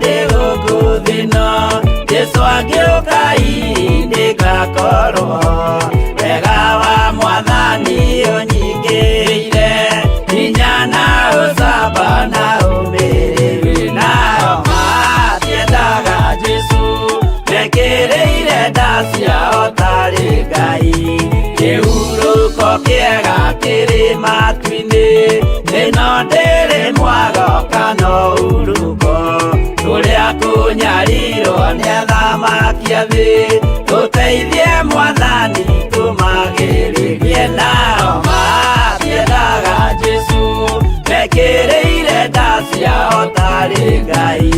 Ndĩ gũkũ thĩ ĩno, Jesũ angĩũka hihi nĩngakorwo. Wega wa Mwathani ũnyingĩrĩire, hinya na ũcamba na ũmĩrĩru. Nao matiendaga Jesũ, mekĩrĩire nda ciao tarĩ Ngai. Kĩhurũko kĩega kĩrĩ matu-inĩ, ĩno ndĩrĩ mwago kana ũhurũko. Kũrĩa kũnyarirwo nĩ athamaki a thĩ, tũteithie Mwathani tũmagĩrĩrie. Nao matiendaga Jesũ, mekĩrĩire nda ciao tarĩ Ngai.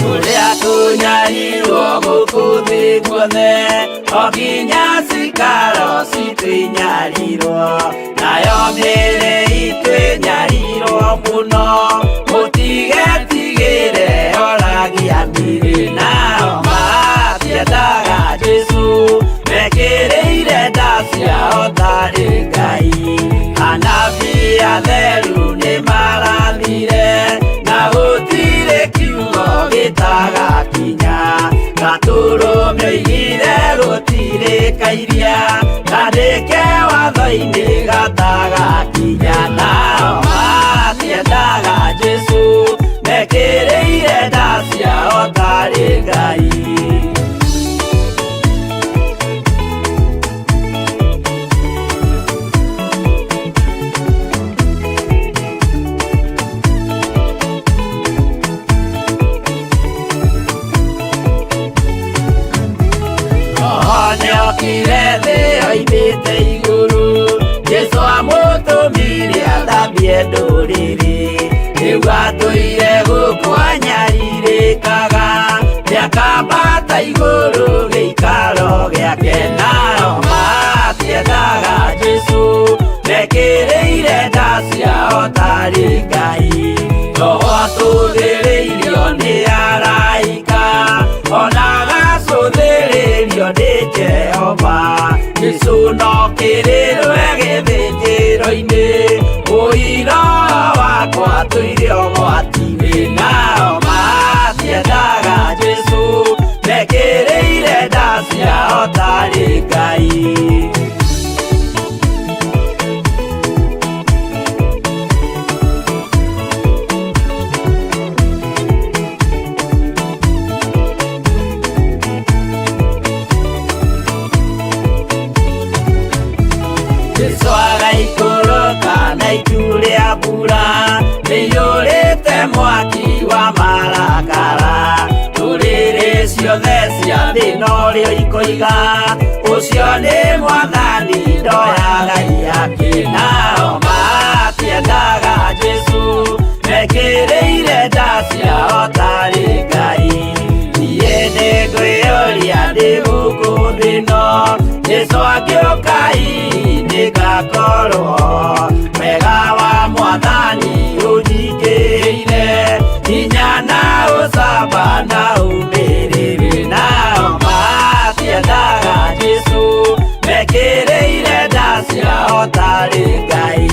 Kũrĩa kũnyarirwo gũkũ thĩ guothe, o nginya cikaro citũ inyarirwo, nayo mĩĩrĩ itũ ĩnyarirwo mũno, mũtigetigĩre oragia mĩĩrĩ. Nao matiendaga Jesũ, mekĩrĩire nda ciao tarĩ Ngai. Anabii atheru nĩmarathire, na gũtirĩ kiugo gĩtagakinya. Gatũrũme oigire gũtirĩ kairia, kandĩke watho-inĩ gatagakinya. Nao matiendaga Jesũ, mekĩrĩire nda ciao tarĩ Ngai. Roho nĩokire thĩ oimĩte igũrũ, Jesũ amũtũmire athambie ndũrĩrĩ. Rĩu atũire gũkũ anyarirĩkaga, nĩakambata igũrũ gĩikaro gĩake. Nao matiendaga Jesũ, mekĩrĩire nda ciao tarĩ Ngai. Roho atũthĩrĩirio nĩ araika, ona agacũthĩrĩrio nĩ Jehova. Jesũ no kĩrĩrwe gĩthĩnjĩro-inĩ, ũira wakwa tũire ũgwati-inĩ. Nao matiendaga Jesũ, mekĩrĩire nda ciao tarĩ Ngai. Jesũ agaikũrũka na itu rĩa mbura rĩiyũrĩte mwaki wa marakara. Ndũrĩrĩ ciothe cia thĩ norĩo ikoiga, ũcio nĩ Mwathani ndoyaga ihaki. Nao matiendaga Jesũ, mekĩrĩire nda ciao tarĩ Ngai. Niĩ nĩngwĩyũria ndĩ gũkũ thĩ ĩno, Jesũ angĩũka hihi nĩngakorwo. Wega wa Mwathani ũnyingĩrĩire, hinya na ũcamba na ũmĩrĩru. Nao matiendaga Jesũ, mekĩrĩire nda ciao tarĩ Ngai.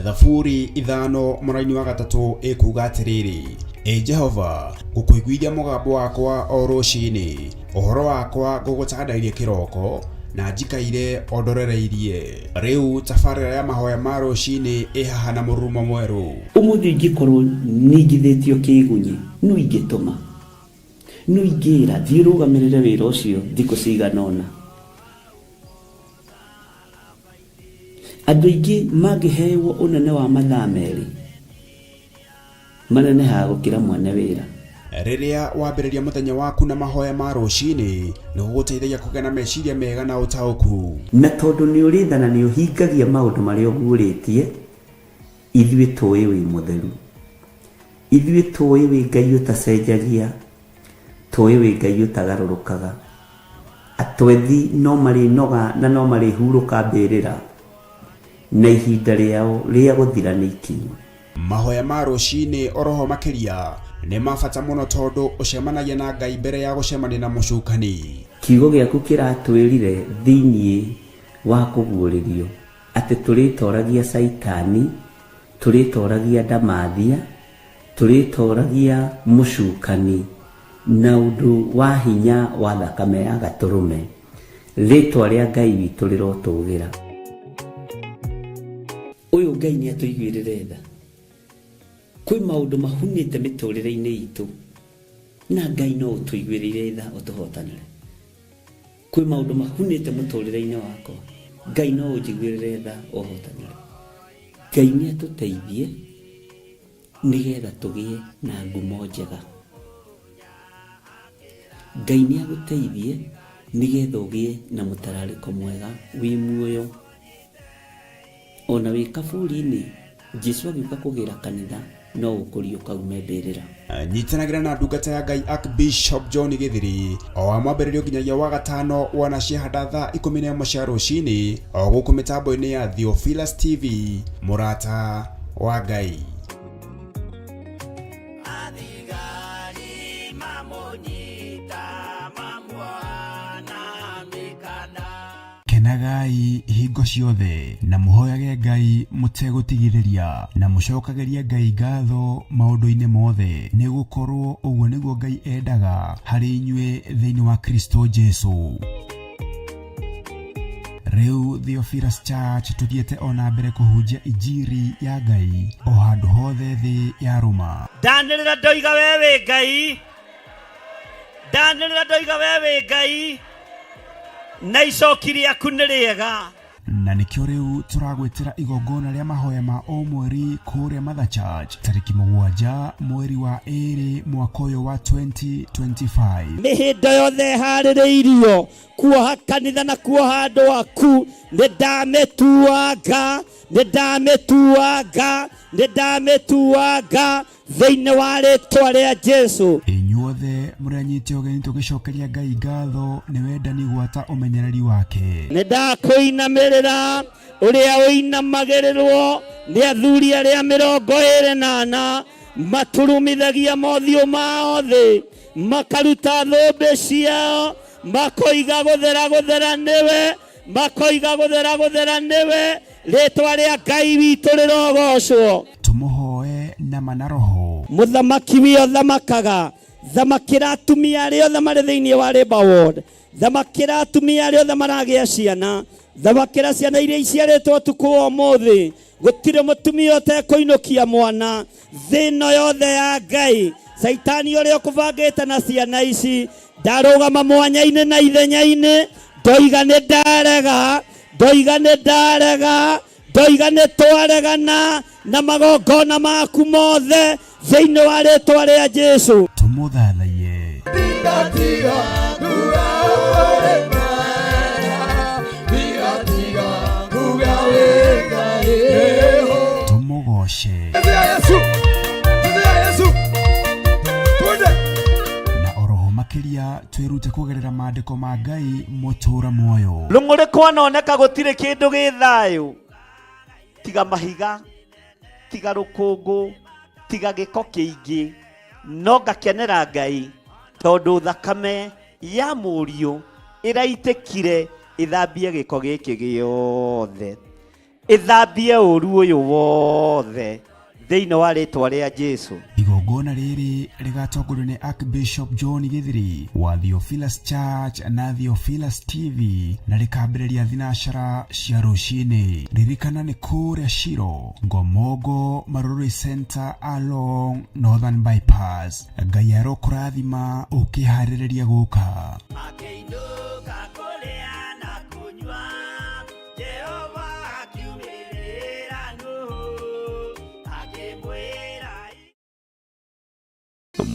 Thaburi 5:3 ĩkuuga atĩrĩrĩ, Ĩ Jehova, ngũkũiguithia mũgambo wakwa o rũcinĩ, ũhoro wakwa ngũgũtandairie kĩroko, na njikaire o ndorereirie. Rĩu tabarĩra ya mahoya ma rũcinĩ ĩ haha na mũrurumo mwerũ. Ũmũthĩ ingĩkorwo ningithĩtio kĩĩgunyĩ, nũ ingĩtũma? Nũ ingĩra, 'Thiĩ ũrũgamĩrĩre wĩra ũcio thikũ cigana ũna'? Andũ aingĩ mangĩhewo ũnene wa mathaa merĩ, manenehaga gũkĩra mwene wĩra. Rĩrĩa wambĩrĩria mũthenya waku na mahoya ma rũcinĩ, nĩ gũgũteithagia kũgĩa na meciria mega na ũtaũku. Na tondũ nĩ ũrĩ tha na nĩ ũhingagia maũndũ marĩa ũguũrĩtie, ithuĩ tũĩ wĩ mũtheru. Ithuĩ tũĩ wĩ Ngai ũtacenjagia, tũĩ wĩ Ngai ũtagarũrũkaga. Atwethi no marĩnoga na no marĩhurũka mbĩrĩra, na ihinda rĩao rĩa gũthira nĩ ikinyu. Mahoya ma rũcinĩ oroho makĩria nĩ ma bata mũno tondũ ũcemanagia na Ngai mbere ya gũcemania na mũcukani. Kiugo gĩaku kĩratwĩrire thĩinĩ wa kũguũrĩrio atĩ tũrĩtoragia Caitani, tũrĩtoragia ndamathia, tũrĩtoragia mũcukani na ũndũ wa hinya wa thakame ya gatũrũme. Rĩtwa rĩa Ngai witũ rĩrotũgĩra. Ũyũ Ngai nĩ atũiguĩrĩre tha. Kwĩ maũndũ mahunĩte mĩtũrĩre-inĩ itũ na Ngai no ũtũiguĩrĩire tha ũtũhotanĩre. Kwĩ maũndũ mahunĩte mũtũrĩre-inĩ wakwa, Ngai no ũnjiguĩrĩre tha ũhotanĩre. Ngai nĩ atũteithie nĩgetha tũgĩe na ngumo njega. Ngai nĩ agũteithie nĩgetha ũgĩe na mũtararĩko mwega wĩ muoyo. Ona wĩ kaburi-inĩ, Jesu agĩũka kũgĩra kanitha no ũkũriũka ume mbĩrĩra. Nyitanagĩra na ndungata ya Ngai Archbishop John Gĩthiri o wa mwambĩrĩrio nginyagia wa gatano wana ciahanda thaa 11 cia rũcinĩ o gũkũ mĩtambo-inĩ ya Theophilus TV, mũrata wa Ngai. Athigari mamũnyita mamuoha na mĩkanda. Kenagai hingo ciothe na mũhoyage Ngai mũtegũtigithĩria na mũcokagĩrie Ngai ngatho maũndũ-inĩ mothe, nĩ gũkorwo ũguo nĩguo Ngai endaga harĩ inyuĩ thĩinĩ wa Kristo Jesu. Rĩu Theophilus Church tũthiĩte ona mbere kũhunjia injiri ya Ngai o handũ hothe thĩ ya rũma. Ndanĩrĩra ndoiga we wĩ Ngai, ndanĩrĩra ndoiga we wĩ Ngai, na icoki rĩaku nĩ rĩega. Na nĩkĩo rĩu tũragwĩtĩra igongona rĩa mahoya ma o mweri kũrĩa Mother Church tarĩki 7 mweri wa 2 mwaka ũyũ wa 2025. Mĩhĩndo yothe ĩharĩrĩirio kuoha kanitha na kuoha andũ aku, nĩ ndamĩtuanga, nĩ ndamĩtuanga, nĩ ndamĩtuanga thĩinĩ wa rĩtwa rĩa Jesu. Inyuothe mũrĩ anyite ũgeni tũgĩcokeria Ngai ngatho nĩ wendani gwata ũmenyereri wake. Nĩ ndakũinamĩrĩra ũrĩa ũinamagĩrĩrwo nĩ athuri arĩa 24 maturumithagia mothiũ mao thĩ, makaruta thũmbĩ ciao, makoiga gũthera gũthera nĩwe, makoiga gũthera gũthera nĩwe, rĩtwa rĩa Ngai witũ rĩrogocwo. Tũmũhoe na ma na roho. Mũthamaki wio thamakaga, thamakĩra atumia arĩa othe marĩ thĩinĩ wa Labour Ward, thamakĩra atumia arĩa othe maragĩa ciana, thamakĩra ciana iria iciarĩtwo ũtukũ wa ũmũthĩ. Gũtirĩ mũtumia ũtekũinũkia mwana thĩ ĩno yothe ya Ngai. Caitani ũrĩa ũkũbangĩte na ciana ici ndarũgama mwanya-inĩ na ithenya-inĩ, ndoiga nĩ ndarega, ndoiga nĩ ndarega, ndoiga nĩ twaregana na magongona maku mothe thĩinĩ wa rĩtwa rĩa Jesu. Tũmũthathaiye. Tũmũgoce. Na oroho makĩria twĩrute kũgerera maandĩko ma Ngai mũtũra muoyo. Rũng'ũrĩ kwanoneka gũtirĩ kĩndũ gĩ thayũ, tiga mahiga, tiga rũkũngũ, tiga gĩko kĩingĩ, no ngakenera Ngai tondũ thakame ya mũriũ ĩraitĩkire ĩthambie gĩko gĩkĩ gĩothe, ĩthambie ũru ũyũ wothe thĩinĩ wa rĩtwa rĩa Jesu. Igongona rĩrĩ rĩgatongorio nĩ Archbishop John Gĩthiri wa Theophilus Church na Theophilus TV na rĩkambĩrĩria thinacara cia rũcinĩ. Ririkana nĩ kũrĩa Shiro, Ngomongo, Marurui Center along Northern Bypass. Ngai arokũrathima ũkĩharĩrĩria gũka. Makĩinũka kũrĩa na kũnyua, Jehova akiumĩrĩra Nuhu, akĩmwĩra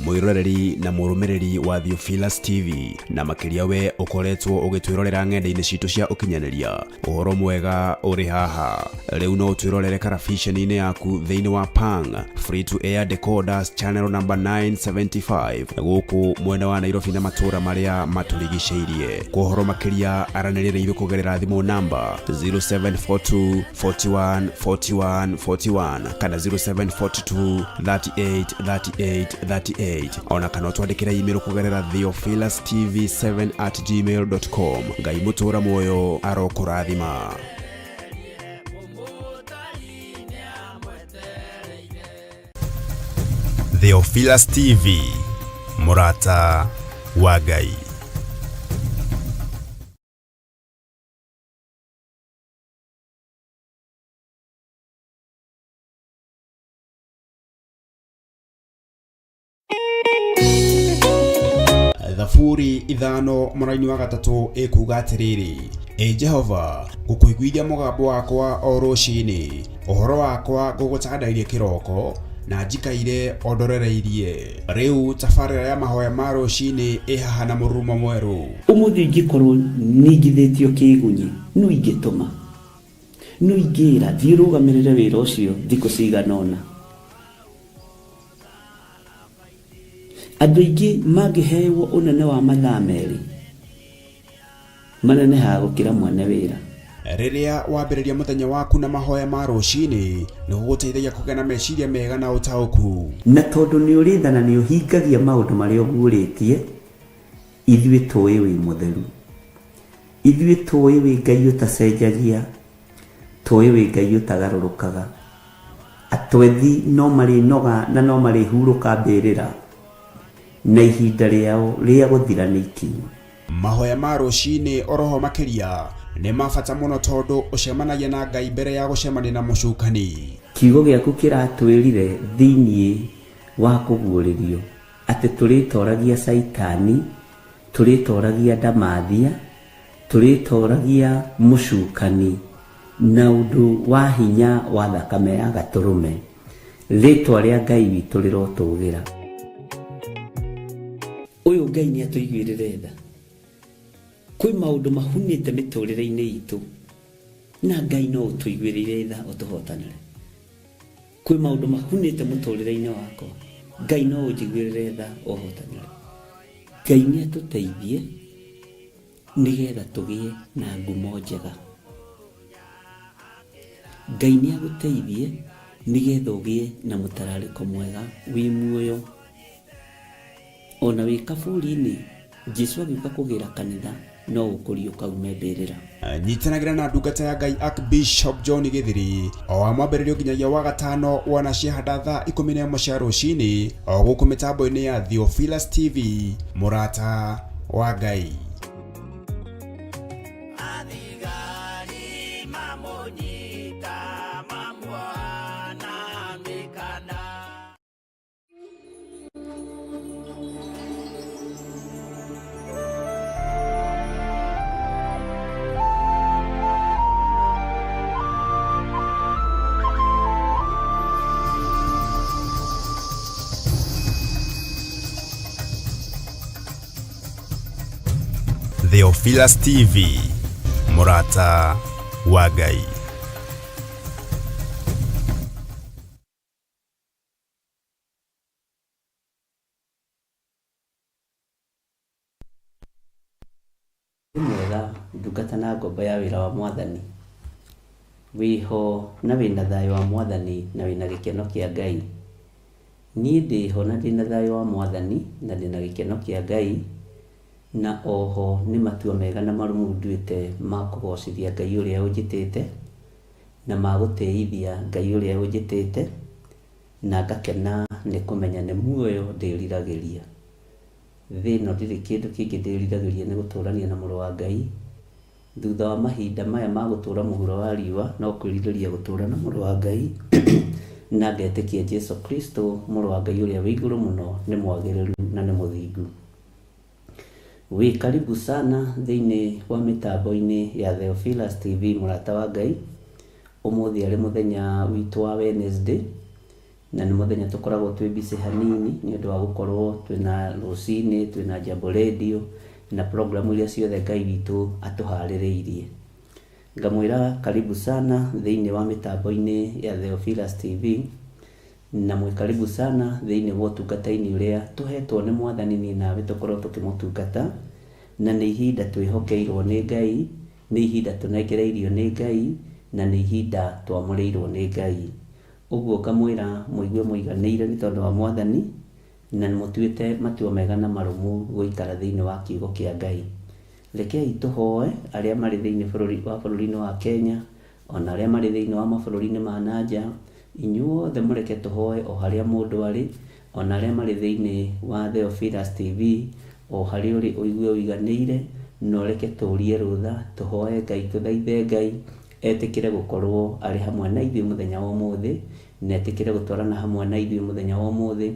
Mwĩroreri Mwĩroreri na mũrũmĩrĩri wa Theophilus TV, na makĩria we ũkoretwo ũgĩtwĩrorera ng'enda-inĩ citũ cia ũkinyanĩria, ũhoro mwega ũrĩ haha. Rĩu no ũtwĩrorere karabiceni-inĩ yaku thĩinĩ wa Pang Free to Air Decoders channel number 975 gũkũ mwena wa Nairobi na matũũra marĩa matũrigicĩirie. Kwa ũhoro makĩria aranĩria na ithuĩ kũgerera thimũ namba 0742 41 41 41 kana 0742 38 38 38, ona kana ũtwandĩkĩre email kũgerera theophilustv7@gmail.com. Ngai mũtũra muoyo arokũrathima. Theophilus TV, mũrata wa Ngai. Thaburi 5 mũraini wa 3 ĩkuga atĩrĩrĩ, Ĩ Jehova, ngũkũiguithia mũgambo wakwa o rũcinĩ, ũhoro wakwa ngũgũtandairie kĩroko, na njikaire o ndorereirie. Rĩu tabarĩra ya mahoya ma rũcinĩ ĩ haha na mũrurumo mwerũ. Ũmũthĩ ingĩkorwo ningithĩtio kĩgunyi, no ingĩtũma, no ingĩra thiĩ ũrũgamĩrĩre wĩra ũcio thikũ cigana ũna. Andũ aingĩ mangĩhewo ũnene wa mathaa merĩ, manenehaga gũkĩra mwene wĩra. Rĩrĩa wambĩrĩria mũthenya waku na mahoya ma rũcinĩ, nĩ gũgũteithagia kũgĩa na meciria mega na ũtaũku. Na tondũ nĩ ũrĩ tha na nĩ ũhingagia maũndũ marĩa ũguũrĩtie, ithuĩ tũĩ wĩ mũtheru. Ithuĩ tũĩ wĩ Ngai ũtacenjagia, tũĩ wĩ Ngai ũtagarũrũkaga. Atwethi no marĩnoga na no marĩhurũka mbĩrĩra, na ihinda rĩao rĩa gũthira nĩ ikinyu. Mahoya ma rũcinĩ oroho makĩria nĩ ma bata mũno tondũ ũcemanagia na Ngai mbere ya gũcemania na mũcukani. Kiugo gĩaku kĩratwĩrire thĩinĩ wa kũguũrĩrio atĩ tũrĩtoragia Caitani, tũrĩtoragia ndamathia, tũrĩtoragia mũcukani na ũndũ wa hinya wa thakame ya gatũrũme. Rĩtwa rĩa Ngai witũ rĩrotũgĩra. Ũyũ Ngai nĩ atũiguĩrĩre tha. Kwĩ maũndũ mahunĩte mĩtũrĩre-inĩ itũ, na Ngai no ũtũiguĩrĩire tha ũtũhotanĩre. Kwĩ maũndũ mahunĩte mũtũrĩre-inĩ wakwa, Ngai no ũnjiguĩrĩre tha ũhotanĩre. Ngai nĩ atũteithie nĩgetha tũgĩe na ngumo njega. Ngai nĩ agũteithie nĩgetha ũgĩe na mũtararĩko mwega wĩ muoyo. Ona wĩ kaburi-inĩ, Jesu agĩũka kũgĩra kanitha no ũkũriũka ume mbĩrĩra. Nyitanagĩra na ndungata ya Ngai Archbishop John Githiri o wa mwambĩrĩrio nginyagia wa gatano wana ciahanda thaa 11 cia rũcinĩ o gũkũ mĩtambo-inĩ ya Theophilus TV, mũrata wa Ngai. Athigari mamũnyita mamuoha na mĩkanda. Theophilus TV, mũrata wa Ngai. Mwega ndungata na ngombo ya wĩra wa mwathani, wĩho na wĩna thayũ wa mwathani na wĩna gĩkeno kĩa Ngai. Niĩ ndĩho na ndĩna thayũ wa mwathani na ndĩna gĩkeno kĩa Ngai, na oho nĩ matua mega na marũmu nduĩte ma kũgocithia Ngai ũrĩa ũnjĩtĩte na ma gũtĩithia Ngai ũrĩa ũnjĩtĩte, na ngakena nĩ kũmenya nĩ muoyo ndĩriragĩria. Thĩ ĩno ndirĩ kĩndũ kĩngĩ ndĩriragĩria nĩ gũtũrania na mũrũ wa Ngai. Thutha wa mahinda maya ma gũtũra mũhuro wa riũa, no kwĩrirĩria gũtũra na mũrũ wa Ngai, na ngetĩkia Jesu Kristo mũrũ wa Ngai ũrĩa wĩ igũrũ mũno nĩ mwagĩrĩru na nĩ mũthingu. Wĩ karibu sana thĩinĩ wa mĩtambo-inĩ ya Theophilus TV, mũrata wa Ngai. Ũmũthĩ arĩ mũthenya witũ wa Wednesday, Na nĩ mũthenya tũkoragwo twĩ busy hanini nĩ ũndũ wa gũkorwo twĩna rũcinĩ, twĩna Jambo Radio na program iria ciothe Ngai witũ atũharĩrĩirie. Ngamwĩra karibu sana thĩinĩ wa mĩtambo-inĩ ya Theophilus TV na mwĩ karibu sana thĩinĩ wa ũtungata-inĩ ũrĩa tũhetwo nĩ Mwathani niĩ nawe tũkorwo tũkĩmũtungata, na nĩ ihinda twĩhokeirwo nĩ Ngai, nĩ ihinda tũnengereirio nĩ Ngai, na nĩ ihinda twamũrĩirwo nĩ Ngai. Ũguo ngamwĩra mũigue mũiganĩire nĩ tondũ wa Mwathani, na mũtuĩte matua mega na marũmu gũikara thĩinĩ wa kiugo kĩa Ngai. Rekei tũhoe arĩa marĩ thĩinĩ bũrũri wa bũrũri-inĩ wa Kenya, ona arĩa marĩ thĩinĩ wa mabũrũri-inĩ ma na nja, inyuothe mũreke tũhoe o harĩa mũndũ arĩ, ona arĩa marĩ thĩinĩ wa Theophilus TV, o harĩa ũrĩ ũigue ũiganĩire, na ũreke tũrie rũtha, tũhoe Ngai, tũthaithe Ngai, etĩkĩre gũkorwo arĩ hamwe na ithuĩ mũthenya wa ũmũthĩ, na etĩkĩre gũtwarana hamwe na ithuĩ mũthenya wa ũmũthĩ,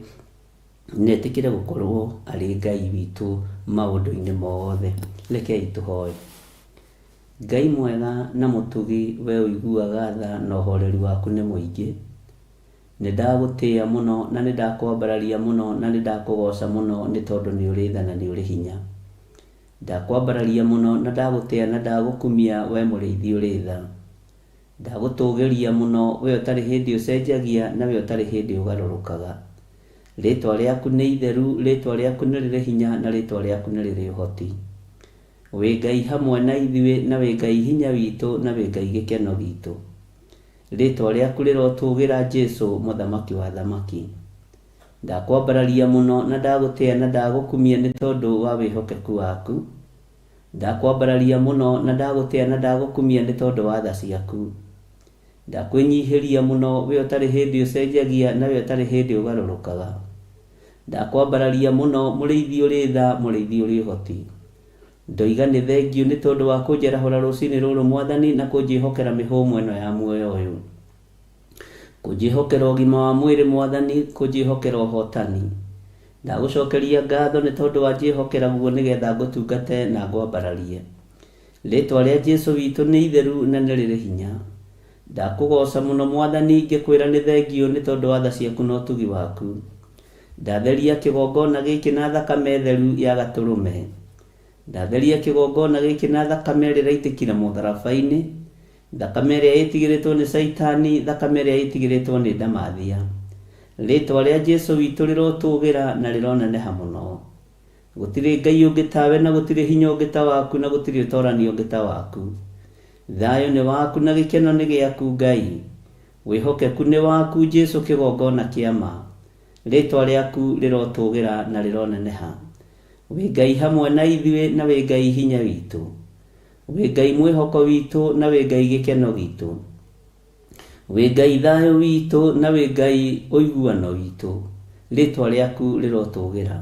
na etĩkĩre gũkorwo arĩ Ngai witũ maũndũ-inĩ mothe. Rekei tũhoe. Ngai mwega na mũtugi, we ũiguaga tha na ũhoreri waku nĩ mũingĩ, nĩ ndagũtĩĩa mũno na nĩ ndakwambararia mũno na nĩ ndakũgoca mũno nĩ tondũ nĩ ũrĩ tha na nĩ ũrĩ hinya. Ndakwambararia mũno na ndagũtĩĩa na ndagũkumia we mũrĩithi ũrĩ tha. Ndagũtũgĩria mũno we ũtarĩ hĩndĩ ũcenjagia na we ũtarĩ hĩndĩ ũgarũrũkaga. Rĩtwa rĩaku nĩ itheru, rĩtwa rĩaku nĩ rĩrĩ hinya na rĩtwa rĩaku nĩ rĩrĩ ũhoti. Wĩ Ngai hamwe na ithuĩ na wĩ Ngai hinya witũ na wĩ Ngai gĩkeno gitũ. Rĩtwa rĩaku rĩrotũgĩra Jesu mũthamaki wa athamaki. Ndakwambararia mũno na ndagũtĩĩa na ndagũkumia nĩ tondũ wa wĩhokeku waku. Ndakwambararia mũno na ndagũtĩĩa na ndagũkumia nĩ tondũ wa tha ciaku. Ndakwĩnyihĩria mũno we ũtarĩ hĩndĩ ũcenjagia na we ũtarĩ hĩndĩ ũgarũrũkaga. Ndakwambararia mũno mũrĩithi ũrĩ tha, mũrĩithi ũrĩ ũhoti. Ndoiga nĩ thengiũ nĩ tondũ wa kũnjarahũra rũcinĩ rũrũ Mwathani na kũnjĩhokera mĩhũmũ ĩno ya muoyo ũyũ. Kũnjĩhokera ũgima wa mwĩrĩ Mwathani, kũnjĩhokera ũhotani. Ndagũcokeria ngatho nĩ tondũ wa njĩhokera guo nĩgetha ngũtungate na ngwambararie. Rĩtwa rĩa Jesu witũ nĩ itheru na nĩ rĩrĩ hinya. Ndakũgoca mũno Mwathani ngĩkwĩra nĩ thengiũ nĩ tondũ wa tha ciaku na ũtugi waku. Ndatheria kĩgongona gĩkĩ na thakame theru ya gatũrũme. Ndatheria kĩgongona gĩkĩ na thakame ĩrĩa ĩraitĩkire mũtharaba-inĩ, thakame ĩrĩa ĩtigĩrĩtwo nĩ Caitani, thakame ĩrĩa ĩtigĩrĩtwo nĩ ndamathia. Rĩtwa rĩa Jesu witũ rĩrotũgĩra na rĩroneneha mũno. Gũtirĩ Ngai ũngĩ tawe na gũtirĩ hinya ũngĩ ta waku na gũtirĩ ũtorani ũngĩ ta waku. Thayũ nĩ waku na gĩkeno nĩ gĩaku Ngai. Wĩhokeku nĩ waku Jesu kĩgongona kĩa ma. Rĩtwa rĩaku rĩrotũgĩra na rĩroneneha. Wĩ Ngai hamwe na ithuĩ na wĩ Ngai hinya witũ. Wĩ Ngai mwĩhoko witũ na wĩ Ngai gĩkeno gitũ. Wĩ Ngai thayũ witũ na wĩ Ngai ũiguano witũ. Rĩtwa rĩaku rĩrotũgĩra.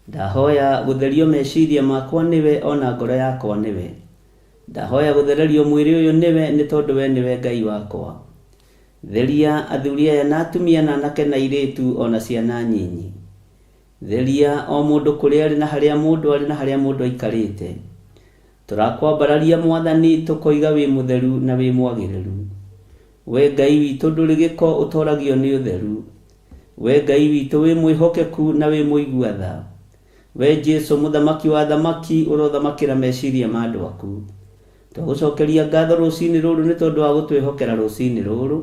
Ndahoya gũtherio meciria makwa nĩwe ona ngoro yakwa nĩwe. Ndahoya gũthererio mwĩrĩ ũyũ nĩwe nĩ tondũ we nĩwe Ngai wakwa. Theria athuri aya na atumia na anake na airĩtu ona ciana nyinyi. Theria o mũndũ kũrĩa arĩ na harĩa mũndũ arĩ na harĩa mũndũ aikarĩte. Tũrakwambararia Mwathani tũkoiga wĩ mũtheru na wĩ mwagĩrĩru. We Ngai witũ ndũrĩ gĩko ũtoragio nĩ ũtheru. We Ngai witũ wĩ mwĩhokeku na wĩ mũigua tha. We Jesu mũthamaki wa athamaki ũrothamakĩra meciria ma andũ aku. Twagũcokeria ngatho rũcinĩ rũrũ nĩ tondũ wa gũtwĩhokera rũcinĩ rũrũ.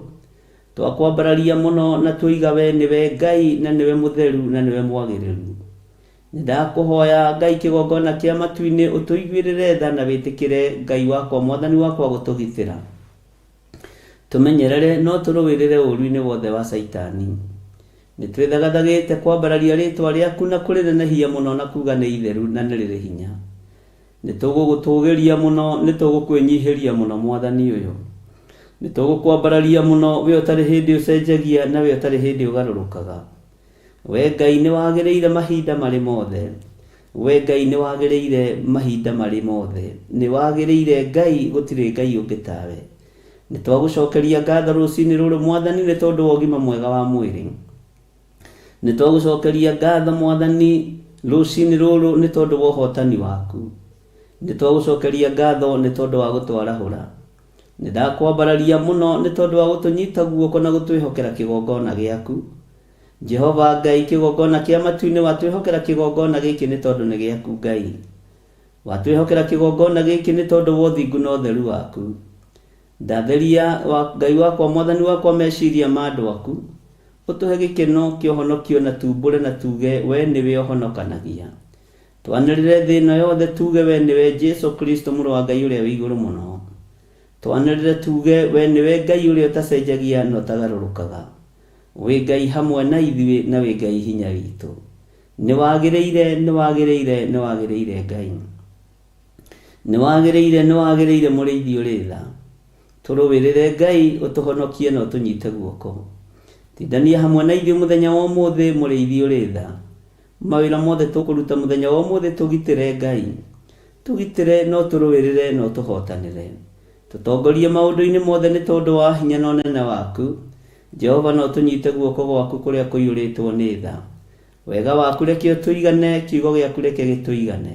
Twakwambararia mũno na twoiga we nĩwe Ngai na nĩwe mũtheru na nĩwe mwagĩrĩru. Nĩ ndakũhoya Ngai kĩgongona kĩa matu-inĩ ũtũiguĩrĩre tha na wĩtĩkĩre Ngai wakwa Mwathani wakwa gũtũgitĩra. Tũmenyerere no tũrũĩrĩre ũũru-inĩ wothe wa Caitani. Nĩ twĩthagathagĩte kwambararia rĩtwa rĩaku na kũrĩnenehia mũno na kuga nĩ itheru na nĩ rĩrĩ hinya. Nĩ tũgũgũtũgĩria mũno, nĩ tũgũkwĩnyihĩria mũno Mwathani ũyũ. Nĩ tũgũkwambararia mũno we ũtarĩ hĩndĩ ũcenjagia na we ũtarĩ hĩndĩ ũgarũrũkaga. We Ngai nĩ wagĩrĩire mahinda marĩ mothe. We Ngai nĩ wagĩrĩire mahinda marĩ mothe. Nĩ wagĩrĩire Ngai, gũtirĩ Ngai ũngĩ tawe. Nĩ twagũcokeria ngatho rũcinĩ rũrũ Mwathani nĩ tondũ wa ũgima mwega wa mwĩrĩ. Nĩ twagũcokeria ngatho Mwathani rũcinĩ rũrũ nĩ tondũ wa ũhotani waku. Nĩ twagũcokeria ngatho nĩ tondũ wa gũtwarahũra. Nĩ ndakwambararia mũno nĩ tondũ wa gũtũnyita guoko na gũtwĩhokera kĩgongona gĩaku. Jehova Ngai, kĩgongona kĩa matu-inĩ, watwĩhokera kĩgongona gĩkĩ nĩ tondũ nĩ gĩaku Ngai. Watwĩhokera kĩgongona gĩkĩ nĩ tondũ wa ũthingu na ũtheru waku. Ndatheria wa Ngai wakwa, Mwathani wakwa, meciria ma andũ aku. Ũtũhe gĩkeno kĩa ũhonokio na tumbũre na tuge we nĩwe ũhonokanagia. Twanĩrĩre thĩ ĩno yothe tuge we nĩwe Jesu Kristo mũrũ wa Ngai ũrĩa wĩ igũrũ mũno. Twanĩrĩre tuge we nĩwe Ngai ũrĩa ũtacenjagia na ũtagarũrũkaga. Wĩ Ngai hamwe na ithuĩ na wĩ Ngai hinya witũ. Nĩ wagĩrĩire, nĩ wagĩrĩire, nĩ wagĩrĩire Ngai. Nĩ wagĩrĩire, nĩ wagĩrĩire mũrĩithi ũrĩ tha. Tũrũĩrĩre Ngai, ũtũhonokie na ũtũnyite guoko. Tindania hamwe na ithuĩ mũthenya wa ũmũthĩ, mũrĩithi ũrĩ tha. Mawĩra mothe tũkũruta mũthenya wa ũmũthĩ tũgitĩre Ngai. Tũgitĩre na ũtũrũĩrĩre na ũtũhotanĩre. Tũtongorie maũndũ-inĩ mothe nĩ tondũ wa hinya na ũnene waku. Jehova na ũtũnyite guoko gwaku kũrĩa kũiyũrĩtwo nĩ tha. Wega waku reke ũtũigane, kiugo gĩaku reke gĩtũigane.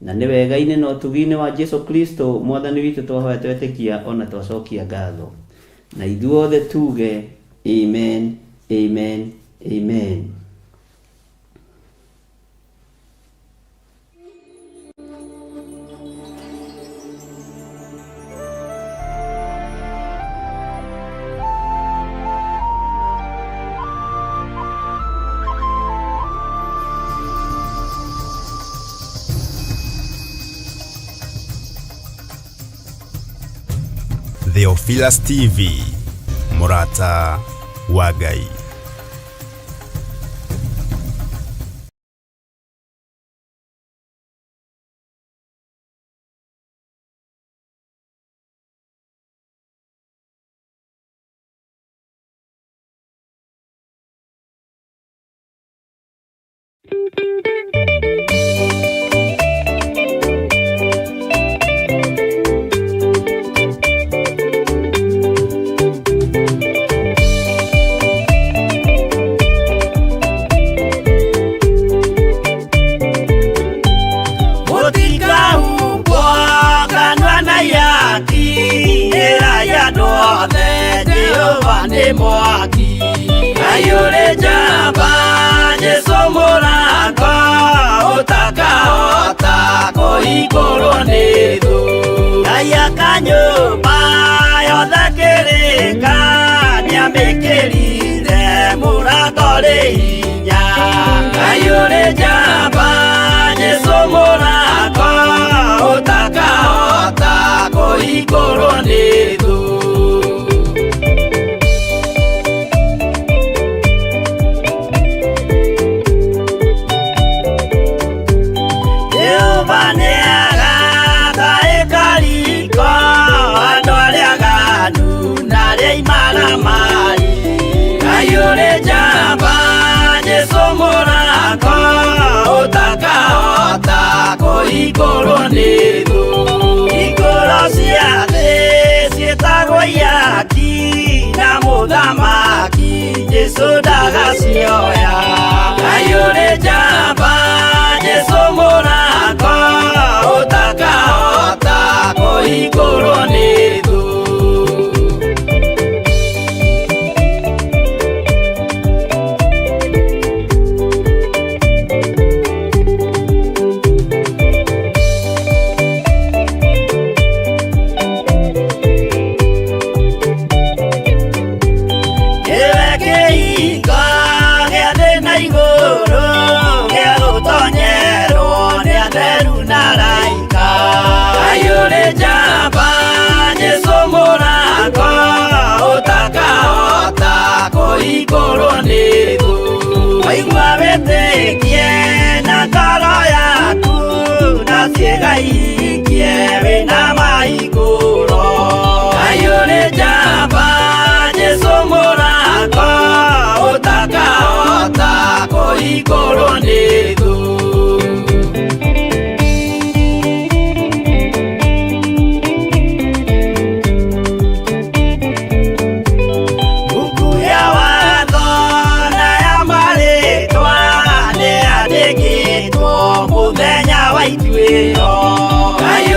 Na nĩ wega-inĩ na ũtugi-inĩ wa Jesu Kristo Mwathani witũ twahoya twetĩkia o na twacokia ngatho. Na ithuothe tuge amen, amen, amen. Theophilus TV, mũrata wa Ngai. Mũtikahumbwo kanua na ihaki, ĩrai andũ othe Jehova nĩ mwaki. Ngai ũrĩ njamba, Jesũ mũrango, ũtakahota kũhingũrwo nĩ thũ. Ngai aka nyũmba yothe kĩrĩka, nĩamĩkĩrire mũrango rĩ hinya. Ngai ũrĩ njamba, Jesũ mũrango, ũtakahota kũhingũrwo nĩ thũ. Jehova nĩagaka ĩkariko andũ arĩa aganu na arĩa imaramari. Ngai ũrĩ njamba, Jesũ mũrango, ũtakahota kũhingũrwo nĩ thũ. Hingũro cia thĩ ciĩtagwo ihaki na mũthamaki Jesũ ndagacioya. Ngai ũrĩ njamba, Jesũ mũrango, ũtakahota kũhingũrwo nĩ thũ. Nĩwe kĩhingo gĩa thĩ na igũrũ, gĩa gũtonyerwo nĩ atheru na araika. Ngai ũrĩ njamba, Jesũ mũrango, ũtakahota kũhingũrwo nĩ thũ. Waigua wĩtĩkie na ngoro yaku, na ciĩga ihingie wĩna mahingũro. Ngai ũrĩ njamba, Jesũ mũrango, ũtakahota kũhingũrwo nĩ thũ. Mbuku ya watho na ya marĩtwa nĩyandĩkĩtwo mũthenya wa ituĩro. Ngai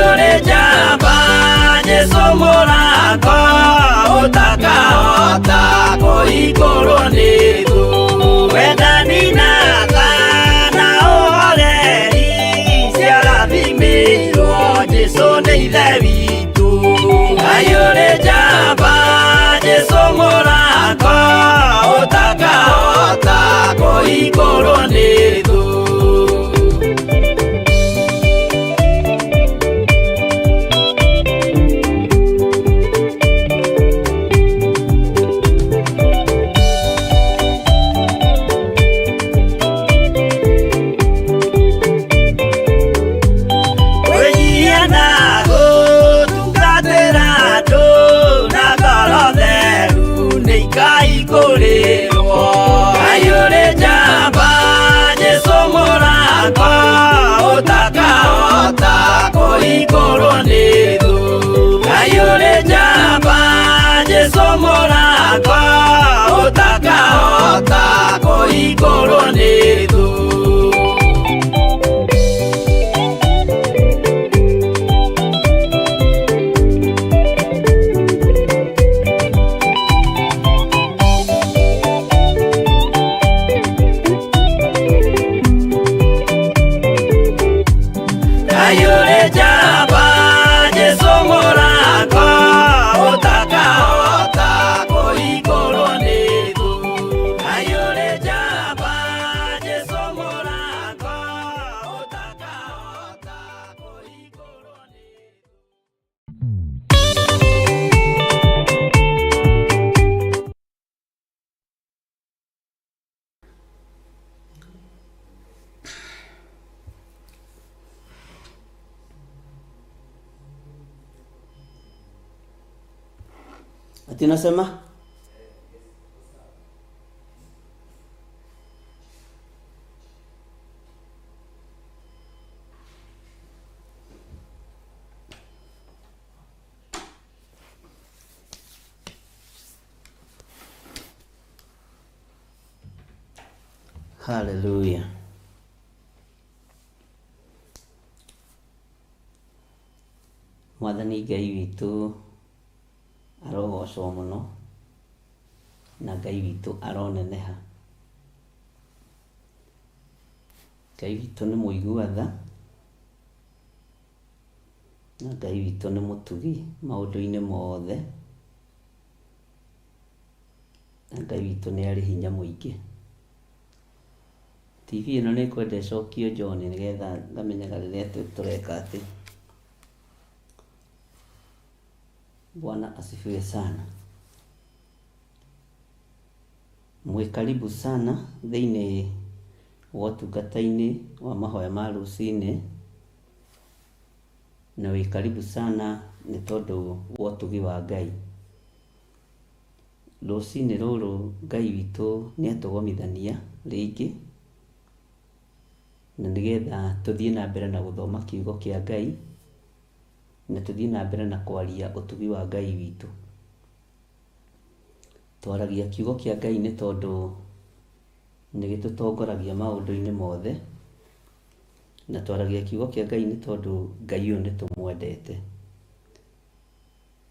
kũhingũrwo nĩ thũ. Kayure njamba Jesũ mũrango ũtakahota kũhingũrwo nĩ thũ. Kayure njamba Jesũ mũrango ũtakahota kũhingũrwo nĩ thũ. Ati unasema? Hallelujah. Mwathani Ngai witũ arogocwo mũno na Ngai witũ aroneneha. Ngai witũ nĩ mũigua tha na Ngai witũ nĩ mũtugi maũndũ-inĩ mothe na Ngai witũ nĩ arĩ hinya mũingĩ. TV ĩno nĩ ĩkwenda ĩcokio John nĩgetha ngamenyaga rĩrĩa tũreka atĩ. Bwana asifiwe sana. Mwĩ karibu sana thĩinĩ wa ũtungata-inĩ wa mahoya ma rũcinĩ, na wĩ karibu sana nĩ tondũ wa ũtugi wa Ngai. Rũcinĩ rũrũ Ngai witũ nĩ atũgomithania rĩngĩ, na nĩgetha tũthiĩ na mbere na gũthoma kiugo kĩa Ngai, na tũthiĩ na mbere na kwaria ũtugi wa Ngai witũ. Twaragia kiugo kĩa Ngai nĩ tondũ nĩ gĩtũtongoragia maũndũ-inĩ mothe, na twaragia kiugo kĩa Ngai nĩ tondũ Ngai ũyũ nĩ tũmwendete.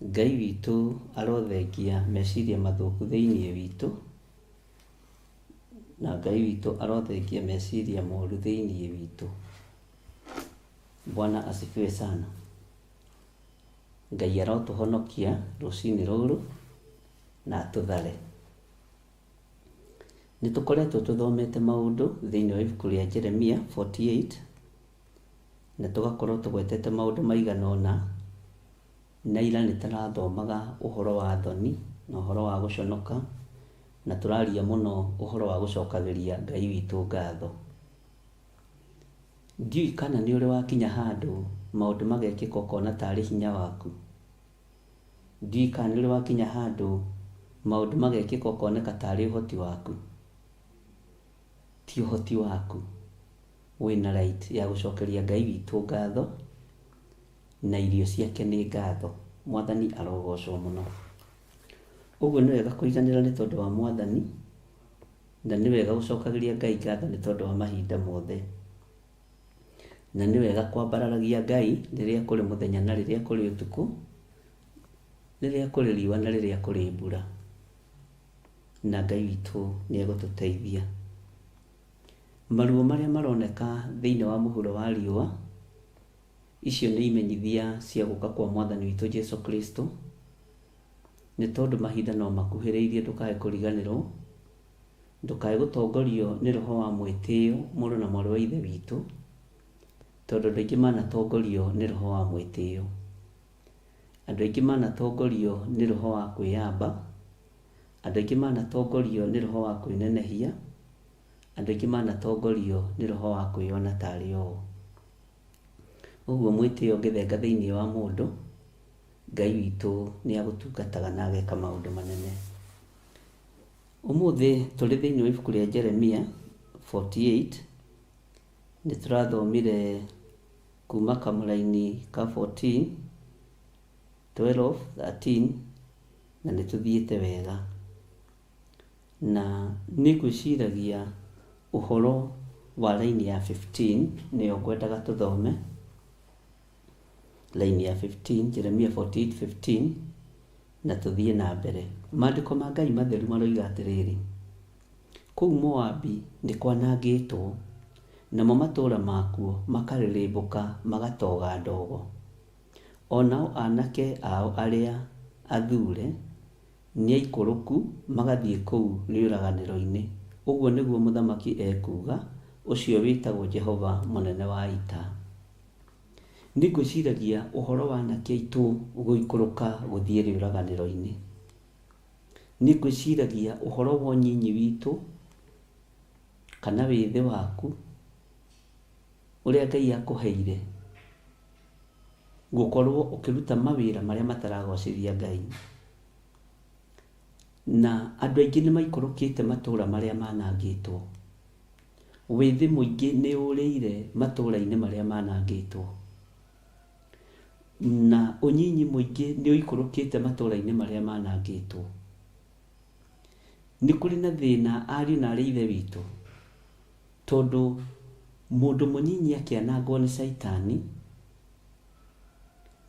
Ngai witũ arothengia meciria mathũku thĩinĩ witũ, na Ngai witũ arothengia meciria moru thĩinĩ witũ. Bwana asifiwe sana. Ngai arotũhonokia rũcinĩ rũrũ na atũthare. Nĩ tũkoretwo tũthomete maũndũ thĩinĩ wa ibuku rĩa Jeremia 48 na tũgakorwo tũgwetete maũndũ maigana ũna, na ira nĩ tũrathomaga ũhoro wa thoni na ũhoro wa gũconoka, na tũraria mũno ũhoro wa gũcokagĩria Ngai witũ ngatho. Ndiũĩ kana nĩ ũrĩ wakinya handũ maũndũ magekĩka ũkona tarĩ hinya waku. Ndiũĩ kana nĩ ũrĩ wakinya handũ maũndũ magekĩka ũkoneka tarĩ ũhoti waku. Ti ũhoti waku. Wĩna right ya gũcokeria Ngai witũ ngatho, na irio ciake nĩ ngatho. Mwathani arogocwo mũno. Ũguo nĩ wega kũiganĩra nĩ tondũ wa Mwathani, na nĩ wega gũcokagĩria Ngai ngatho nĩ tondũ wa mahinda mothe. Na nĩ wega kwambararagia Ngai rĩrĩa kũrĩ mũthenya na rĩrĩa kũrĩ ũtukũ, rĩrĩa kũrĩ riũa na rĩrĩa kũrĩ mbura. Na Ngai witũ nĩ egũtũteithia. Maruo marĩa maroneka thĩinĩ wa mũhuro wa riũa, icio nĩ imenyithia cia gũka kwa Mwathani witũ Jesu Kristo, nĩ tondũ mahinda no makuhĩrĩirie ndũkae kũriganĩrwo, ndũkae gũtongorio nĩ roho wa mwĩtĩo mũrũ na mwarĩ wa Ithe witũ, tondũ andũ aingĩ manatongorio nĩ roho wa mwĩtĩo. Andũ aingĩ manatongorio nĩ roho wa kwĩyamba, andũ aingĩ manatongorio nĩ roho wa kwĩnenehia, andũ aingĩ manatongorio nĩ roho wa kwĩyona tarĩ o. Ũguo mwĩtĩo ũngĩthenga thĩinĩ wa mũndũ, Ngai witũ nĩ agũtungataga na ageka maũndũ manene. Ũmũthĩ tũrĩ thĩinĩ wa ibuku rĩa Jeremia 48, nĩ tũrathomire kuma kamũraini ka 14, 12, 13, na nĩ tũthiĩte wega. Na nĩ ngwĩciragia Ũhoro wa raini ya 15 nĩyo ngwendaga tũthome. Raini ya 15, Jeremia 48:15, na tũthiĩ na mbere. Maandĩko ma Ngai matheru maroiga atĩrĩrĩ, kũu Moabi nĩ kwanangĩtwo, namo matũũra makuo makarĩrĩmbũka magatoga ndogo. O nao anake ao arĩa athuure nĩ aikũrũku magathiĩ kũu rĩũraganĩro-inĩ, ũguo nĩguo Mũthamaki ekuuga, ũcio wĩtagwo Jehova mũnene wa ita. Nĩ ngwĩciragia ũhoro wa anake aitũ gũikũrũka gũthiĩ rĩũraganĩro-inĩ. Nĩ ngwĩciragia ũhoro wa ũnyinyi witũ kana wĩthĩ waku ũrĩa Ngai akũheire gũkorwo ũkĩruta mawĩra marĩa mataragocithia Ngai. Na andũ aingĩ nĩ maikũrũkĩte matũũra marĩa manangĩtwo. Wĩthĩ mũingĩ nĩ ũrĩire matũũra-inĩ marĩa manangĩtwo. Na ũnyinyi mũingĩ nĩ ũikũrũkĩte matũũra-inĩ marĩa manangĩtwo. Nĩ kũrĩ na thĩna ariũ na arĩ ithe witũ, tondũ mũndũ mũnyinyi akĩanangwo nĩ caitani,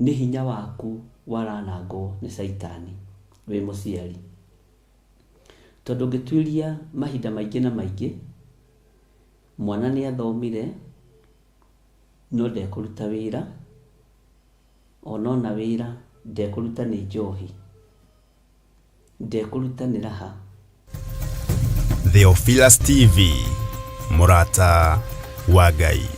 nĩ hinya waku waranangwo nĩ caitani wĩ mũciari. Tondũ ũngĩtuĩria mahinda maingĩ na maingĩ, mwana nĩ athomire, no ndekũruta wĩra, ona ona wĩra ndekũruta nĩ njohi, ndekũruta nĩ raha. Theophilus TV, mũrata wa Ngai.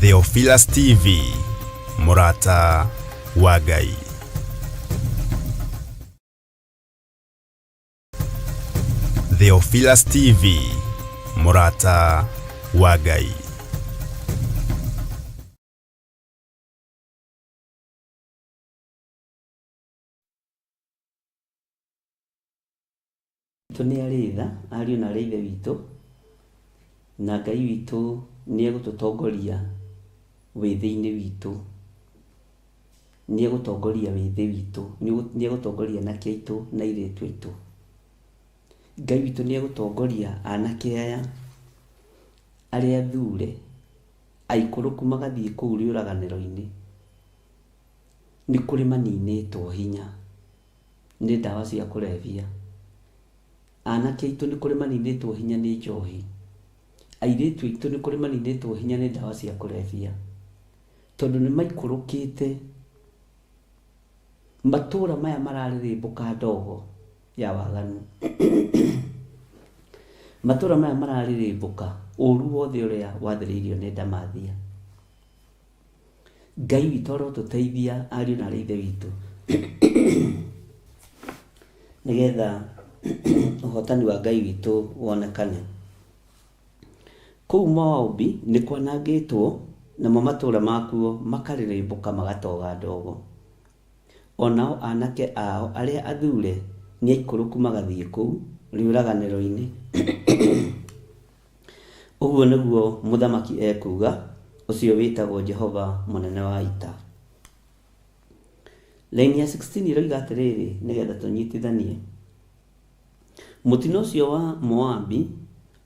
Theophilus TV, mũrata wa Ngai. Theophilus TV, mũrata wa Ngai. Witũ nĩ arĩ tha, ariũ na arĩ ithe witũ, na Ngai witũ nĩ egũtũtongoria wĩthĩ-inĩ witũ, nĩ egũtongoria wĩthĩ witũ, nĩ egũtongoria anake aitũ na airĩtu aitũ. Ngai witũ nĩ egũtongoria anake aya arĩa athure aikũrũku magathiĩ kũu rĩũraganĩro-inĩ. Nĩ kũrĩ maninĩtwo hinya nĩ ndawa cia kũrebia. Anake aitũ nĩ kũrĩ maninĩtwo hinya nĩ njohi. Airĩtu aitũ nĩ kũrĩ maninĩtwo hinya nĩ ndawa cia kũrebia. Tondũ nĩ maikũrũkĩte matũũra maya mararĩrĩmbũka ndogo ya waganu. Matũũra maya mararĩrĩmbũka ũru wothe ũrĩa wathĩrĩirio nĩ ndamathia. Ngai witũ arotũteithia ariũ na arĩ ithe witũ nĩgetha ũhotani wa Ngai witũ wonekane. Kũu Moabi nĩ kwanangĩtwo, namo matũũra makuo makarĩrĩmbũka magatoga ndogo. O nao anake ao arĩa athuure nĩ aikũrũku magathiĩ kũu rĩũraganĩro-inĩ. Ũguo nĩguo Mũthamaki ekuuga, ũcio wĩtagwo Jehova mũnene wa ita. Raini ya 16 ĩroiga atĩrĩrĩ, nĩgetha tũnyitithanie. Mũtino ũcio wa Moabi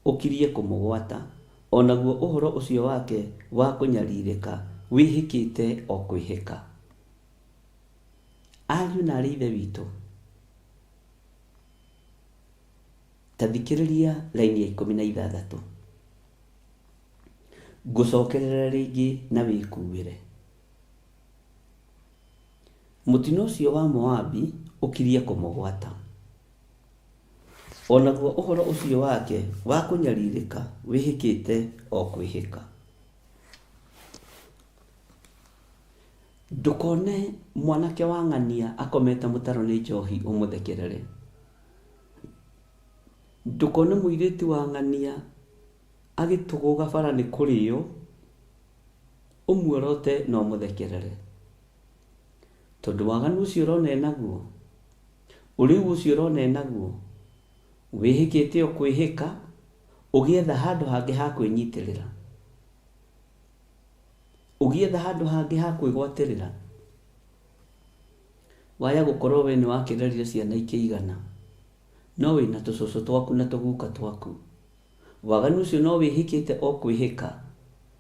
ũkirie kũmũgwata, o naguo ũhoro ũcio wake wa kũnyarirĩka wĩhĩkĩte o kwĩhĩka. Ariũ na aarĩ a Ithe witũ, ta thikĩrĩria raini ya 16. Ngũcokerera rĩngĩ na wĩkuĩre. Mũtino ũcio wa Moabi ũkirie kũmũgwata, o naguo ũhoro ũcio wake wa kũnyarirĩka wĩhĩkĩte o kwĩhĩka. Ndũkone mwanake wa ng'ania akomete mũtaro nĩ njohi ũmũthekerere. Ndũkone mũirĩtu wa ng'ania agĩtũgũga bara nĩ kũrĩo ũmuorote na ũmũthekerere. Tondũ waganu ũcio ũrona enaguo, ũrĩu ũcio ũrona enaguo, wĩhĩkĩte o kwĩhĩka, ũgĩetha handũ hangĩ ha kwĩnyitĩrĩra. Ũgĩetha handũ hangĩ ha kwĩgwatĩrĩra. Waya gũkorwo we nĩ wakĩrerire ciana ikĩigana, no wĩna tũcũcũ twaku na tũguka twaku. Waganu ũcio no wĩhĩkĩte o kwĩhĩka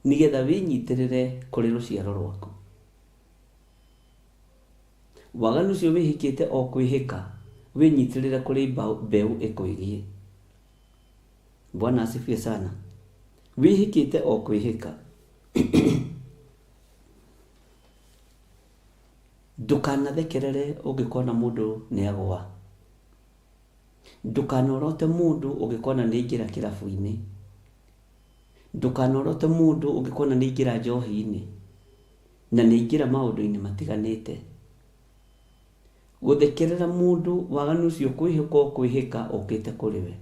nĩgetha wĩnyitĩrĩre kũrĩ rũciaro rwaku. Waganu ũcio wĩhĩkĩte o kwĩhĩka wĩnyitĩrĩre kũrĩ mbeũ ĩkwĩgiĩ. Bwana asifiwe sana. Wĩhĩkĩte o kwĩhĩka. Ndũkanathekerere ũngĩkona mũndũ nĩ agũa. Ndũkanorote mũndũ ũngĩkona nĩ aingĩra kĩrabu-inĩ. Ndũkanorote mũndũ ũngĩkona nĩ aingĩra njohi-inĩ na nĩ aingĩra maũndũ-inĩ matiganĩte. Gũthekerera mũndũ waganu ũcio kwĩhĩka o kwĩhĩka ũkĩte kũrĩ we.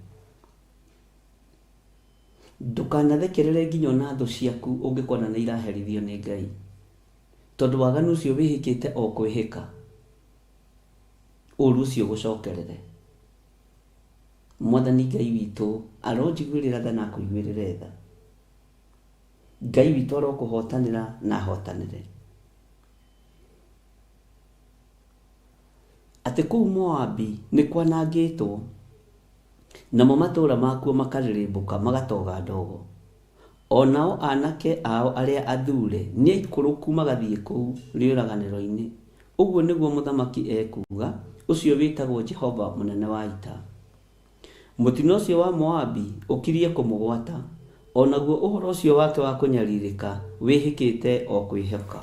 Ndũkanathekerere nginya ona thũ ciaku ũngĩkona nĩ iraherithio nĩ Ngai. Tondũ waganu ũcio wĩhĩkĩte o kwĩhĩka, ũru ũcio ũgũcokerere. Mwathani Ngai witũ aronjiguĩrĩra tha na akũiguĩrĩre tha. Ngai witũ arokũhotanĩra na ahotanĩre. Atĩ kũu Moabi nĩ kwanangĩtwo, namo matũũra makuo makarĩrĩmbũka magatoga ndogo. O nao aanake ao arĩa athuure nĩ aikũrũku magathiĩ kũu rĩũraganĩro-inĩ. Ũguo nĩguo Mũthamaki ekuuga, ũcio wĩtagwo Jehova mũnene wa ita. Mũtino ũcio wa Moabi ũkirie kũmũgwata, o naguo ũhoro ũcio wake wa kũnyarirĩka wĩhĩkĩte o kwĩhĩka.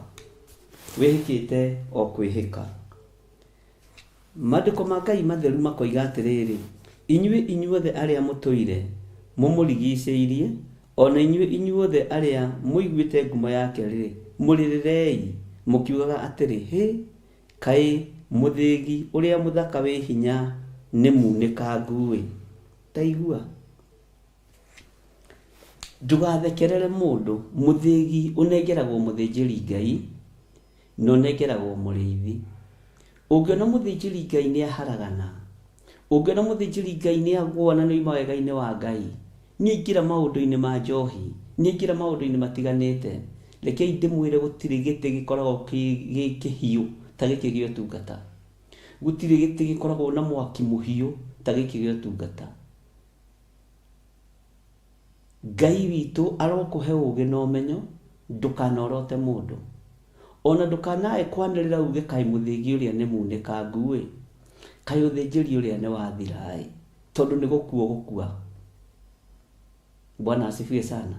Wĩhĩkĩte o kwĩhĩka. Maandĩko ma Ngai matheru makoiga atĩrĩrĩ, inyuĩ inyuothe arĩa mũtũire mũmũrigicĩirie, o na inyuĩ inyuothe arĩa mũiguĩte ngumo yake-rĩ, mũrĩrĩrei, mũkiugaga atĩrĩ, Hĩ, kaĩ mũthĩgi ũrĩa mũthaka wĩ hinya nĩ munĩkangu-ĩ! Ta igua! Ndũgathekerere mũndũ, mũthĩgi ũnengeragwo mũthĩnjĩri Ngai, na ũnengeragwo mũrĩithi. Ũngĩona mũthĩnjĩri Ngai nĩ aharagana, ũngĩona mũthĩnjĩri Ngai nĩ agũa na nĩ oima wega-inĩ wa Ngai, nĩ aingĩra maũndũ-inĩ ma njohi, nĩ aingĩra maũndũ-inĩ matiganĩte, rekei ndĩmwĩre gũtirĩ gĩtĩ gĩkoragwo gĩ kĩhiũ ta gĩkĩ gĩa ũtungata. Gũtirĩ gĩtĩ gĩkoragwo na mwaki mũhiũ ta gĩkĩ gĩa ũtungata. Ngai witũ arokũhe ũgĩ na ũmenyo, ndũkanorote mũndũ. Ona ndũkanae kwanĩrĩra uge kaĩ mũthĩgi ũrĩa nĩ munĩkangu-ĩ, kaĩ ũthĩnjĩri ũrĩa nĩ wathira-ĩ, tondũ nĩ gũkua ũgũkua. Bwana asifiwe sana.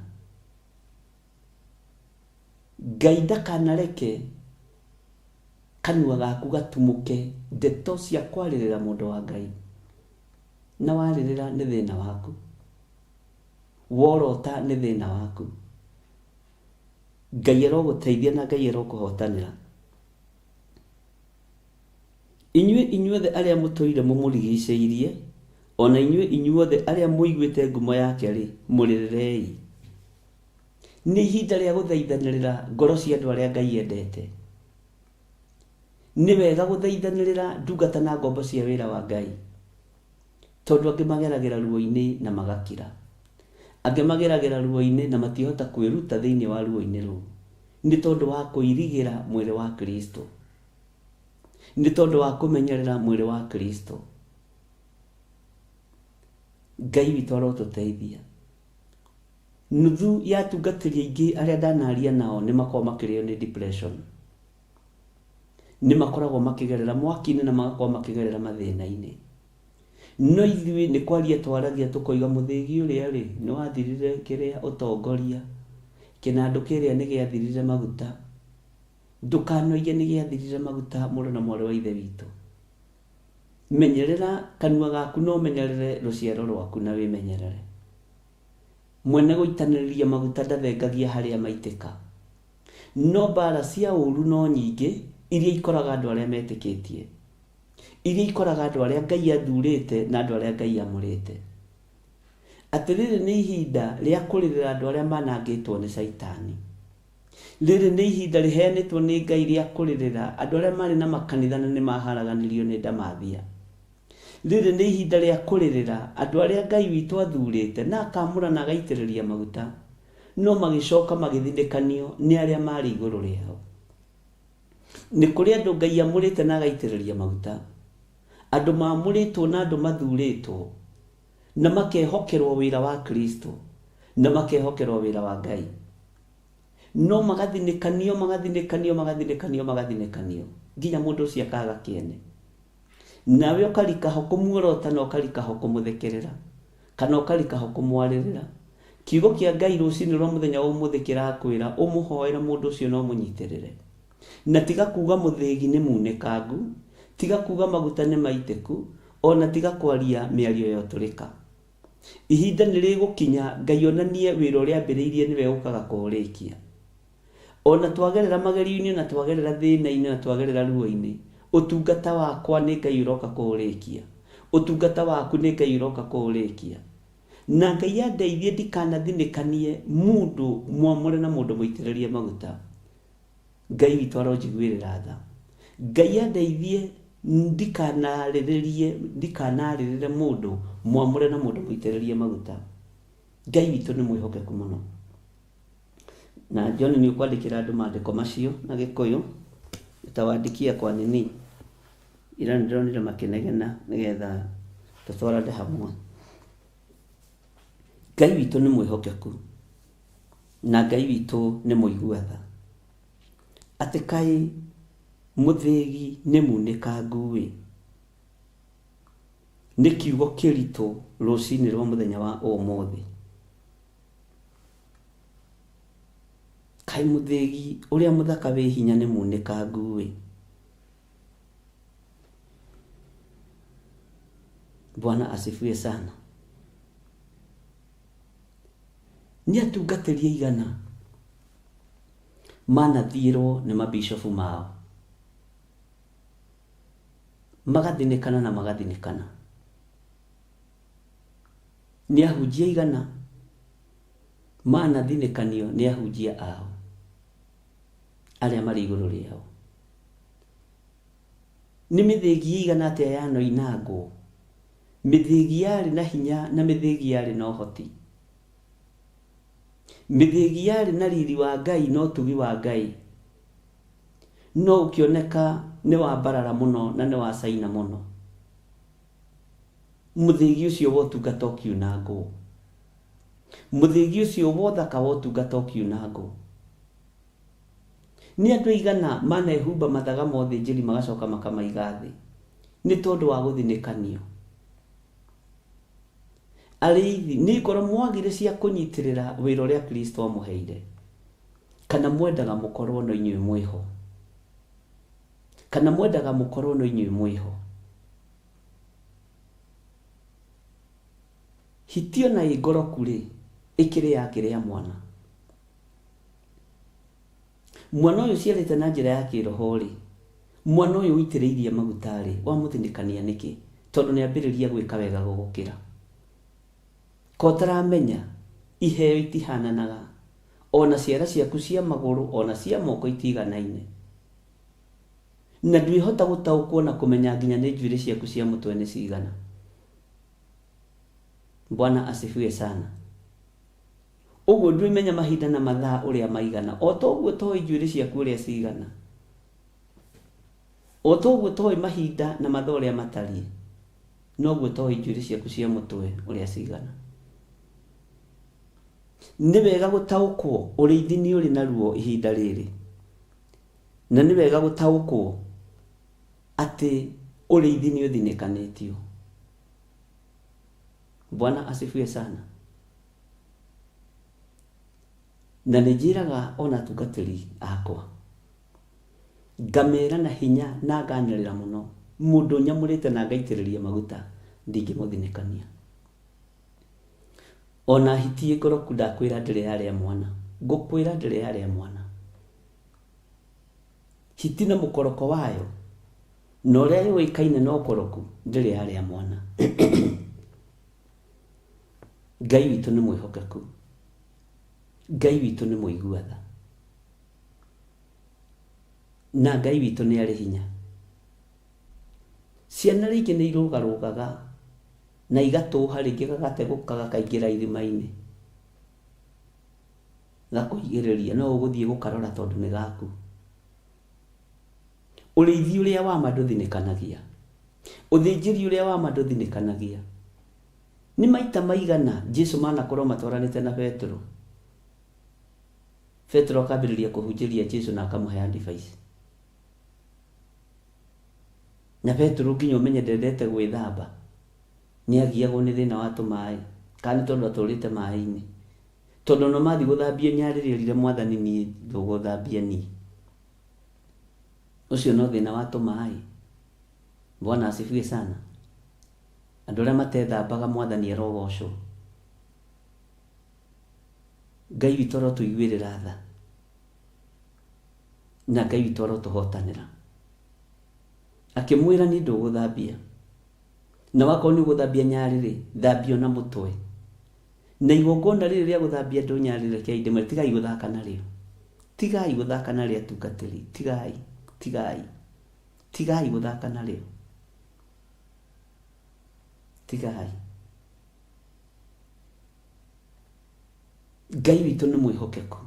Ngai ndakanareke kanua gaku gatumũke ndeto cia kwarĩrĩra mũndũ wa Ngai. Na warĩrĩra nĩ thĩna waku. Worota nĩ thĩna waku. Ngai arogũteithia na Ngai arokũhotanĩra. Inyuĩ inyuothe arĩa mũtũire mũmũrigicĩirie, o na inyuĩ inyuothe arĩa mũiguĩte ngumo yake-rĩ, mũrĩrĩrei. Nĩ ihinda rĩa gũthaithanĩrĩra ngoro cia andũ arĩa Ngai endete. Nĩ wega gũthaithanĩrĩra ndungata na ngombo cia wĩra wa Ngai, tondũ angĩ mageragĩra ruo-inĩ na magakira. Angĩ mageragĩra ruo-inĩ na matihota kwĩruta thĩinĩ wa ruo-inĩ rũu, nĩ tondũ wa kũirigĩra mwĩrĩ wa Kristo, nĩ tondũ wa kũmenyerera mwĩrĩ wa Kristo. Ngai witũ arotũteithia. Nuthu ya atungatĩri aingĩ arĩa ndanaria nao nĩ makoragwo makĩrĩo nĩ depression. Nĩ makoragwo makĩgerera mwaki-inĩ na magakorwo makĩgerera mathĩna-inĩ. No ithuĩ nĩ kwaria twaragia tũkoiga mũthĩgi ũrĩa rĩ, nĩ wathirire kĩrĩa ũtongoria, kĩnandũ kĩrĩa nĩ gĩathirire maguta. Ndũkanoige nĩ gĩathirire maguta mũrũ na mwarĩ wa Ithe witũ. Menyerera kanua gaku na ũmenyerere rũciaro rwaku na wĩmenyerere. Mwene gũitanĩrĩria maguta ndathengagia harĩa maitĩka. No mbara cia ũru no nyingĩ iria ikoraga andũ arĩa metĩkĩtie. Iria ikoraga andũ arĩa Ngai athurĩte na andũ arĩa Ngai amũrĩte. Atĩ rĩrĩ nĩ ihinda rĩa kũrĩrĩra andũ arĩa manangĩtwo nĩ Caitani. Rĩrĩ nĩ ihinda rĩheanĩtwo nĩ Ngai rĩa kũrĩrĩra andũ arĩa marĩ na makanitha na nĩ maharaganirio nĩ ndamathia. Rĩrĩ nĩ ihinda rĩa kũrĩrĩra andũ arĩa Ngai witũ athurĩte na akamũra na agaitĩrĩria maguta, no magĩcoka magĩthinĩkanio nĩ arĩa marĩ igũrũ rĩao. Nĩ kũrĩ andũ Ngai amũrĩte na agaitĩrĩria maguta, andũ mamũrĩtwo na andũ mathurĩtwo, na makehokerwo wĩra wa Kristo, na makehokerwo wĩra wa Ngai. No magathinĩkanio, magathinĩkanio, magathinĩkanio, magathinĩkanio, nginya mũndũ ũcio akaga kĩene. Nawe ũkarika ho kũmuorota na ũkarika ho kũmũthekerera, kana ũkarika ho kũmwarĩrĩra. Kiugo kĩa Ngai rũcinĩ rwa mũthenya wa ũmũthĩ kĩrakwĩra ũmũhoere mũndũ ũcio na ũmũnyitĩrĩre. Na tiga kuga mũthĩgi nĩ munĩkangu, tiga kuga maguta nĩ maitĩku, ona tiga kwaria mĩario ya ũtũrĩka. Ihinda nĩ rĩgũkinya Ngai onanie wĩra ũrĩa ambĩrĩirie nĩwe ũkaga kũũrĩkia. Ona twagerera magerio-inĩ, ona twagerera thĩna-inĩ, ona twagerera ruo-inĩ, ũtungata wakwa nĩ Ngai ũroka kũũrĩkia. Ũtungata waku nĩ Ngai ũroka kũũrĩkia. Na Ngai andeithie ndikanathinĩkanie mũndũ mwamũre na mũndũ mũitĩrĩrie maguta. Ngai witũ aronjiguĩrĩra tha. Ngai andeithie ndikanarĩrĩrie, ndikanarĩrĩre mũndũ mwamũre na mũndũ mũitĩrĩrie maguta. Ngai witũ nĩ mwĩhokeku mũno. Na John nĩ ũkwandĩkĩra andũ maandĩko macio na Gĩkũyũ, utawaandikia kwa nini? Ira nĩ ndĩronire makĩnegena nĩgetha tũtwarane hamwe. Ngai witũ nĩ mwĩhokeku na Ngai witũ nĩ mũigua tha. Atĩ kaĩ mũthĩgi nĩ munĩkangu-ĩ, nĩ kiugo kĩritũ rũcinĩ rwa mũthenya wa ũmũthĩ. Kaĩ mũthĩgi ũrĩa mũthaka wĩ hinya nĩ munĩkangu-ĩ. Bwana asifiwe sana. Nĩ atungatĩri aigana manathiĩrwo nĩ mabishofu mao, magathinĩkana na magathinĩkana. Nĩ ahunjia aigana manathinĩkanio nĩ ahunjia ao arĩa marĩ igũrũ rĩao. Nĩ mĩthĩgi ĩigana atĩa yanoinangwo, mĩthĩgi yarĩ na hinya na mĩthĩgi yarĩ na ũhoti, mĩthĩgi yarĩ na riri wa Ngai na ũtugi wa Ngai, no ũkĩoneka nĩ wa mbarara mũno na nĩ wa caina mũno. Mũthĩgi ũcio wa ũtungata ũkiunangwo, mũthĩgi ũcio wa ũthaka wa ũtungata ũkiunangwo. Nĩ andũ aigana manehumba mathaga ma ũthĩnjĩri magacoka makamaiga thĩ nĩ tondũ wa gũthinĩkanio. Arĩithi, nĩ ngoro mwagire cia kũnyitĩrĩra wĩra ũrĩa Kristo amũheire, kana mwendaga mũkorwo no inyuĩ mwĩho? Kana mwendaga mũkorwo no inyuĩ mwĩho? Hiti ona ĩ ngoroku-rĩ, ĩkĩrĩ ya kĩrĩa mwana? Mwana ũyũ ũciarĩte na njĩra ya kĩroho-rĩ, mwana ũyũ ũitĩrĩirie maguta-rĩ, wamũthinĩkania nĩkĩ? Tondũ nĩ ambĩrĩria gwĩka wega gũgũkĩra. Ko ũtaramenya, iheo itihananaga, ona ciara ciaku cia magũrũ, ona cia moko itiganaine. Na ndwĩhota gũtaũkwo na kũmenya nginya nĩ njuĩrĩ ciaku cia mũtwe nĩ cigana. Bwana asifiwe sana. Ũguo ndwĩmenya mahinda na mathaa ũrĩa maigana, o ta ũguo ũtoĩ njuĩrĩ ciaku ũrĩa ciigana, o ta ũguo ũtoĩ mahinda na mathaa ũrĩa matariĩ. Noguo toĩ njuĩrĩ ciaku cia mũtwe ũrĩa cigana. Nĩ wega gũtaũkwo ũrĩithi nĩ ũrĩ na ruo ihinda rĩrĩ. Na nĩ wega gũtaũkwo atĩ ũrĩithi nĩ ũthinĩkanĩtio. Bwana asifiwe sana. Na nĩ njĩraga ona atungatĩri akwa, ngamera na hinya na nganĩrĩra mũno, mũndũ nyamũrĩte na ngaitĩrĩria maguta ndingĩmũthinĩkania. Ona hiti ngoroku ndakwĩra ndĩrĩ yarĩa mwana, ngũkwĩra ndĩrĩ yarĩa mwana. Hiti na mũkoroko wayo na ũrĩa yũĩkaine na ũkoroku ndĩrĩ yarĩa mwana. Ngai witũ nĩ mwĩhokeku, Ngai witũ nĩ mũigua tha, na Ngai witũ nĩ arĩ hinya. Ciana rĩngĩ nĩ irũgarũgaga na igatũha rĩngĩ gagategũka gakaingĩra irima-inĩ gakũigĩrĩria, no ũgũthiĩ gũkarora tondũ nĩ gaku. Ũrĩithi ũrĩa wa ma ndũthinĩkanagia, ũthĩnjĩri ũrĩa wa ma ndũthinĩkanagia. Nĩ maita maigana Jesu manakorwo matwaranĩte na Petero, Petero akambĩrĩria kũhunjĩria Jesu na akamũhe advice. Na Petero nginya ũmenye ndendete gwĩthamba, nĩ agiagwo nĩ thĩna wa tũmaĩ, kana nĩ tondũ atũrĩte maĩ-inĩ. Tondũ ona mathiĩ gũthambio nyarĩrĩ erire Mwathani niĩ ndũgũthambia niĩ. Ũcio no thĩna wa tũmaĩ. Bwana asifiwe sana. Andũ arĩa matethambaga Mwathani arogocwo. Ngai witũ arotũiguĩrĩra tha. Na Ngai witũ arotũhotanĩra. Akĩmwĩra niĩ ndũgũthambia. Na wakorwo nĩ ũgũthambia nyarĩrĩ, thambia ona mũtwe. Na igongona rĩrĩ rĩa gũthambia andũ nyarĩrĩ rekei ndĩmwĩre tigai gũthaka narĩo. Tigai gũthaka narĩo atungatĩri. Tigai, tigai. Tigai gũthaka narĩo. Tigai. Ngai witũ nĩ mwĩhokeku.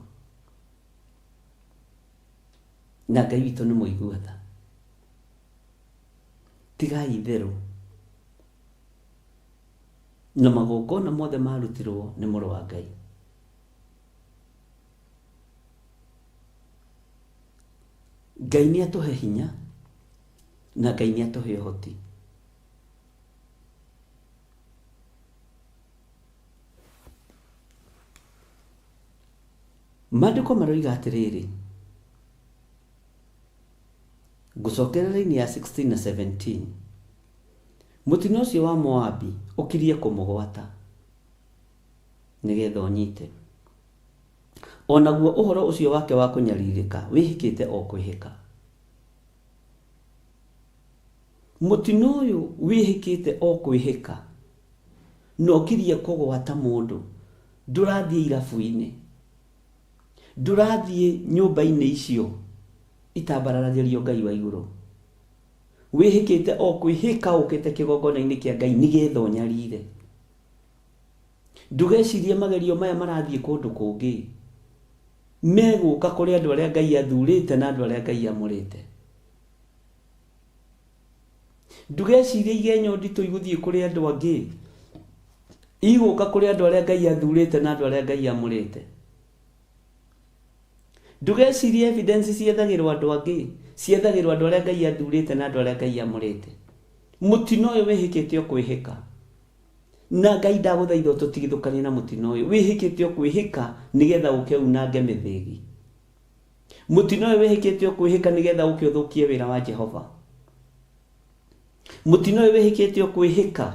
Na Ngai witũ nĩ mũigua tha. Tigai itherũ. Na magongona mothe marutirwo nĩ mũrũ wa Ngai. Ngai nĩ atũhe hinya na Ngai nĩ atũhe ũhoti. Maandĩko maroiga atĩrĩrĩ, ngũcokera raini ya 16 na 17, mũtino ũcio wa Moabi ũkirie kũmũgwata nĩgetha ũnyite, o naguo ũhoro ũcio wake wa kũnyarirĩka wĩhĩkĩte o kwĩhĩka. Mũtino ũyũ wĩhĩkĩte o kwĩhĩka na ũkirie kũgwata mũndũ, ndũrathiĩ irabu-inĩ, ndũrathiĩ nyũmba-inĩ icio itambararagĩrio Ngai wa igũrũ. Wĩhĩkĩte o kwĩhĩka ũkĩte kĩgongona-inĩ kĩa Ngai nĩgetha ũnyarire. Ndũgecirie magerio maya marathiĩ kũndũ kũngĩ, megũka kũrĩ andũ arĩa Ngai athurĩte na andũ arĩa Ngai amũrĩte. Ndũgecirie igenyo nditũ igũthiĩ kũrĩ andũ angĩ, igũka kũrĩ andũ arĩa Ngai athurĩte na andũ arĩa Ngai amũrĩte. Ndũgecirie evidence ciethagĩrwo andũ angĩ, ciethagĩrwo andũ arĩa Ngai athurĩte na andũ arĩa Ngai amũrĩte. Mũtino ũyũ wĩhĩkĩte o kwĩhĩka. Na Ngai ndagũthaitha ũtũtigithũkanie na mũtino ũyũ wĩhĩkĩte o kwĩhĩka nĩgetha ũke unange mĩthĩgi. Mũtino ũyũ wĩhĩkĩte o kwĩhĩka nĩgetha ũke ũthũkie wĩra wa Jehova. Mũtino ũyũ wĩhĩkĩte o kwĩhĩka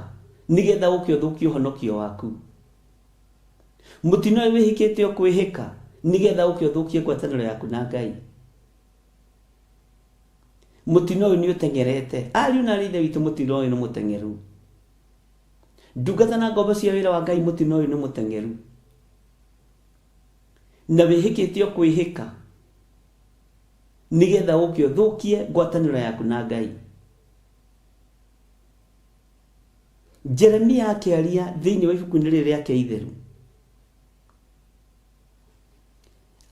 nĩgetha ũke ũthũkie ũhonokio waku. Mũtino ũyũ wĩhĩkĩte o kwĩhĩka nĩgetha ũke ũthũkie ngwatanĩro yaku na Ngai. Mũtino ũyũ nĩ ũteng'erete. Ariũ na aarĩ a Ithe witũ, mũtino ũyũ nĩ mũteng'eru. Ndungata na ngombo cia wĩra wa Ngai, mũtino ũyũ nĩ mũteng'eru. Na wĩhĩkĩte o kwĩhĩka nĩgetha ũke ũthũkie ngwatanĩro yaku na Ngai. Jeremia akĩaria thĩinĩ wa ibuku-inĩ rĩrĩ rĩake itheru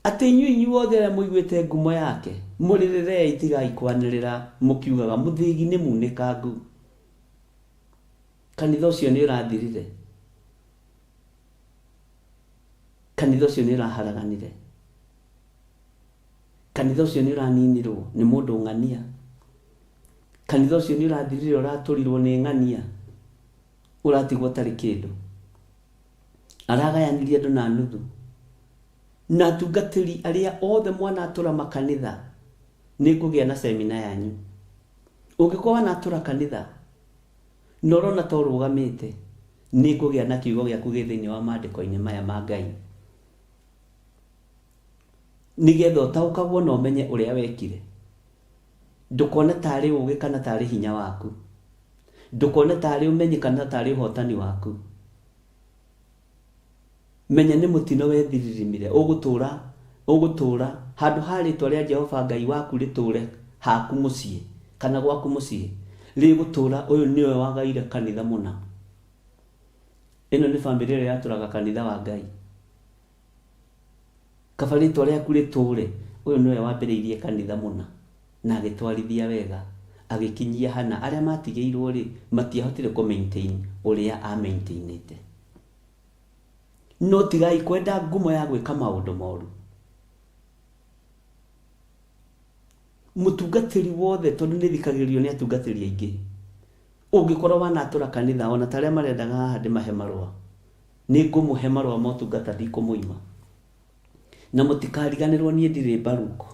atĩ inyuĩ inyuothe arĩa mũiguĩte ngumo yake mũrĩrĩrei, tigai kwanĩrĩra mũkiugaga mũthĩgi nĩ munĩkangu. Kanitha ũcio nĩ ũrathirire. Kanitha ũcio nĩ ũraharaganire. Kanitha ũcio nĩ ũraninirwo nĩ mũndũ ng'ania. Kanitha ũcio nĩ ũrathirire ũratũrirwo nĩ ng'ania. Ũratigwo ũtarĩ kĩndũ. Aragayanirie andũ na nuthu. Na atungatĩri arĩa othe mwanatũra makanitha, nĩ ngũgĩa na semina yanyu. Ũngĩkorwo wanatũra kanitha, na ũrona ta ũrũgamĩte, nĩ ngũgĩa na kiugo gĩaku gĩ thĩinĩ wa maandĩko-inĩ maya ma Ngai. Nĩgetha ũtaũkagwo na ũmenye ũrĩa wekire. Ndũkone tarĩ ũgĩ kana tarĩ hinya waku. Ndũkone tarĩ ũmenyi kana tarĩ ũhotani waku. Menya nĩ mũtino wethiririmire, ũgũtũra, ũgũtũra, handũ ha rĩtwa rĩa Jehova Ngai waku rĩtũre haku mũciĩ, kana gwaku mũciĩ, rĩgũtũra ũyũ nĩwe wagaire kanitha mũna. Ĩno nĩ bamĩrĩ ĩrĩa yatũraga kanitha wa Ngai. Kaba rĩtwa rĩaku rĩtũre, ũyũ nĩwe wambĩrĩirie kanitha mũna, na agĩtwarithia wega, agĩkinyia hana. Arĩa matigĩirwo rĩ, matiahotire kũ maintain ũrĩa a maintainĩte. No tigai kwenda ngumo ya gwĩka maũndũ moru. Mũtungatĩri wothe, tondũ nĩ thikagĩrĩrio nĩ atungatĩri aingĩ, ũngĩkorwo wanatũra kanitha, ona ta arĩa marendaga haha ndĩmahe marũa, nĩ ngũmũhe marũa ma ũtungata, ndikũmũima. Na mũtikariganĩrwo niĩ ndirĩ Baruku.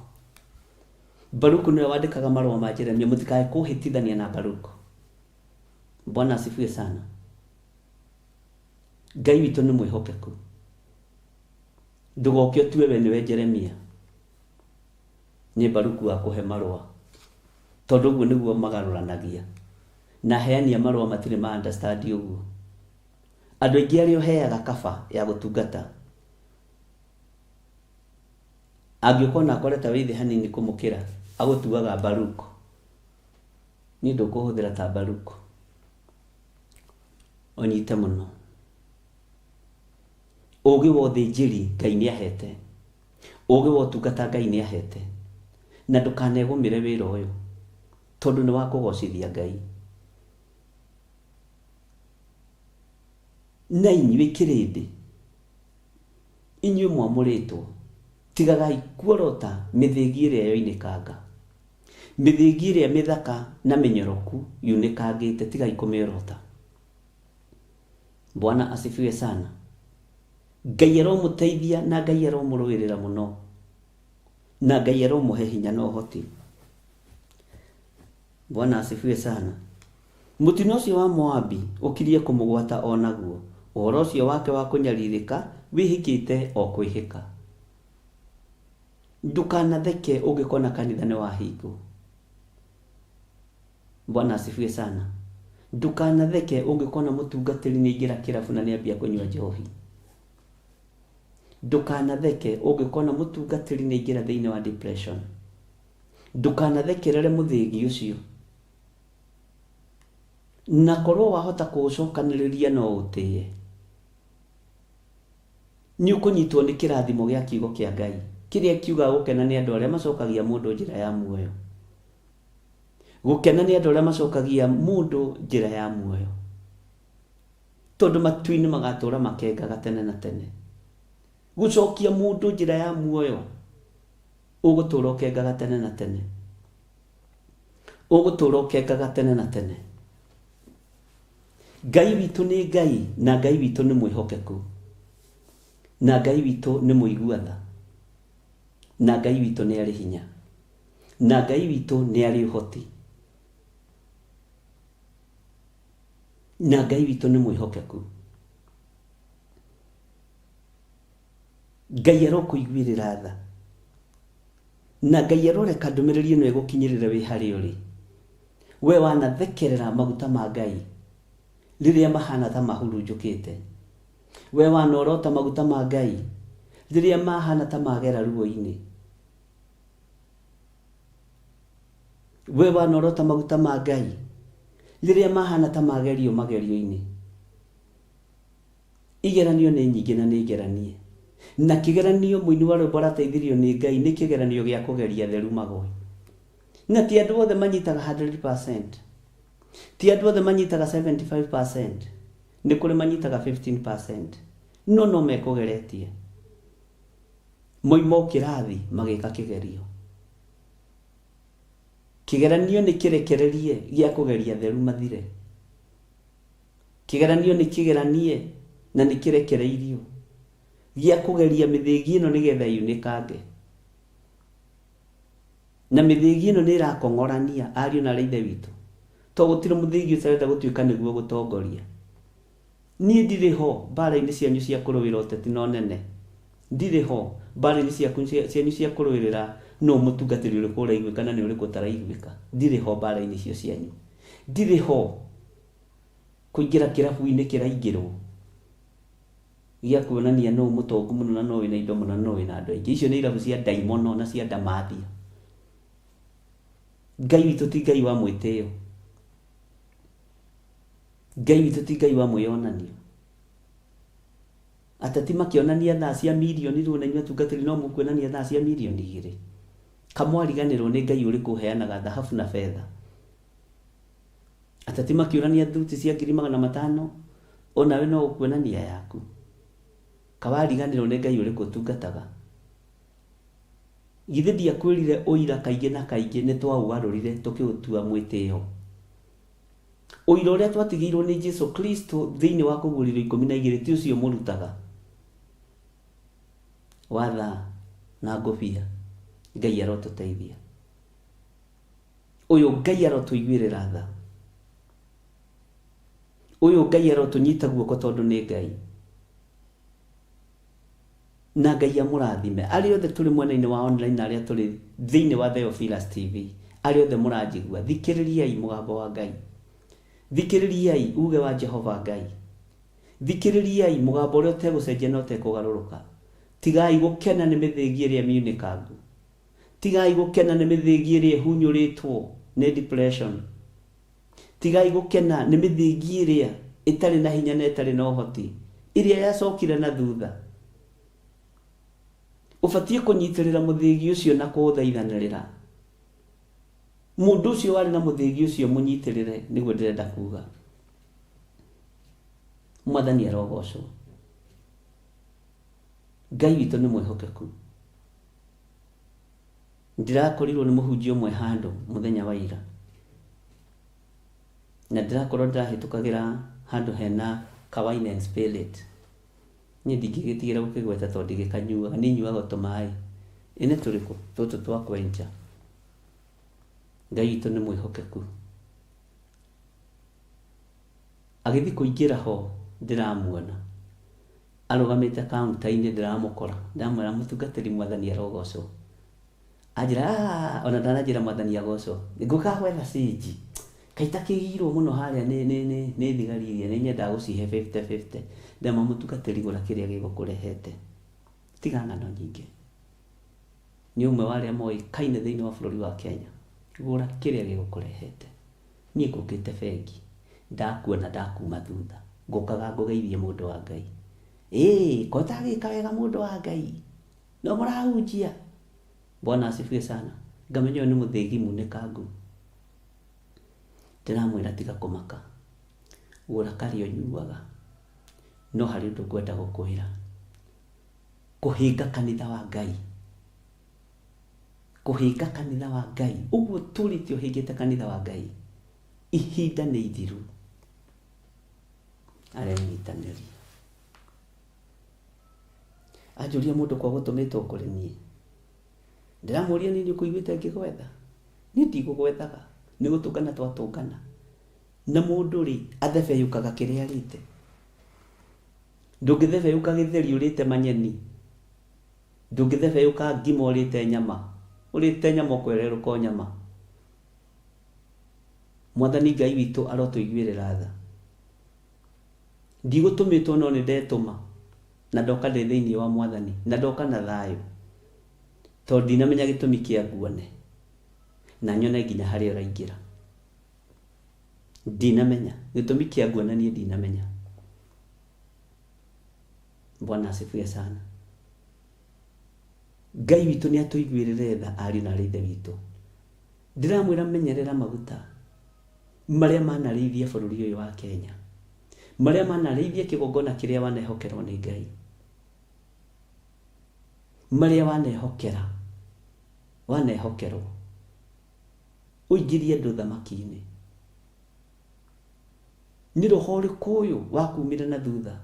Baruku nĩwe wandĩkaga marũa ma Jeremia, mũtikae kũhĩtithania na Baruku. Bwana asifiwe sana. Ngai witũ nĩ mwĩhokeku. Ndũgoke ũtue we nĩwe Jeremia. Nĩ Baruku wa kũhe marũa. Tondũ ũguo nĩguo magarũranagia. Na aheani a marũa matirĩ ma understand ũguo. Andũ aingĩ arĩa ũheaga kaba ya gũtungata, angĩũka ona akore ta wĩ thĩ hanini kũmũkĩra, agũtuaga Baruku. Niĩ ndũkũhũthĩra ta Baruku. Ũnyite mũno. Ũgĩ wa ũthĩnjĩri Ngai nĩ ahete. Ũgĩ wa ũtungata Ngai nĩ ahete. Na ndũkanegũmĩre wĩra ũyũ, tondũ nĩ wa kũgocithia Ngai. Na inyuĩ kĩrĩndĩ, inyuĩ mwamũrĩtwo, tigagai kuorota mĩthĩgi ĩrĩa yoinĩkanga. Mĩthĩgi ĩrĩa mĩthaka na mĩnyoroku yunĩkangĩte, tigai kũmĩorota. Bwana asifiwe sana. Ngai aromũteithia na Ngai aromũrũĩrĩra mũno. Na Ngai aromũhe hinya na ũhoti. Bwana asifiwe sana. Mũtino ũcio wa Moabi ũkirie kũmũgwata o naguo, ũhoro ũcio wake wa kũnyarirĩka wĩhĩkĩte o kwĩhĩka. Ndũkanatheke ũngĩkona kanitha nĩ wahingwo. Bwana asifiwe sana. Ndũkanatheke ũngĩkona mũtungatĩri nĩ aingĩra kĩrabu na nĩ ambia kũnyua njohi. Ndũkanatheke ũngĩkona mũtungatĩri nĩ aingĩra thĩinĩ wa depression. Ndũkanathekerere mũthĩgi ũcio. Na korwo wahota kũũcokanĩrĩria no ũtĩe. Nĩ ũkũnyitwo nĩ kĩrathimo gĩa kiugo kĩa Ngai, kĩrĩa kiugaga gũkena nĩ andũ arĩa macokagia mũndũ njĩra ya muoyo. Gũkena nĩ andũ arĩa macokagia mũndũ njĩra ya muoyo. Tondũ matu-inĩ magatũũra makengaga tene na tene. Gũcokia mũndũ njĩra ya muoyo, ũgũtũũra ũkengaga tene na tene. Ũgũtũũra ũkengaga tene na tene. Ngai witũ nĩ Ngai, na Ngai witũ nĩ mwĩhokeku. Na Ngai witũ nĩ mũigua tha. Na Ngai witũ nĩ arĩ hinya. Na Ngai witũ nĩ arĩ ũhoti. Na Ngai witũ nĩ mwĩhokeku. Ngai arokũiguĩrĩra tha. Na Ngai aroreka ndũmĩrĩri ĩno ĩgũkinyĩrĩre wĩ harĩa ũrĩ. We wanathekerera maguta ma Ngai rĩrĩa mahana ta mahurunjũkĩte. We wanorota maguta ma Ngai rĩrĩa mahana ta magera ruo-inĩ. We wanorota maguta ma Ngai rĩrĩa mahana ta magerio magerio-inĩ. Igeranio nĩ nyingĩ na nĩ ngeranie. Na kĩgeranio mũini wa rwĩmbo arateithirio nĩ Ngai nĩ kĩgeranio gĩa kũgeria theru magwe. Na ti andũ othe manyitaga 100%. Ti andũ othe manyitaga 75%, nĩ kũrĩ manyitaga 15%, no no mekũgeretie. Moima o kĩrathi magĩka kĩgerio. Kĩgeranio nĩ kĩrekererie gĩa kũgeria theru mathire. Kĩgeranio nĩ kĩgeranie na nĩ kĩrekereirio gĩa kũgeria mĩthĩgi ĩno nĩgetha yunĩkange. Na mĩthĩgi ĩno nĩ ĩrakong'orania ariũ na aarĩ a Ithe witũ, tondũ gũtirĩ mũthĩgi ũtarenda gũtuĩka nĩguo gũtongoria. Niĩ ndirĩ ho mbara-inĩ cianyu cia kũrũĩra ũteti na ũnene. Ndirĩ ho mbara-inĩ cianyu cia kũrũĩrĩra nũ mũtungatĩri ũrĩkũ ũraiguĩka na nĩ ũrĩkũ ũtaraiguĩka. Ndirĩ ho mbara-inĩ icio cianyu. Ndirĩ ho kũingĩra kĩrabu-inĩ kĩraingĩrwo gĩa kuonania nũ mũtongu mũno na nũ wĩna indo mũno na nũ wĩna andũ aingĩ. Icio nĩ irabu cia ndaimono na cia ndamathia. Ngai witũ ti Ngai wa mwĩtĩo. Ngai witũ ti Ngai wa mwĩyonanio. Ateti makĩonania thaa cia mirioni rĩu na inyuĩ atungatĩri no mũkuonania thaa cia mirioni igĩrĩ. Kamwariganĩrwo nĩ Ngai ũrĩkũ ũheanaga thahabu na betha. Ateti makĩonania thuti cia 500,000 onawe no ũkuonania yaku. Kawariganĩrwo nĩ Ngai ũrĩkũ ũtungataga. Githĩ ndiakwĩrire ũira kaingĩ na kaingĩ nĩ twaũgarũrire tũkĩũtua mwĩtĩo. Ũira ũrĩa twatigĩirwo nĩ Jesu Kristo thĩinĩ wa kũguũrĩrio 12 ti ũcio mũrutaga. Wa thaa na ngũbia. Ngai arotũteithia. Ũyũ Ngai arotũiguĩrĩra tha. Ũyũ Ngai arotũnyita guoko tondũ nĩ Ngai. Na Ngai amũrathime. Arĩa othe tũrĩ mwena-inĩ wa online na arĩa tũrĩ thĩinĩ wa Theophilus TV, arĩa othe mũranjigua, thikĩrĩriai mũgambo wa Ngai. Thikĩrĩriai uge wa Jehova Ngai. Thikĩrĩriai mũgambo ũrĩa ũtegũcenjia na ũtekũgarũrũka. Tigai gũkena nĩ mĩthĩgi ĩrĩa miunĩkangu. Tigai gũkena nĩ mĩthĩgi ĩrĩa ĩhunyũrĩtwo nĩ depression. Tigai gũkena nĩ mĩthĩgi ĩrĩa ĩtarĩ na hinya na ĩtarĩ na ũhoti, ĩrĩa yacokire na thutha. Ũbatiĩ kũnyitĩrĩra mũthĩgi ũcio na kũũthaithanĩrĩra. Mũndũ ũcio warĩ na mũthĩgi ũcio mũnyitĩrĩre, nĩguo ndĩrenda kuga. Mwathani arogocwo. Ngai witũ nĩ mwĩhokeku. Ndĩrakorirwo nĩ mũhunjia ũmwe handũ mũthenya wa ira. Na ndĩrakorwo ndĩrahĩtũkagĩra handũ hena ka wine and spirit. Niĩ ndingĩgĩtigĩra gũkĩgweta tondũ ndigĩkanyuaga, niĩ nyuaga tũmaĩ. Ĩ nĩ tũrĩkũ? Tũtũ twa kwenja. Ngai witũ nĩ mwĩhokeku. Agĩthiĩ kũingĩra ho ndĩramuona. Arũgamĩte counter-inĩ ndĩramũkora. Ndamwĩra mũtungatĩri mwathani arogocwo. Anjĩra, ah, ona ndananjĩra mwathani agocwo. Ngũkaga gwetha cĩnji. Kaĩ itakĩgirwo mũno harĩa nĩ thigari iria nĩ nyendaga gũcihe 50-50. Ndamwĩra mũtungatĩri gũra kĩrĩa gĩgũkũrehete. Tiga ng'ano nyingĩ. Nĩ ũmwe wa arĩa moĩkaine thĩinĩ wa bũrũri wa Kenya. Gũra kĩrĩa gĩgũkũrehete. Niĩ ngũkĩte bengi. Ndakuona ndakuma thutha. Ngũkaga ngũgeithie mũndũ wa Ngai. Ĩĩ, ko ũtagĩka wega mũndũ wa Ngai. No mũrahunjia. Bwana asifiwe sana. Ngamenya ũyũ nĩ mũthĩgi munĩkangu. Ndĩramwĩra tiga kũmaka. Gũra karĩa ũnyuaga. No harĩ ũndũ ngwenda gũkwĩra. Kũhinga kanitha wa Ngai. Kũhinga kanitha wa Ngai. Ũguo tũrĩte ũhingĩte kanitha wa Ngai. Ihinda nĩ ithiru. Arenyitanĩria. Anjũria mũndũ kwa gũtũmĩtwo kũrĩ niĩ. Ndĩramũria niĩ nĩ ũkũiguĩte ngĩgwetha. Niĩ ndigũgwethaga. Nĩ gũtũngana twatũngana. Na mũndũ rĩ, athebeyũkaga kĩrĩa arĩte. Ndũngĩthebeyũka gĩtheri ũrĩte manyeni. Ndũngĩthebeyũka ngima ũrĩte nyama. Ũrĩte nyama ũkwererũka o nyama. Mwathani Ngai witũ arotũiguĩrĩra tha. Ndigũtũmĩtwo no nĩ ndetũma. Na ndoka ndĩ thĩinĩ wa Mwathani. Na ndoka na thayũ. Tondũ ndinamenya gĩtũmi kĩa nguone. Na nyone nginya harĩa ũraingĩra. Ndinamenya. Gĩtũmi kĩa nguone niĩ ndinamenya. Bwana asifiwe sana. Ngai witũ nĩ atũiguĩrĩre tha ariũ na aarĩ a Ithe witũ. Ndĩramwĩra menyerera maguta. Marĩa manarĩithia bũrũri ũyũ wa Kenya, marĩa manarĩithia kĩgongona kĩrĩa wanehokerwo nĩ Ngai, marĩa wanehokera, wanehokerwo ũingĩrie andũ thamaki-inĩ. Nĩ roho ũrĩkũ ũyũ wakumire na thutha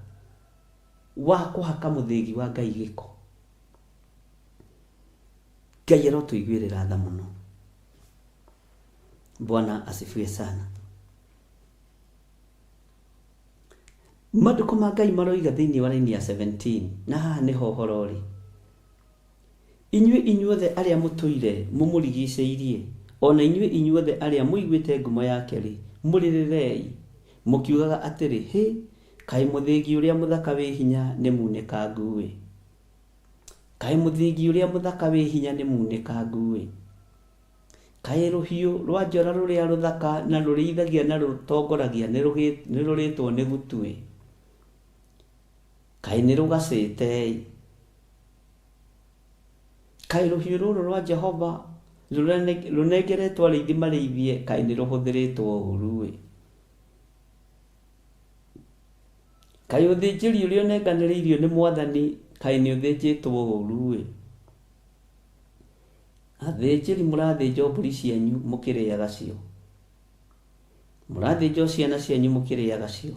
wa kũhaka mũthĩgi wa Ngai gĩko? Ngai arotũiguĩrĩra tha mũno. Bwana asifiwe sana. Maandĩko ma Ngai maroiga thĩinĩ wa raini ya 17, na haha nĩho ũhoro ũrĩ. Inyuĩ inyuothe arĩa mũtũire mũmũrigicĩirie, o na inyuĩ inyuothe arĩa mũiguĩte ngumo yake-rĩ, mũrĩrĩrei, mũkiugaga atĩrĩ, Hĩ, kaĩ mũthĩgi ũrĩa mũthaka wĩ hinya nĩ munĩkangu-ĩ! Kaĩ mũthĩgi ũrĩa mũthaka wĩ hinya nĩ munĩkangu-ĩ! Kaĩ rũhiũ rwa njora rũrĩa rũthaka na rũrĩithagia na rũtongoragia nĩrũrĩtwo nĩ gutu-ĩ! Kaĩ nĩrũgacĩte-ĩ! Kaĩ rũhiũ rũrũ rwa Jehova rũnengeretwo arĩithi marĩithie, kaĩ nĩrũhũthĩrĩtwo ũũru-ĩ! Kaĩ ũthĩnjĩri ũrĩa ũnenganĩrĩirio nĩ Mwathani, kaĩ nĩũthĩnjĩtwo ũũru-ĩ! Athĩnjĩri mũrathĩnja o mbũri cianyu mũkĩrĩaga cio, mũrathĩnja o ciana cianyu mũkĩrĩaga cio,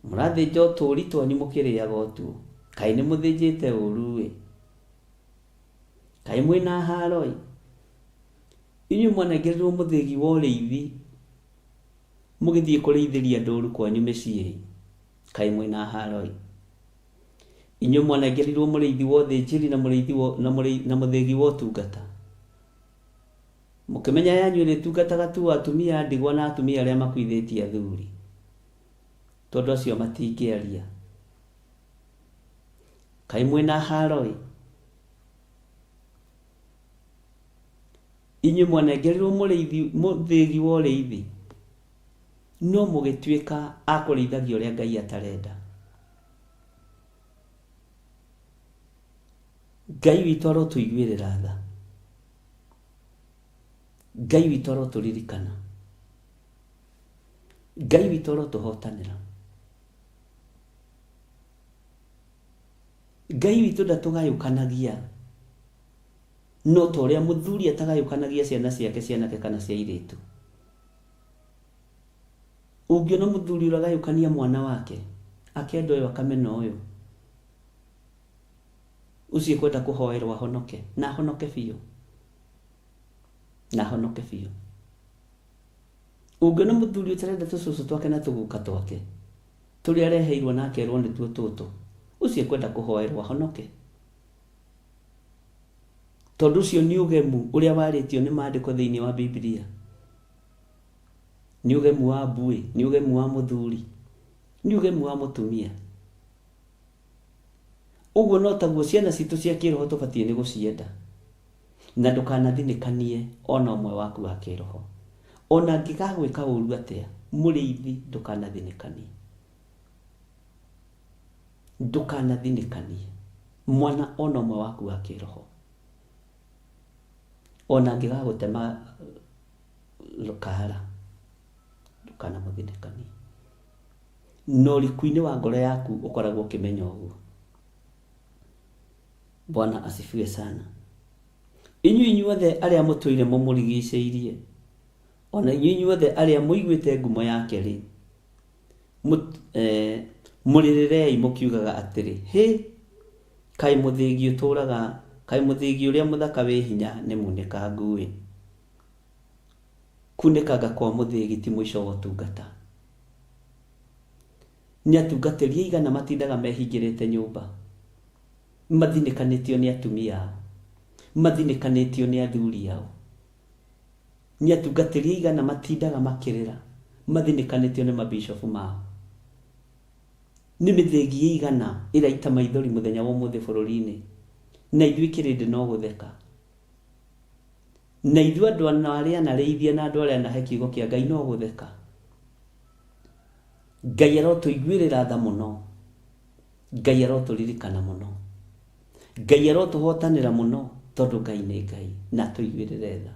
mũrathĩnja o tũũri twanyu mũkĩrĩaga o tuo. Kaĩ nĩmũthĩnjĩte ũũru-ĩ! Kaĩ mwĩna haaro-ĩ! Inyuĩ mwanengerirwo mũthĩgi wa ũrĩithi mũgĩthiĩ kũrĩithĩria ndũũru kwanyu mĩciĩ-ĩ, kaĩ mwĩna haaro-ĩ! Inyuĩ mwanengerirwo mũrĩithi wa ũthĩnjĩri na mũrĩithi wa, na, mũrĩ, na mũthĩgi wa ũtungata. Mũkĩmenya yanyu ĩrĩtungataga tu atumia a ndigwa na atumia arĩa makuithĩtie athuri, tondũ acio matingĩaria. Kaĩ mwĩna haaro-ĩ! Inyuĩ mwanengerirwo mũrĩithi, mũthĩgi wa ũrĩithi, no mũgĩtuĩka a kũrĩithagia ũrĩa Ngai atarenda. Ngai witũ arotũiguĩrĩra tha. Ngai witũ arotũririkana. Ngai witũ arotũhotanĩra. Ngai witũ ndatũgayũkanagia no ta ũrĩa mũthuri atagayũkanagia ciana ciake cianake kana cia airĩtu. Ũngĩona mũthuri ũragayũkania mwana wake, akenda ũyũ akamena ũyũ, ũcio ekwenda kũhoerwo ahonoke, na ahonoke biũ, na ahonoke biũ. Ũngĩona mũthuri ũtarenda tũcũcũ twake na tũguka twake, tũrĩa areheirwo na akerwo nĩtuo tũtũ, ũcio ekwenda kũhoerwo ahonoke. Tondũ ũcio nĩ ũgemu ũrĩa warĩtio nĩ maandĩko thĩinĩ wa Bibilia. Nĩ ũgemu wa mbuĩ, nĩ ũgemu wa mũthuri, nĩ ũgemu wa mũtumia. Ũguo no taguo ciana citũ cia kĩroho tũbatiĩ nĩ gũcienda. Na ndũkanathinĩkanie ona ũmwe waku wa kĩroho. Ona angĩgagwĩka ũru atĩa, mũrĩithi ndũkanathinĩkanie. Ndũkanathinĩkanie mwana ona ũmwe waku wa kĩroho. Ona angĩgagũtema rũkara, ndũkanamũthinĩkanie. Na ũriku-inĩ wa ngoro yaku ũkoragwo ũkĩmenya ũguo. Bwana asifiwe sana. Inyuĩ inyuothe arĩa mũtũire mũmũrigicĩirie, o na inyuĩ inyuothe arĩa mũiguĩte ngumo yake-rĩ, mũrĩrĩrei mũkiugaga atĩrĩ, Hĩ, kaĩ mũthĩgi ũtũũraga, kaĩ mũthĩgi ũrĩa mũthaka wĩ hinya nĩ munĩkangu-ĩ! Kunĩkanga kwa mũthĩgi ti mũico wa ũtungata. Nĩ atungatĩri aigana matindaga mehingĩrĩte nyũmba, mathinĩkanĩtio nĩ atumia ao, mathinĩkanĩtio nĩ athuri ao. Nĩ atungatĩri aigana matindaga makĩrĩra, mathinĩkanĩtio nĩ mabishofu mao. Nĩ mĩthĩgi ĩigana ĩraita maithori mũthenya wa ũmũthĩ bũrũri-inĩ, na ithuĩ kĩrĩndĩ no gũtheka. Na ithuĩ andũ arĩa anarĩithia na andũ arĩa anahe kiugo kĩa Ngai no gũtheka. Ngai arotũiguĩrĩra tha mũno. Ngai arotũririkana mũno. Ngai arotũhotanĩra mũno, tondũ Ngai nĩ Ngai na atũiguĩrĩre tha.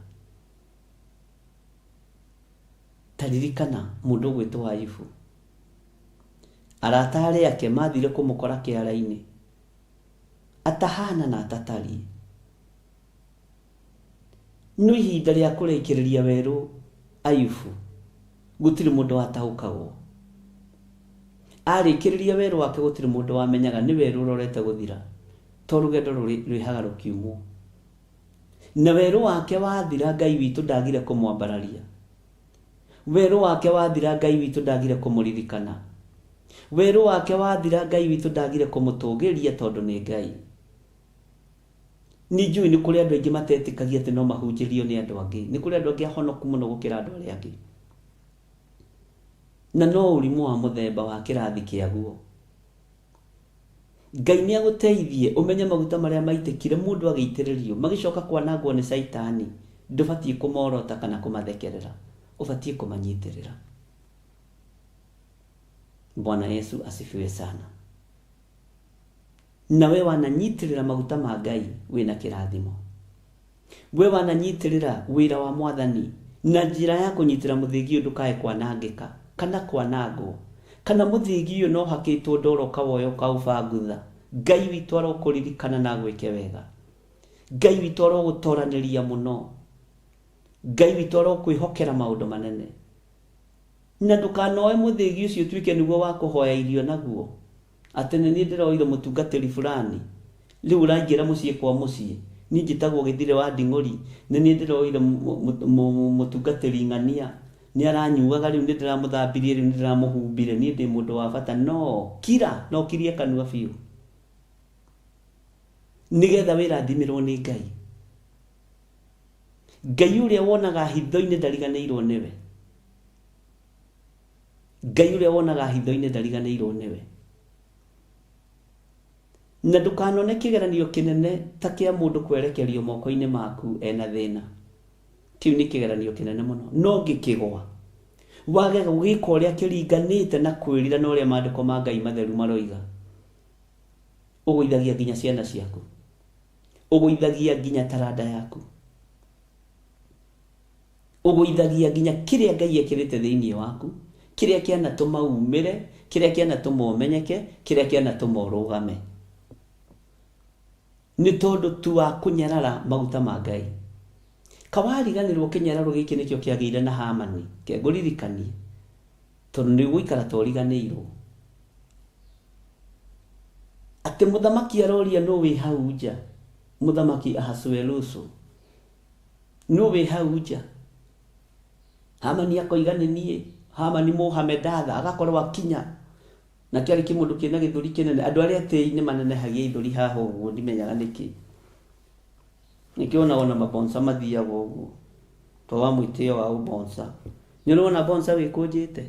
Ta ririkana mũndũ ũgwĩtwo Ayubu. Arata arĩa ake mathire kũmũkora kĩara-inĩ atahana na atatariĩ. No ihinda rĩa kũrĩkĩrĩria werũ Ayubu gũtirĩ mũndũ wataũkagwo. Arĩkĩrĩria werũ wake gũtirĩ mũndũ wamenyaga nĩ werũ ũrorete gũthira to rũgendo rwĩhaga rũkiumwo. Na werũ wake wathira Ngai witũ ndagire kũmwambararia. Werũ wake wathira Ngai witũ ndagire kũmũririkana. Werũ wake wathira Ngai witũ ndagire kũmũtũgĩria tondũ nĩ Ngai. Nĩ njũĩ nĩ kũrĩ andũ aingĩ matetĩkagia atĩ no mahunjĩrio nĩ andũ angĩ. Nĩ kũrĩ andũ angĩ ahonoku mũno gũkĩra andũ arĩa angĩ. Na no ũrimũ wa mũthemba wa kĩrathi kĩaguo. Ngai nĩ agũteithie ũmenye maguta marĩa maitĩkire mũndũ agĩitĩrĩrio magĩcoka kwanangwo nĩ caitani. Ndũbatiĩ kũmorota kana kũmathekerera, ũbatiĩ kũmanyitĩrĩra. Bwana Yesu asifiwe sana. Na we wananyitĩrĩra maguta ma Ngai wĩna kĩrathimo. We wananyitĩrĩra wĩra wa mwathani na njĩra ya kũnyitĩra mũthĩgi ũyũ ndũkae kwanangĩka kana kwanangwo. Kana mũthĩgi ũyũ no hakĩtwo ndoro ũkawoya ũkaũbangutha. Ngai witũ arokũririkana na agwĩke wega. Ngai witũ arogũtoranĩria mũno. Ngai witũ arokwĩhokera maũndũ manene. Na ndũkanoe mũthĩgi ũcio ũtuĩke nĩguo wa kũhoya irio naguo. Atĩ nĩ niĩ ndĩroire mũtungatĩri fulani. Rĩu ũraingĩra mũciĩ kwa mũciĩ. Niĩ njĩtagwo Gĩthire wa Nding'ũri. Nĩ niĩ ndĩroire mũtungatĩri ng'ania. Nĩ aranyuaga rĩu nĩ ndĩramũthambirie rĩu nĩ ndĩramũhumbire. Niĩ ndĩ mũndũ wa bata. No kira, no kirie kanua biũ. Nĩgetha wĩrathimĩrwo nĩ Ngai. Ngai ũrĩa wonaga hitho-inĩ ndariganĩirwo nĩwe. Ngai ũrĩa wonaga hitho-inĩ ndariganĩirwo nĩwe. Na ndũkanone kĩgeranio kĩnene ta kĩa mũndũ kwerekerio moko-inĩ maku ena thĩna. Kĩu nĩ kĩgeranio kĩnene mũno. No ũngĩkĩgwa, wage gũgĩka ũrĩa kĩringanĩte na kwĩrira na ũrĩa maandĩko ma Ngai matheru maroiga, ũgũithagia nginya ciana ciaku. Ũgũithagia nginya taranda yaku. Ũgũithagia nginya kĩrĩa Ngai ekĩrĩte thĩinĩ waku, kĩrĩa kĩanatũma umĩre, kĩrĩa kĩanatũma ũmenyeke, kĩrĩa kĩanatũma ũrũgame. Nĩ tondũ tu wa kũnyarara maguta ma Ngai. Kawariganĩrwo kĩnyararo gĩkĩ nĩkĩo kĩagĩire na Hamani, kengũririkanie, tondũ nĩ ũgũikara ta ũriganĩirwo. Atĩ mũthamaki aroria nũ wĩ hau nja, mũthamaki Ahasuerusu. Nũ wĩ hau nja? Hamani akoiga nĩ niĩ, Hamani Mũhamedatha agakorwo akinya. Na kĩarĩ kĩmũndũ kĩna gĩthũri kĩnene. Andũ arĩa atĩi nĩ manenehagia ithũri haha ũguo, ndimenyaga nĩkĩ. Nĩkĩo wonaga ona mabonsa mathiaga ũguo. To wa mwĩtĩo wa ũbonsa. Nĩ ũrĩ wona bonsa wĩkũnjĩte?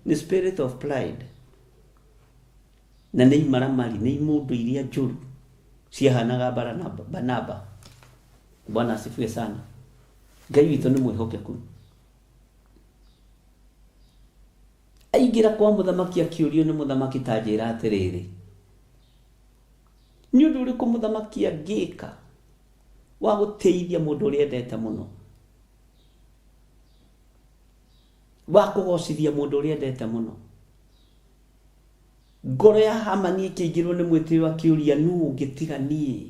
Nĩ spirit of pride. Na nĩ imaramari, nĩ imũndũ iria njũru ciahanaga Barnaba. Bwana asifiwe sana. Ngai witũ nĩ mwĩhokeku. Aingĩra kwa mũthamaki akĩũrio nĩ mũthamaki ta njĩra atĩrĩrĩ, nĩ ũndũ ũrĩkũ mũthamaki angĩka wa gũtĩithia mũndũ ũrĩa endete mũno, wa kũgocithia mũndũ ũrĩa endete mũno? Ngoro ya Hamani ĩkĩingĩrwo nĩ mwĩtĩo akĩũria nũ ũngĩ tiga niĩ?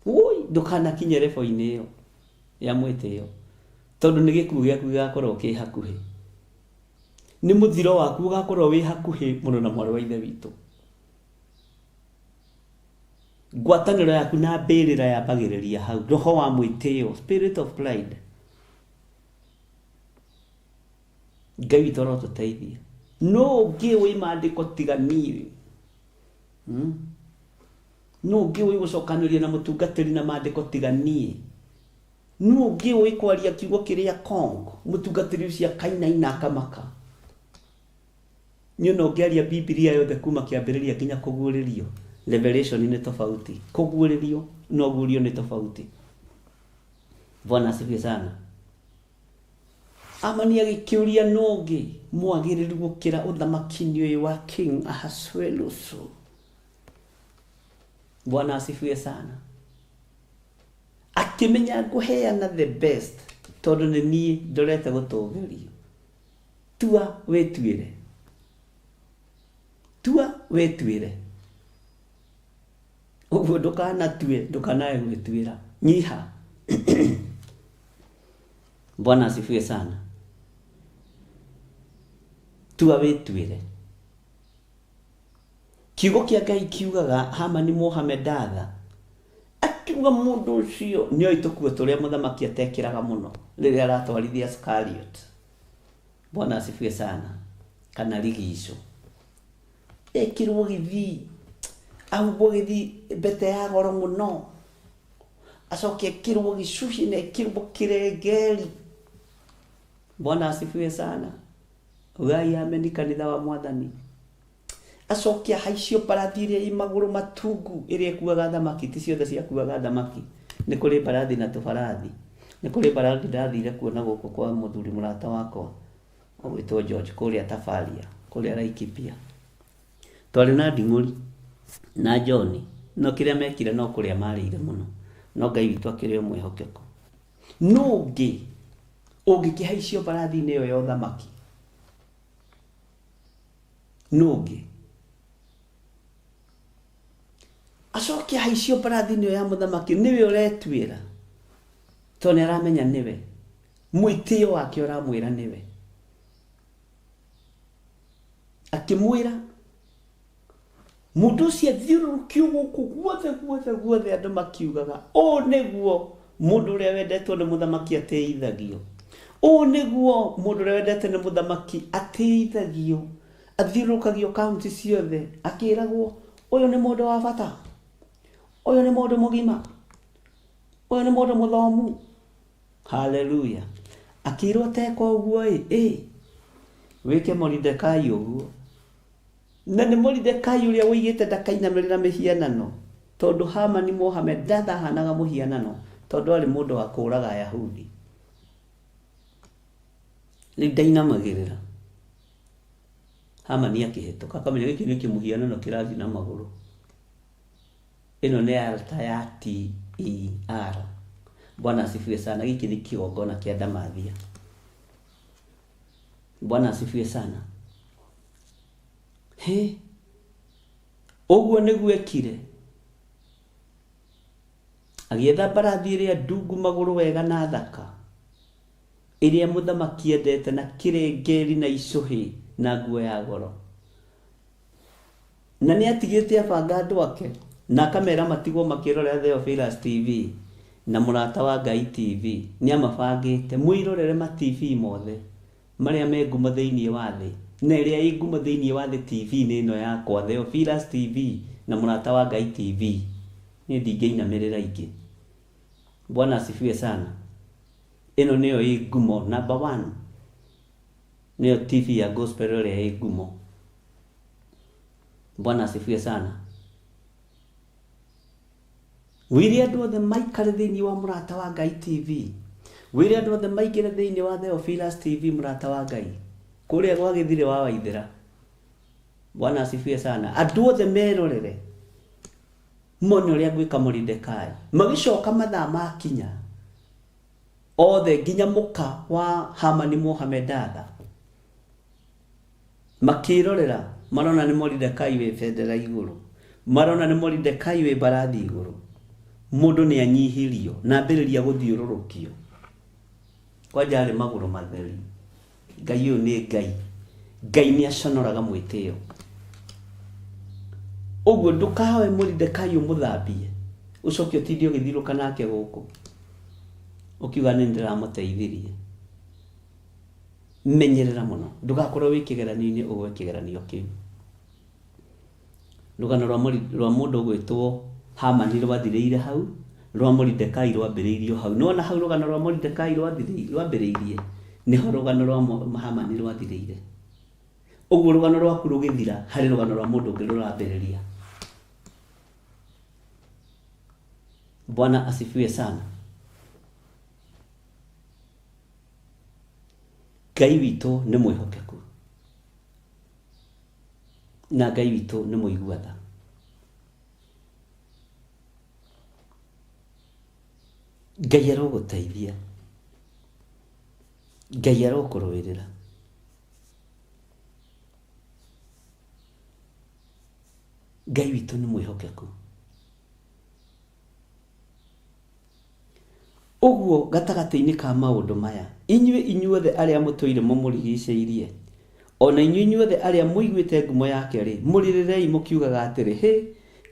Woi, ndũkanakinye rebo-inĩ ĩyo ya mwĩtĩo, tondũ nĩ gĩkuũ gĩaku gĩgakorwo kĩ hakuhĩ. Nĩ mũthiro waku ũgakorwo wĩ hakuhĩ mũno na mwarĩ wa ithe witũ. Ngwatanĩro yaku na mbĩrĩra yambagĩrĩria hau, roho wa mwĩtĩo, spirit of pride. Ngai witũ arotũteithia. Nũ ũngĩ wĩ maandĩko tiga niĩ? Nũ ũngĩ ũĩ gũcokanĩria na mũtungatĩri na maandĩko tiga niĩ? Nũ ũngĩ ũĩ kwaria kiugo kĩrĩa kong mũtungatĩri ũcio akainaina akamaka? Niĩ ona ũngĩaria Bibilia yothe kuma kĩambĩrĩria nginya kũguũrĩrio, revelation nĩ tofauti, kũguũrĩrio na ũguũrio nĩ tofauti. Bwana asifiwe sana. Amani agĩkĩũria nũ ũngĩ mwagĩrĩru gũkĩra ũthamaki-inĩ ũyũ wa King Ahasuerus. Bwana asifiwe sana. Akĩmenya ngũheana the best. Tondũ nĩ niĩ ndorete gũtũgĩrio. Tua wĩtuĩre. Tua wĩtuĩre. Ũguo ndũkanatue, ndũkanae gwĩtuĩra. Nyiha. Bwana asifiwe sana. Tua wĩtuĩre. Kiugo kĩa Ngai kiugaga Hamani Mũhamedatha akiuga mũndũ ũcio nĩoĩ tũkuo tũrĩa mũthamaki atekĩraga mũno rĩrĩa aratwarithia Chariot. Bwana asifiwe sana. Kana rigico. Ekĩrwo gĩthii, ahumbwo gĩthii mbete ya goro mũno, acoke ekĩrwo gĩcuhi na ekĩrwo kĩrengeri. Bwana asifiwe sana. Ugai ameni kanitha wa Mwathani. Acoke ahaicio mbarathi ĩrĩa ĩ magũrũ matungu ĩrĩa ĩkuaga thamaki, ti ciothe ciakuaga thamaki. Nĩ kũrĩ mbarathi na tũbarathi. Nĩ kũrĩ mbarathi ndathire kuona gũkũ kwa mũthuri mũrata wakwa ũgwĩtwo George kũrĩa Tabaria, kũrĩa Laikipia. Twarĩ na Nding'ũri na John, no kĩrĩa mekire no kũrĩa marĩire mũno. No Ngai witũ akĩrĩ o mwĩhokeku. Nũ ũngĩ ũngĩkĩhaicio mbarathi-inĩ ĩyo ya ũthamaki? Nũ ũngĩ? Acoke ahaicio mbarathi-inĩ ĩyo ya mũthamaki, nĩwe ũretuĩra. Tondũ nĩ aramenya nĩwe. Mwĩtĩo wake ũramwĩra nĩwe. Akĩmwĩra, mũndũ ũcio athiũrũrũkio gũkũ guothe guothe guothe andũ makiugaga, ũũ nĩguo mũndũ ũrĩa wendetwo nĩ mũthamaki atĩithagio. Ũũ nĩguo mũndũ ũrĩa wendetwo nĩ mũthamaki atĩithagio. Athiũrũrũkagio kaunti ciothe akĩragwo, ũyũ nĩ mũndũ wa bata, ũyũ nĩ mũndũ mũgima, ũyũ nĩ mũndũ mũthomu. Haleluya. Akĩrwo teka ũguo ĩ, ĩ, wĩke Moridekai ũguo. Na nĩ Moridekai ũrĩa woigĩte ndakainamĩrĩra mĩhianano, tondũ Hamani Mohamedatha ahanaga mũhianano, tondũ arĩ mũndũ wa kũũraga Ayahudi. Rĩu ndainamagĩrĩra. Hamani akĩhĩtũka, akamenya gĩkĩ nĩ kĩmũhianano kĩrathiĩ na magũrũ. Ĩno nĩ altar ya TER. Bwana asifiwe sana. Gĩkĩ nĩ kĩgongona kĩa ndamathia. Bwana asifiwe sana. He, ũguo nĩguo ekire. Agĩetha mbarathi ĩrĩa ndungu magũrũ wega na thaka, ĩrĩa mũthamaki endete, na kĩrengeri na icũhĩ na nguo ya goro. Na nĩ atigĩte abanga andũ ake na akamera matigwo makĩrorera Theophilus TV na Mũrata wa Ngai TV. Nĩ amabangĩte mwĩrorere ma TV mothe marĩa me ngumo thĩinĩ wa thĩ, na ĩrĩa ĩ ngumo thĩinĩ wa thĩ TV nĩ ĩno yakwa, Theophilus TV na Mũrata wa Ngai TV. Niĩ ndingĩinamĩrĩra ingĩ. Bwana asifiwe sana. Ĩno nĩyo ĩ ngumo number one. Nĩyo TV ya gospel ĩrĩa ĩ ngumo. Bwana asifiwe sana. Wĩre andũ othe maikare thĩinĩ wa Mũrata wa Ngai TV. Wĩre andũ othe maingĩre thĩinĩ wa Theophilus TV Mũrata wa Ngai. Kũrĩa gwa Gĩthirĩ wa Waithĩra. Bwana asifiwe sana. Andũ othe merorere mone ũrĩa ngwĩka Moridekai. Magĩcoka mathaa makinya othe nginya mũka wa Hamani Mohamedatha makĩrorera, marona nĩ Moridekai wĩ bendera igũrũ, marona nĩ Moridekai wĩ mbarathi igũrũ. Mũndũ nĩ anyihirio na ambĩrĩria gũthiũrũrũkio. Kwanja arĩ magũrũ matheri. Ngai ũyũ nĩ Ngai. Ngai nĩ aconoraga mwĩtĩo. Ũguo ndũkahoe Moridekai ũmũthambie, ũcoke ũtinde ũgĩthiũrũrũka nake gũkũ ũkiuga nĩ ndĩramũteithirie. Menyerera mũno ndũgakorwo wĩ kĩgeranio-inĩ ũgwe kĩgeranio kĩu. Rũgano rwa mũndũ ũgwĩtwo Hamani rwathirĩire hau, rwa Moridekai rwambĩrĩirio hau. Nĩwona hau rũgano rwa Moridekai rwambĩrĩirie, nĩho rũgano rwa Hamani rwathirĩire. Ũguo rũgano rwaku rũgĩthira, harĩ rũgano rwa mũndũ ũngĩ rũrambĩrĩria. Bwana asifiwe sana. Ngai witũ nĩ mwĩhokeku na Ngai witũ nĩ mũigua tha. Ngai arogũteithia. Ngai arokũrũĩrĩra. Ngai witũ nĩ mwĩhokeku. Ũguo gatagatĩ-inĩ ka maũndũ maya, inyuĩ inyuothe arĩa mũtũire mũmũrigicĩirie, o na inyuĩ inyuothe arĩa mũiguĩte ngumo yake-rĩ, mũrĩrĩrei mũkiugaga atĩrĩ, Hĩ,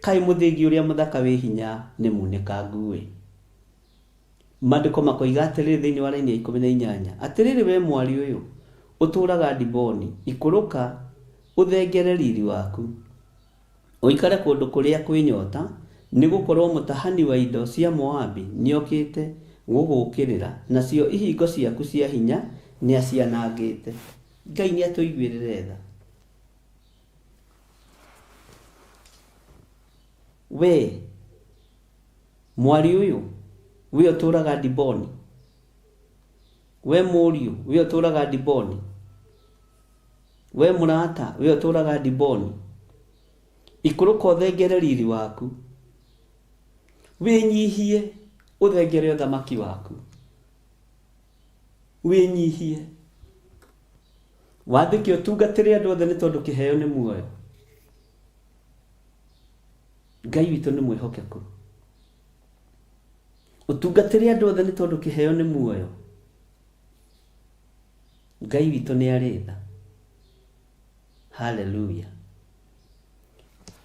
kaĩ mũthĩgi ũrĩa mũthaka wĩ hinya nĩ munĩkangu-ĩ! Maandĩko makoiga atĩrĩrĩ thĩinĩ wa raini ya 18, Atĩrĩrĩ wee mwarĩ ũyũ ũtũũraga Diboni, ikũrũka ũthengere riri waku, ũikare kũndũ kũrĩa kwĩ nyota, nĩ gũkorũo mũtahani wa indo cia Moabi nĩokĩte gũgũũkĩrĩra, nacio ihingo ciaku cia hinya nĩacianangĩte. Ngai nĩatũiguĩrĩre tha. Wee Mwarĩ ũyũ, wee ũtũũraga Diboni, wee mũriũ, wee ũtũũraga Diboni, wee mũrata, wee ũtũũraga Diboni, ikũrũka ũthengere riri waku, wĩnyihie ũthengere ũthamaki waku, wĩnyihie wathĩke ũtungatĩre andũ othe nĩ tondũ kĩheo nĩ muoyo. Ngai witũ nĩ mwĩhokeku. Ũtungatĩre andũ othe nĩ tondũ kĩheo nĩ muoyo. Ngai witũ nĩ arĩ tha. Haleluya.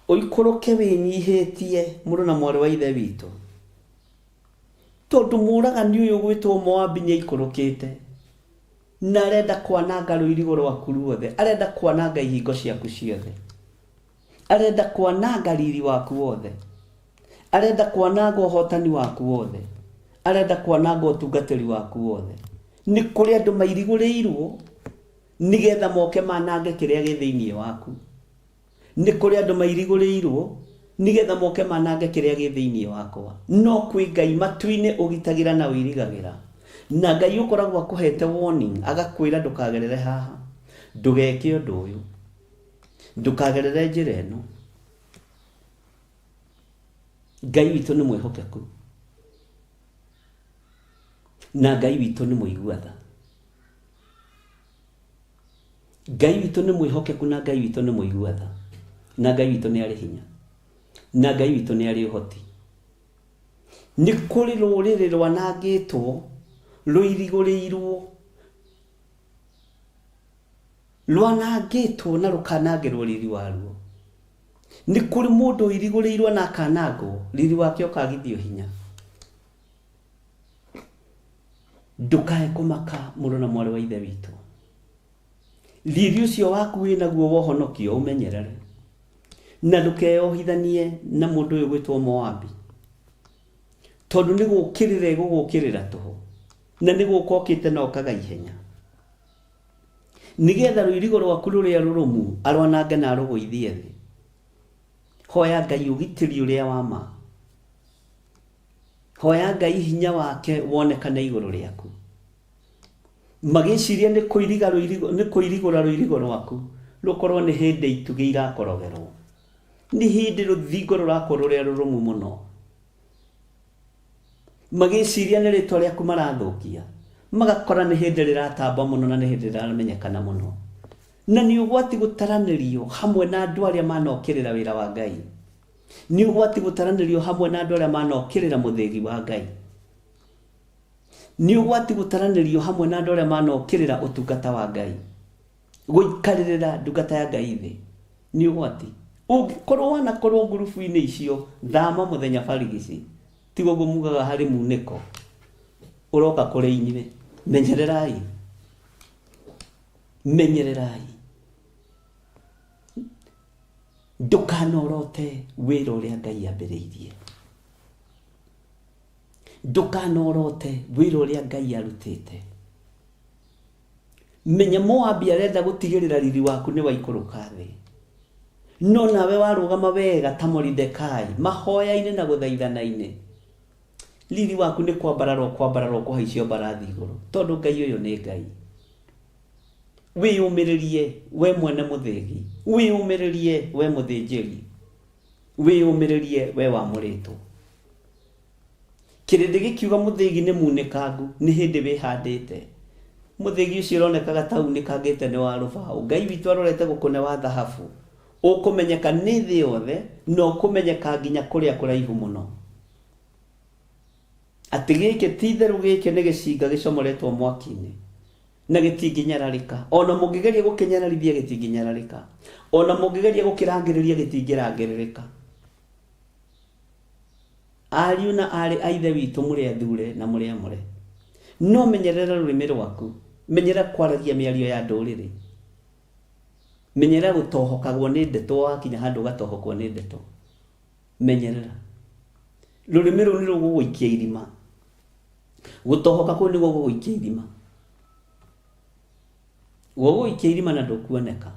Ũikũrũke wĩnyihĩtie mũrũ na mwarĩ wa ithe witũ. Tondũ mũragani ũyũ ũgwĩtwo Moabi nĩ aikũrũkĩte na arenda kwananga rũirigo rwaku ruothe, arenda kwananga ihingo ciaku ciothe. Arenda kwananga riri waku wothe. Arenda kwananga ũhotani waku wothe. Arenda kwananga ũtungatĩri waku wothe. Nĩ kũrĩ andũ mairigũrĩirwo nĩgetha moke manange kĩrĩa gĩ thĩinĩ waku. Nĩ kũrĩ andũ mairigũrĩirwo nĩgetha moke manange kĩrĩa gĩ thĩinĩ wakwa. No kwĩ Ngai matu-inĩ ũgitagĩra na ũirigagĩra. Na Ngai ũkoragwo akũhete warning agakwĩra ndũkagerere haha, ndũgeke ũndũ ũyũ. Ndũkagerere njĩra ĩno. Ngai witũ nĩ mwĩhokeku. Na Ngai witũ nĩ mũigua tha. Ngai witũ nĩ mwĩhokeku na Ngai witũ nĩ mũigua tha. Na Ngai witũ nĩ arĩ hinya. Na Ngai witũ nĩ arĩ ũhoti. Nĩ kũrĩ rũrĩrĩ rwanangĩtwo, rũirigũrĩirwo Rwanangĩtwo na rũkanangĩrwo riri waruo. Nĩ kũrĩ mũndũ ũirigũrĩirwo na akanangwo, riri wake ũkagithio hinya. Ndũkae kũmaka mũrũ na mwarĩ wa ithe witũ. Riri ũcio waku wĩ naguo wa ũhonokio ũmenyerere. Na ndũkeyohithanie na mũndũ ũyũ gwĩtwo Moabi. Tondũ nĩ gũũkĩrĩra egũgũũkĩrĩra tũhũ. Na nĩ gũũka okĩte na okaga ihenya. Nĩgetha rũirigo rwaku rũrĩa rũrũmu arwanange na arũgũithie thĩ. Hoya Ngai ũgitĩri ũrĩa wa ma. Hoya Ngai hinya wake wonekane igũrũ rĩaku. Magĩciria nĩ kũiriga rũirigo, nĩ kũirigũra rũirigo rwaku rũkorwo nĩ hĩndĩ itugĩ irakorogerwo. Nĩ hĩndĩ rũthingo rũrakwo rũrĩa rũrũmu mũno. Magĩciria nĩ rĩtwa rĩaku marathũkia, magakora nĩ hĩndĩ rĩratamba mũno na nĩ hĩndĩ rĩramenyekana mũno. Na nĩ ũgwati gũtaranĩrio hamwe na andũ arĩa manokĩrĩra wĩra wa Ngai. Nĩ ũgwati gũtaranĩrio hamwe na andũ arĩa manokĩrĩra mũthĩgi wa Ngai. Nĩ ũgwati gũtaranĩrio hamwe na andũ arĩa manokĩrĩra ũtungata wa Ngai. Gũikarĩrĩra ndungata ya Ngai thĩ nĩ ũgwati. Ũngĩkorwo wanakorwo ngurubu-inĩ icio, thama mũthenya barigici. Tiga ũguo mugaga harĩ munĩko ũroka kũrĩ inyuĩ. Menyererai. Menyererai. Ndũkanorote wĩra ũrĩa Ngai ambĩrĩirie. Ndũkanorote wĩra ũrĩa Ngai arutĩte. Menya Moabi arenda gũtigĩrĩra riri waku nĩ waikũrũka thĩ. No nawe warũgama wega ta Moridekai mahoya-inĩ na gũthaithana-inĩ, riri waku nĩ kwambarara ũkwambarara ũkũhaicio mbarathi igũrũ, tondũ Ngai ũyũ nĩ Ngai. Wĩyũmĩrĩrie we mwene mũthĩgi, wĩyũmĩrĩrie we mũthĩnjĩri, wĩyũmĩrĩrie we wamũrĩtwo. Kĩrĩndĩ gĩkiuga mũthĩgi nĩ munĩkangu, nĩ hĩndĩ wĩhandĩte. Mũthĩgi ũcio ũronekaga ta unĩkangĩte nĩ wa rũbaũ. Ngai witũ arorete gũkũne wa thahabu. Ũkũmenyeka nĩ thĩ yothe na ũkũmenyeka nginya kũrĩa kũraihu mũno. Atĩ gĩkĩ ti itherũ gĩkĩ nĩ gĩcinga gĩcomoretwo mwaki-inĩ na gĩtingĩnyararĩka. Ona mũngĩgeria gũkĩnyararithia gĩtingĩnyararĩka. Ona mũngĩgeria gũkĩrangĩrĩria gĩtingĩrangĩrĩrĩka. Ariũ na aarĩ a Ithe witũ mũrĩ athuure na mũrĩ amũre. No menyerera rũrĩmĩ rwaku, menyerera kwaragia mĩario ya ndũrĩrĩ. Menyerera gũtohokagwo nĩ ndeto wakinya handũ ũgatohokwo nĩ ndeto. Menyerera. Rũrĩmĩ rũu nĩ rũgũgũikia irima. Gũtohoka kũu nĩ gũgũgũikia irima. Gũgũikia irima na ndũkuoneka.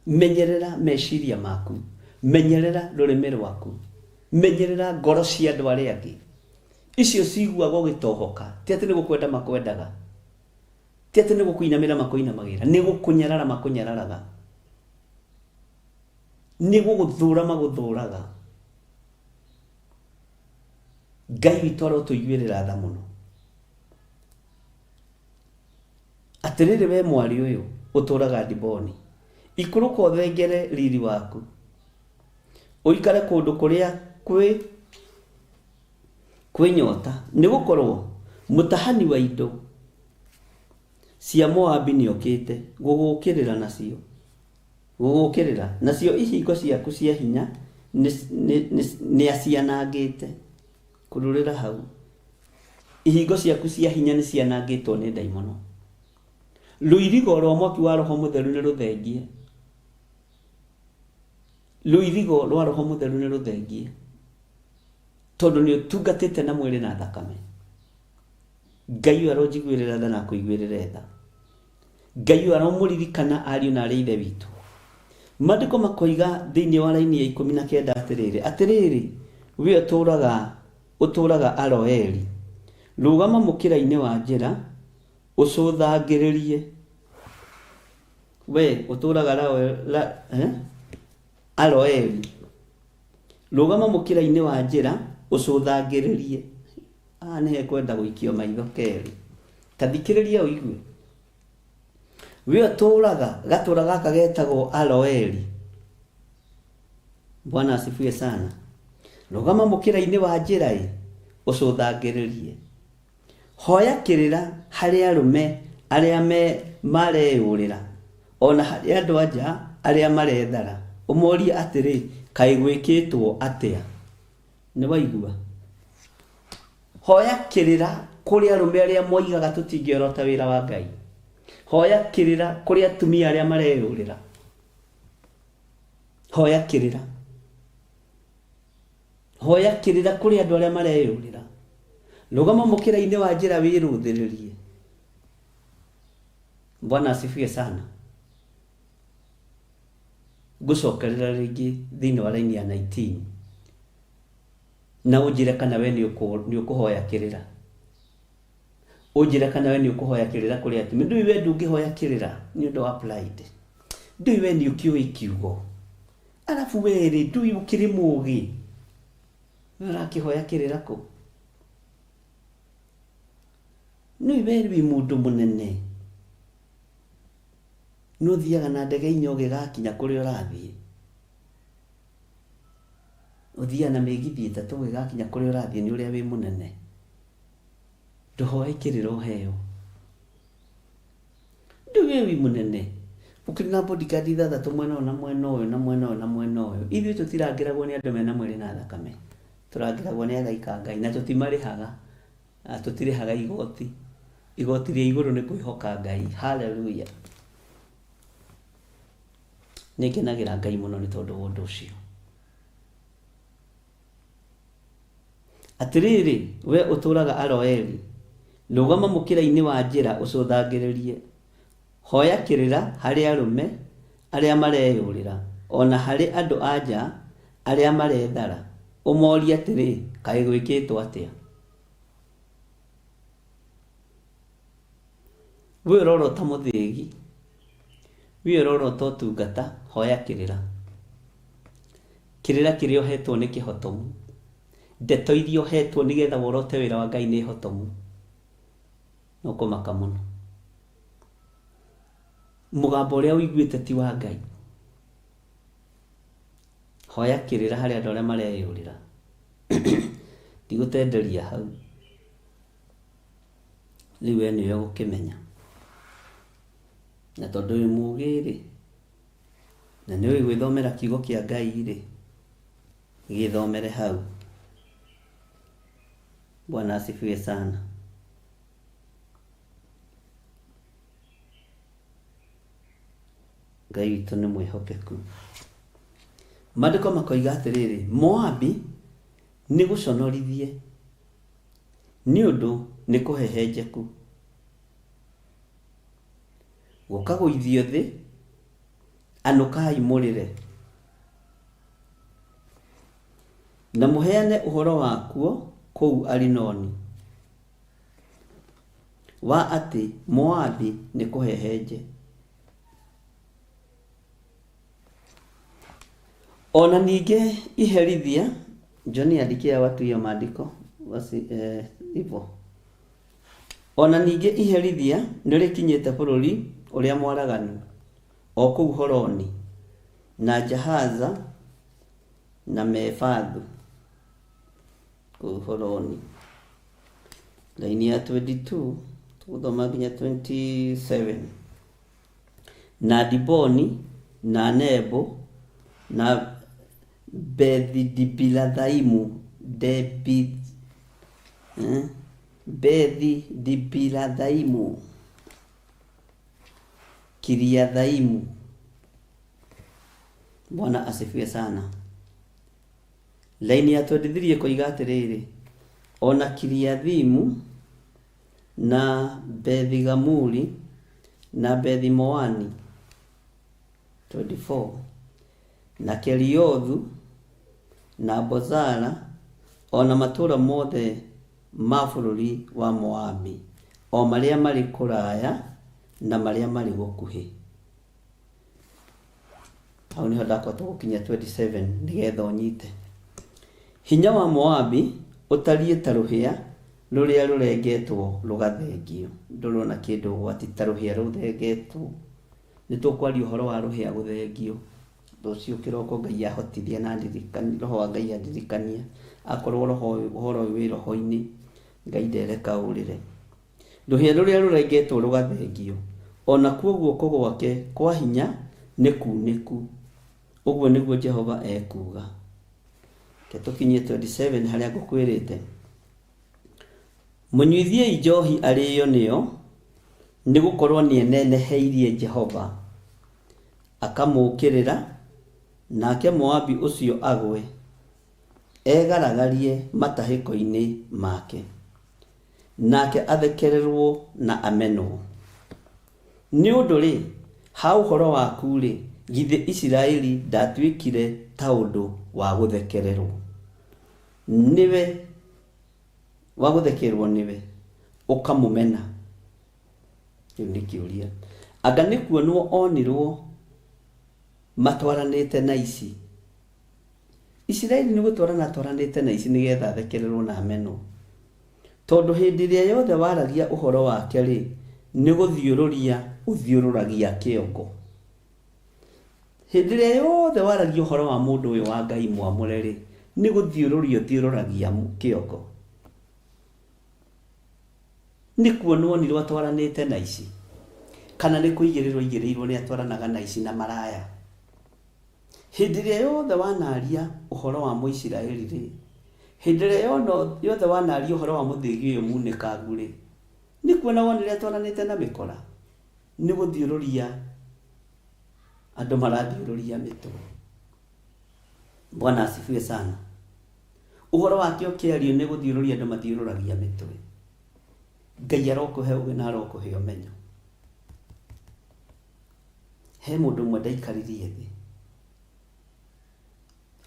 Menyerera meciria maku, menyerera rũrĩmĩ rwaku, menyerera ngoro cia andũ arĩa angĩ. Icio ciguaga ũgĩtohoka, ti atĩ nĩ gũkwenda makwendaga, ti atĩ nĩ gũkũinamĩra makũinamagĩra, nĩ gũkũnyarara makũnyararaga, nĩ gũgũthũra magũthũraga. Ngai witũ arotũiguĩrĩra tha mũno. Atĩrĩrĩ wee mwarĩ ũyũ ũtũũraga Diboni, ikũrũka ũthengere riri waku, ũikare kũndũ kũrĩa kwĩ kwĩ nyota, nĩ gũkorũo mũtahani wa indo cia Moabi nĩokĩte gũgũũkĩrĩra nacio gũgũũkĩrĩra, nacio ihingo ciaku cia hinya nĩacianangĩte. Kururĩra hau. Ihingo ciaku cia hinya nĩ cianangĩtwo nĩ ndaimono. Rũirigo rwa mwaki wa Roho Mũtheru nĩ rũthengie. Rũirigo rwa Roho Mũtheru nĩ rũthengie. Tondũ nĩ ũtungatĩte na mwĩrĩ na thakame. Ngai ũyũ aronjiguĩrĩra tha na akũiguĩrĩre tha. Ngai ũyũ aromũririkana ariũ na arĩ ithe witũ. Maandĩko makoiga thĩinĩ wa raini ya 19 atĩrĩrĩ, atĩrĩrĩ, we ũtũũraga ũtũũraga Aroeri, rũgama mũkĩra-inĩ wa njĩra, ũcũthangĩrĩrie. We ũtũũraga eh? Aroeri, rũgama mũkĩra-inĩ wa njĩra, ũcũthangĩrĩrie. Haha nĩ hekwenda gũikio maitho kerĩ. Ta thikĩrĩria ũigue. We ũtũũraga gatũũra gaka getagwo Aroeri. Bwana asifiwe sana. Rũgama mũkĩra-inĩ wa njĩra ĩ, ũcũthangĩrĩrie. Hoya kĩrĩra harĩ arũme arĩa me mareyũrĩra, o na harĩ andũ a nja arĩa marethara, ũmorie atĩrĩ, kaĩ gwĩkĩtwo atĩa? Nĩ waigua? Hoya kĩrĩra kũrĩ arũme arĩa moigaga tũtingĩorota wĩra wa Ngai. Hoya kĩrĩra kũrĩ atumia arĩa mareyũrĩra. Hoya kĩrĩra. Hoya kĩrĩra kũrĩ andũ arĩa mareyũrĩra. Rũgama mũkĩra-inĩ wa njĩra wĩrũthĩrĩrie. Bwana asifiwe sana. Ngũcokerera rĩngĩ thĩinĩ wa raini ya 19 na ũnjĩre kana we nĩ ũkũhoya kĩrĩra. Ũnjĩre kana we nĩ ũkũhoya kĩrĩra kũrĩ atumia. Ndũĩ we ndũngĩhoya kĩrĩra nĩ ũndũ wa pride. Ndũĩ we nĩ ũkĩũĩ kiugo. Arabu we rĩ ndũĩ ũkĩrĩ mũgĩ. We ũrakĩhoya kĩrĩra kũ? Nĩũĩ we wĩ mũndũ mũnene. Nĩ ũthiaga na ndege inya ũgĩgakinya kũrĩa ũrathiĩ. Ũthiaga na mĩgithi ĩtatũ ũgĩgakinya kũrĩa ũrathiĩ nĩ ũrĩa wĩ mũnene. Ndũhoe kĩrĩra ũheo. Ndũĩ we wĩ mũnene. Ũkĩrĩ na bodyguard ithathatũ mwena ũyũ na mwena ũyũ na mwena ũyũ na mwena ũyũ. Ithuĩ tũtirangĩragwo nĩ andũ mena mwĩrĩ na thakame. Tũrangĩragwo nĩ araika a Ngai na tũtimarĩhaga. Na tũtirĩhaga igoti. Igoti rĩa igũrũ nĩ kwĩhoka Ngai. Hallelujah. Nĩ ngenagĩra Ngai mũno nĩ tondũ wa ũndũ ũcio. Atĩrĩrĩ, wee ũtũũraga Aroeri, rũgama mũkĩra-inĩ wa njĩra ũcũthangĩrĩrie. Hoya kĩrĩra harĩ arũme arĩa mareyũrĩra, o na harĩ andũ-a-nja arĩa marethara, ũmorie atĩrĩ, 'Kaĩ gwĩkĩtwo atĩa? We ũrorota mũthĩgi, we ũrorota ũtungata, hoya kĩrĩra. Kĩrĩra kĩrĩa ũhetwo nĩ kĩhotomu. Ndeto iria ũhetwo nĩgetha worote wĩra wa Ngai nĩ hotomu. No kũmaka mũno. Mũgambo ũrĩa ũiguĩte ti wa Ngai. Hoya kĩrĩra harĩ andũ arĩa mareyũrĩra. Ndigũtenderia hau. Rĩu we nĩwe ũgũkĩmenya. Na tondũ wĩ mũũgĩ-rĩ, na nĩũĩ gwĩthomera kiugo kĩa Ngai-rĩ, gĩthomere hau. Bwana asifiwe sana. Ngai witũ nĩ mwĩhokeku. Maandĩko makoiga atĩrĩrĩ, Moabi nĩ gũconorithie nĩ ũndũ nĩ kũhehenjeku, gũkagũithio thĩ, anũkai mũrĩre, na mũheane ũhoro wakuo kũu Arinoni, wa atĩ Moabi nĩ kũhehenje. Ona ningĩ iherithia, John andikia watu hiyo maandiko basi hivyo. Ona ningĩ iherithia nĩrĩkinyĩte bũrũri ũrĩa mwaraganu, o kũu Horoni, na Jahaza, na Mefathu, kũu Horoni. Laini ya 22 tũgũthoma nginya 27. Na Diboni, na Nebo, na Bethi-Dibilathaimu, Bethi-Dibilathaimu, Kiriathaimu. Bwana asifiwe sana. Laini ya 23 ĩkoiga atĩrĩrĩ, ona Kiriathimu na Bethi-Gamuli na Bethi-Moani 24, na Keriothu na Bozara, ona matũũra mothe ma bũrũri wa Moabi, o marĩa marĩ kũraya na marĩa marĩ gũkuhĩ. Hau nĩho ndakorwo gũkinyia 27 nĩgetha ũnyite. Hinya wa Moabi ũtariĩ ta rũhĩa rũrĩa rũrengetwo rũgathengio. Ndũrona kĩndũ ũgwati ta rũhĩa rũthengetwo. Nĩ tũkwaria ũhoro wa rũhĩa gũthengio rũciũ kĩroko. Ngai ahotithia na ndirikania, roho wa Ngai andirikania, akorwo roho ũhoro ũyũ wĩ roho-inĩ, Ngai ndereka ũrĩre. Rũhĩa rũrĩa rũrengetwo rũgathengio, onakuo guoko gwake kwa hinya nĩ kunĩku. Ũguo nĩguo Jehova ekuuga. Reke tũkinyie 27 harĩa ngũkwĩrĩte. Mũnyuithiei njohi arĩo nĩyo, nĩ gũkorwo nĩeneneheirie Jehova, akamũũkĩrĩra, nake Moabi ũcio agwe, egaragarie matahĩko-inĩ make, nake athekererwo na amenwo. Nĩ ũndũ-rĩ, ha ũhoro waku-rĩ, githĩ Isiraeli ndatuĩkire ta ũndũ wa gũthekererwo nĩwe, wa gũthekererwo nĩwe, ũkamũmena? Kĩu nĩ kĩũria. Anga nĩ kuonwo onirwo matwaranĩte na ici? Isiraeli nĩ gũtwarana atwaranĩte na ici nĩgetha athekererwo na amenwo. Tondũ hĩndĩ ĩrĩa yothe waragia ũhoro wake-rĩ, nĩ gũthiũrũria ũthiũrũragia kĩongo. Hĩndĩ ĩrĩa yothe waragia ũhoro wa mũndũ ũyũ wa Ngai mwamũre-rĩ, nĩ gũthiũrũria ũthiũrũragia kĩongo. Nĩ kuonwo onirwo atwaranĩte na ici, kana nĩ kũigĩrĩrwo aigĩrĩirwo nĩ atwaranaga na ici na maraya. Hĩndĩ ĩrĩa yothe wanaria ũhoro wa Mũisiraeli-rĩ, hĩndĩ ĩrĩa yothe wanaria ũhoro wa mũthĩgi ũyũ munĩkangu-rĩ, nĩ kuona wonire atwaranĩte na mĩkora? Nĩ gũthiũrũria andũ marathiũrũria mĩtwe. Bwana asifiwe sana. Ũhoro wake ũkĩario nĩ gũthiũrũria andũ mathiũrũragia mĩtwe. Ngai arokũhe ũgĩ na arokũhe ũmenyo. He mũndũ ũmwe ndaikaririe thĩ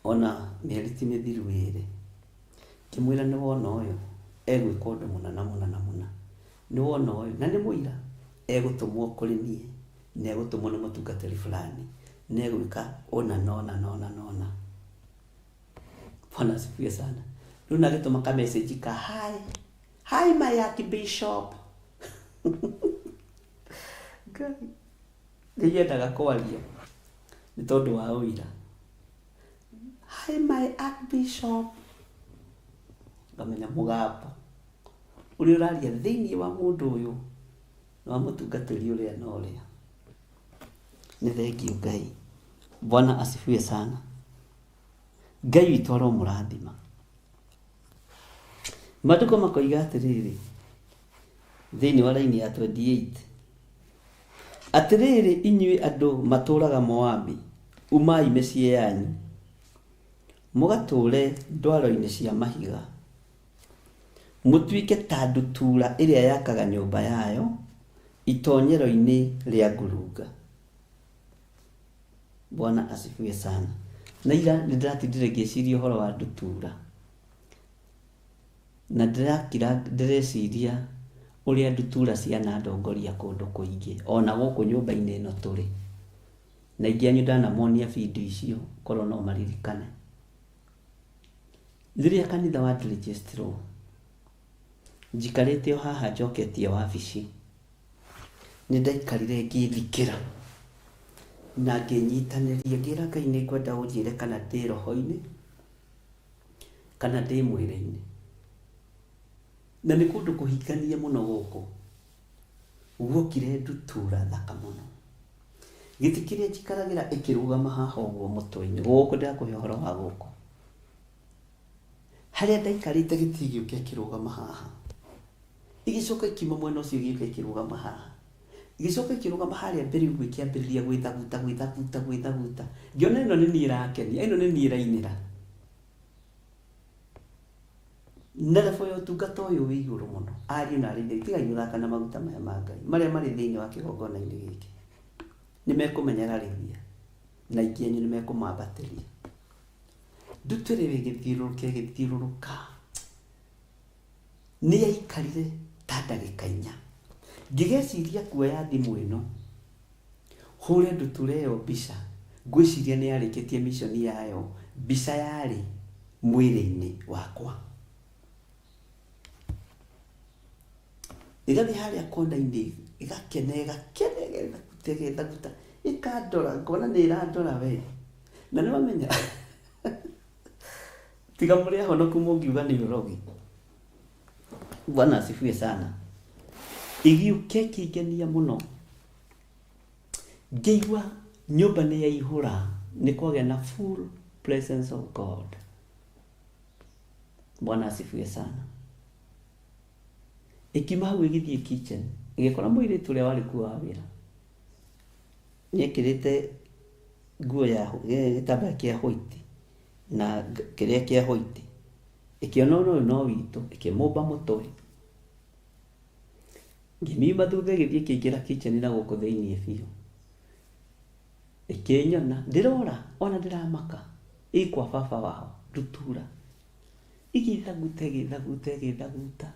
ona mĩeri ti mĩthiru ĩrĩ, ngĩmwĩra nĩ wona ũyũ egwĩka ũndũ mũna na mũna na mũna, nĩ wona ũyũ na nĩ mũira egũtũmwo kũrĩ niĩ, na egũtũmwo nĩ mũtungatĩri fulani, na egwĩka ũna na ũna na ũna na ũna. Bwana asifiwe sana. Rĩu nagĩtũma ka message ka hi, hi my archbishop. Ngai. Nĩnyendaga kwaria nĩ tondũ wa ũira. Hi my Archbishop, ngamenya mũgambo ũrĩa ũraria thĩinĩ wa mũndũ ũyũ nĩ wa mũtungatĩri ũrĩa na ũrĩa. Nĩ thengiũ Ngai. Bwana asifiwe sana. Ngai witũ aromũrathima. Maandĩko makoiga atĩrĩrĩ thĩinĩ wa raini ya 28 atĩrĩrĩ inyuĩ andũ matũũraga Moabi, umai mĩciĩ yanyu mũgatũũre ndwaro-inĩ cia mahiga, mũtuĩke ta ndutura ĩrĩa yakaga nyũmba yayo itonyero-inĩ rĩa ngurunga. Bwana asifiwe sana. Na ira nĩ ndĩratindire ngĩciria ũhoro wa ndutura na ndĩrakira ndĩreciria ũrĩa ndutura cianandongoria kũndũ kũingĩ ona gũkũ nyũmba-inĩ ĩno tũrĩ. Na aingĩ anyu ndanamonia video icio korwo no maririkane. Rĩrĩa kanitha wa ndĩrĩnjĩcitirwo njikarĩte o haha njoketie wabici, nĩ ndaikarire ngĩthikĩra na ngĩnyitanĩria ngĩra Ngai nĩ ngwenda ũnjĩre kana ndĩ roho-inĩ kana ndĩ mwĩrĩ-inĩ. Na nĩ kũndũ kũhinganie mũno gũkũ, guokire ndutura thaka mũno. Gĩtĩ kĩrĩa njikaragĩra ĩkĩrũgama haha ũguo mũtwe-inĩ, gũkũ ndĩrakũhe ũhoro wa gũkũ. Harĩa ndaikarĩte gĩtĩ gĩũka ĩkĩrũgama haha. Ĩgĩcoka ĩkiuma mwena ũcio ĩgĩũka ĩkĩrũgama haha. Ĩgĩcoka ĩkĩrũgama harĩa mbere ũguo ĩkĩambĩrĩria gwĩthaguta gwĩthaguta gwĩthaguta. Ngĩona ĩno nĩ niĩ ĩrakenia, ĩno nĩ niĩ ĩrainĩra. Na level ya ũtungata ũyũ wĩ igũrũ mũno. Ariũ na aarĩ a Ithe witũ, tigai gũthaka na maguta maya ma Ngai marĩa marĩ thĩinĩ wa kĩgongona-inĩ gĩkĩ. Nĩ mekũmenyararithia na aingĩ anyu nĩ mekũmambatĩria. Ndutura ĩyo ĩgĩthiũrũrũka ĩgĩthiũrũrũka. Nĩ yaikarire ta ndagĩka inya. Ngĩgeciria kuoya thimũ ĩno hũre ndutura ĩyo mbica, ngwĩciria nĩ yarĩkĩtie mission yayo, mbica yarĩ mwĩrĩ-inĩ wakwa. Ĩgathiĩ harĩa kona-inĩ ĩgakena ĩgakena ĩgethaguta ĩgethaguta ĩkandora ngona nĩ ĩrandora we. Na nĩ wamenya tiga mũrĩ ahonoku mũngiuga nĩ ũrogi. Bwana asifiwe sana. Ĩgĩũka ĩkĩngenia mũno. Ngĩigua nyũmba nĩ yaihũra nĩ kwagĩa na full presence of God. Bwana asifiwe sana. Ĩkiuma hau ĩgĩthiĩ kitchen ĩgĩkora mũirĩtu ũrĩa warĩ kuo wa wĩra nĩekĩrĩte nguo ya gĩtambaya kĩa white na kĩrĩa kĩa white. Ĩkĩona ũyũ no witũ ĩkĩmũmba mũtwe. Ngĩmiuma thutha ĩgĩthiĩ ĩkĩingĩra kitchen na gũkũ thĩinĩ biũ. Ĩkĩnyona ndĩrora ona ndĩramaka ĩ kwa baba wao ndutura. Ĩgĩthaguta ĩgĩthaguta ĩgĩthaguta.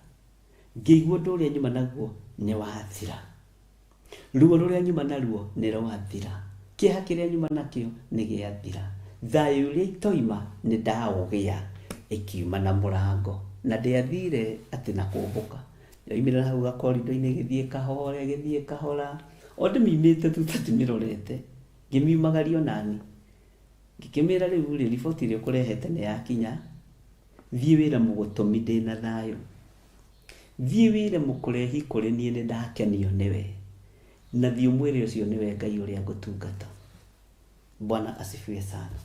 Ngĩigua ũndũ ũrĩa nyuma naguo nĩ wathira. Ruo rũrĩa nyuma naruo nĩ rwathira. Kĩeha kĩrĩa nyuma nakĩo nĩ gĩathira. Thayũ ũrĩa itoima nĩ ndaũgĩa. Ĩkiuma na mũrango na ndĩathire atĩ na kũmbũka. Yoimire na hau gakorindo-inĩ ĩgĩthiĩ kahora ĩgĩthiĩ kahora. O ndĩmiumĩte thutha ndĩmĩrorete. Ngĩmiumagaria onani. Ngĩkĩmĩra rĩu rĩ, riboti ĩrĩa ũkũrehete nĩ yakinya. Thiĩ wĩre mũgũtũmi ndĩna thayũ. Thiĩ wĩre mũkũrehi kũrĩ niĩ nĩ ndakenio nĩwe. Na thiĩ ũmwĩre ũcio nĩwe Ngai ũrĩa ngũtungata. Bwana asifiwe sana.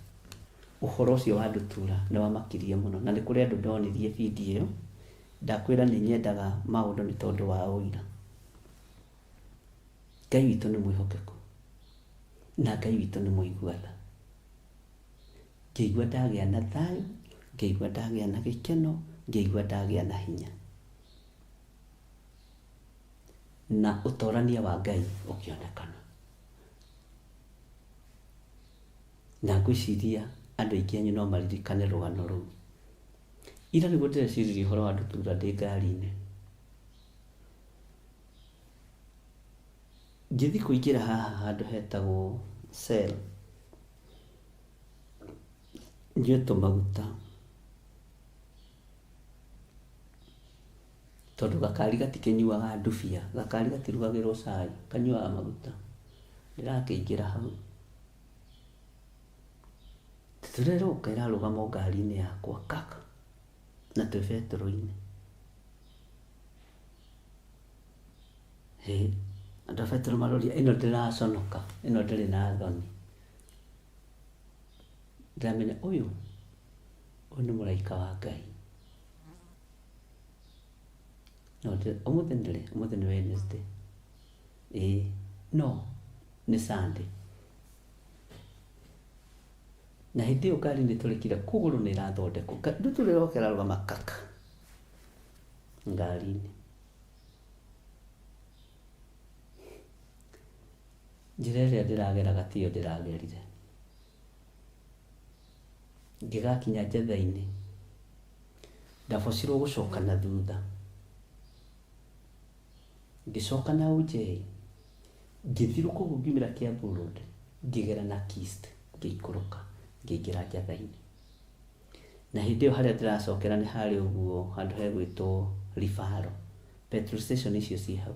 Ũhoro ũcio wa ndutura nĩ wamakirie mũno na nĩ kũrĩ andũ ndonirie video ĩyo. Ndakwĩra nĩ nyendaga maũndũ nĩ tondũ wa ũira. Ngai witũ nĩ mwĩhokeku na Ngai witũ nĩ mũigua tha. Ngĩigua ndagĩa na thayũ, ngĩigua ndagĩa na gĩkeno, ngĩigua ndagĩa na hinya. Na ũtorania wa Ngai ũkĩonekana. Na ngwĩciria andũ aingĩ anyu no maririkane rũgano rũu. Ira nĩguo ndĩreciririe ũhoro wa ndutura ndĩ ngari-inĩ. Ngĩthiĩ kũingĩra haha handũ hetagwo cell, nyue tũmaguta tondũ gakari gatikĩnyuaga ndubia, gakari gatirugagĩrwo cai, kanyuaga maguta. Ndĩrakĩingĩra hau. Ndutura ĩroka ĩrarũgama o ngari-inĩ yakwa kaka, na twĩ betũrũ-inĩ. Hĩ, andũ a betũrũ maroria ĩno ndĩraconoka, ĩno ndĩrĩ na thoni. Ndĩramenya ũyũ, ũyũ nĩ mũraika wa Ngai. No ũmũthĩ nĩ rĩ? Ũmũthĩ nĩ Wednesday. Ĩĩ, no nĩ Sunday. Na hĩndĩ ĩyo ngari nĩ tũrĩkire kũgũrũ nĩ ĩrathondekwo. Ndutura ĩroka ĩrarũgama kaka ngari-inĩ. Njĩra ĩrĩa ndĩrageraga tiyo ndĩragerire. Ngĩgakinya njetha-inĩ, ndabocirwo gũcoka na thutha. Ngĩcoka na ũnjei, ngĩthirũka ũguo ngiumĩra Kiambu Road, ngĩgera na Kist, ngĩikũrũka, ngĩingĩra njatha-inĩ. Na hĩndĩ ĩyo harĩa ndĩracokera nĩ harĩ ũguo handũ hegwĩtwo Rifaro, petrol station icio ciĩ hau.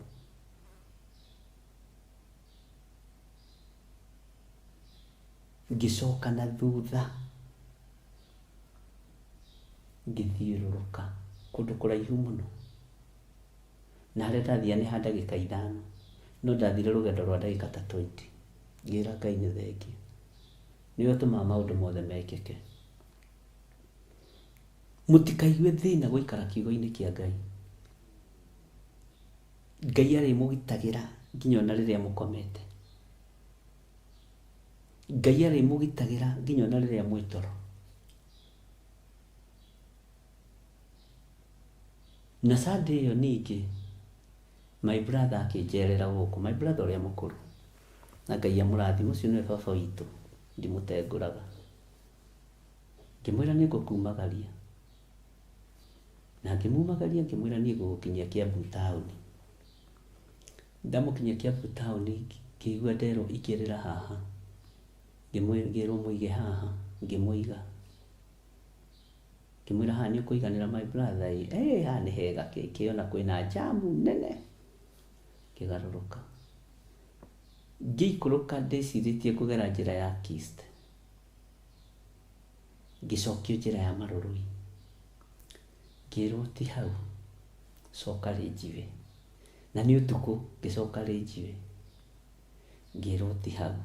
Ngĩcoka na thutha, ngĩthiũrũrũka kũndũ kũraihu mũno. Na harĩa ndathiaga nĩ ha ndagĩka ithano, no ndathire rũgendo rwa ndagĩka ta twenty. Ngĩra Ngai nĩ thengiũ, nĩwe ũtũmaga maũndũ mothe mekĩke. Mũtikaigue thĩna gũikara kiugo-inĩ kĩa Ngai. Ngai arĩmũgitagĩra nginya ona rĩrĩa mũkomete. Ngai arĩmũgitagĩra nginya ona rĩrĩa mwĩ toro. Na Sunday ĩyo ningĩ my brother akĩnjerera gũkũ, my brother ũrĩa mũkũrũ, na Ngai amũrathime, ũcio nĩwe baba witũ, ndimũtengũraga. Ngĩmwĩra nĩ ngũkumagaria, na ngĩmumagaria ngĩmwĩra niĩ ngũgũkinyia Kiambu taũni. Ndamũkinyia Kiambu taũni ngĩigua nderwo ingĩrĩra haha, ngĩrwo mũige haha, ngĩmũiga. Ngĩmwĩra haha nĩ ũkũiganĩra my brother ĩ, eh haha nĩ hega kĩ ona kwĩna njamu nene. Ngĩgarũrũka. Ngĩikũrũka ndĩcirĩtie kũgera njĩra ya Kist. Ngĩcokio njĩra ya Marũrũi. Ngĩrwo ti hau, coka Rĩnjiwe. Na nĩ ũtukũ ngĩcoka Rĩnjiwe. Ngĩrwo ti hau.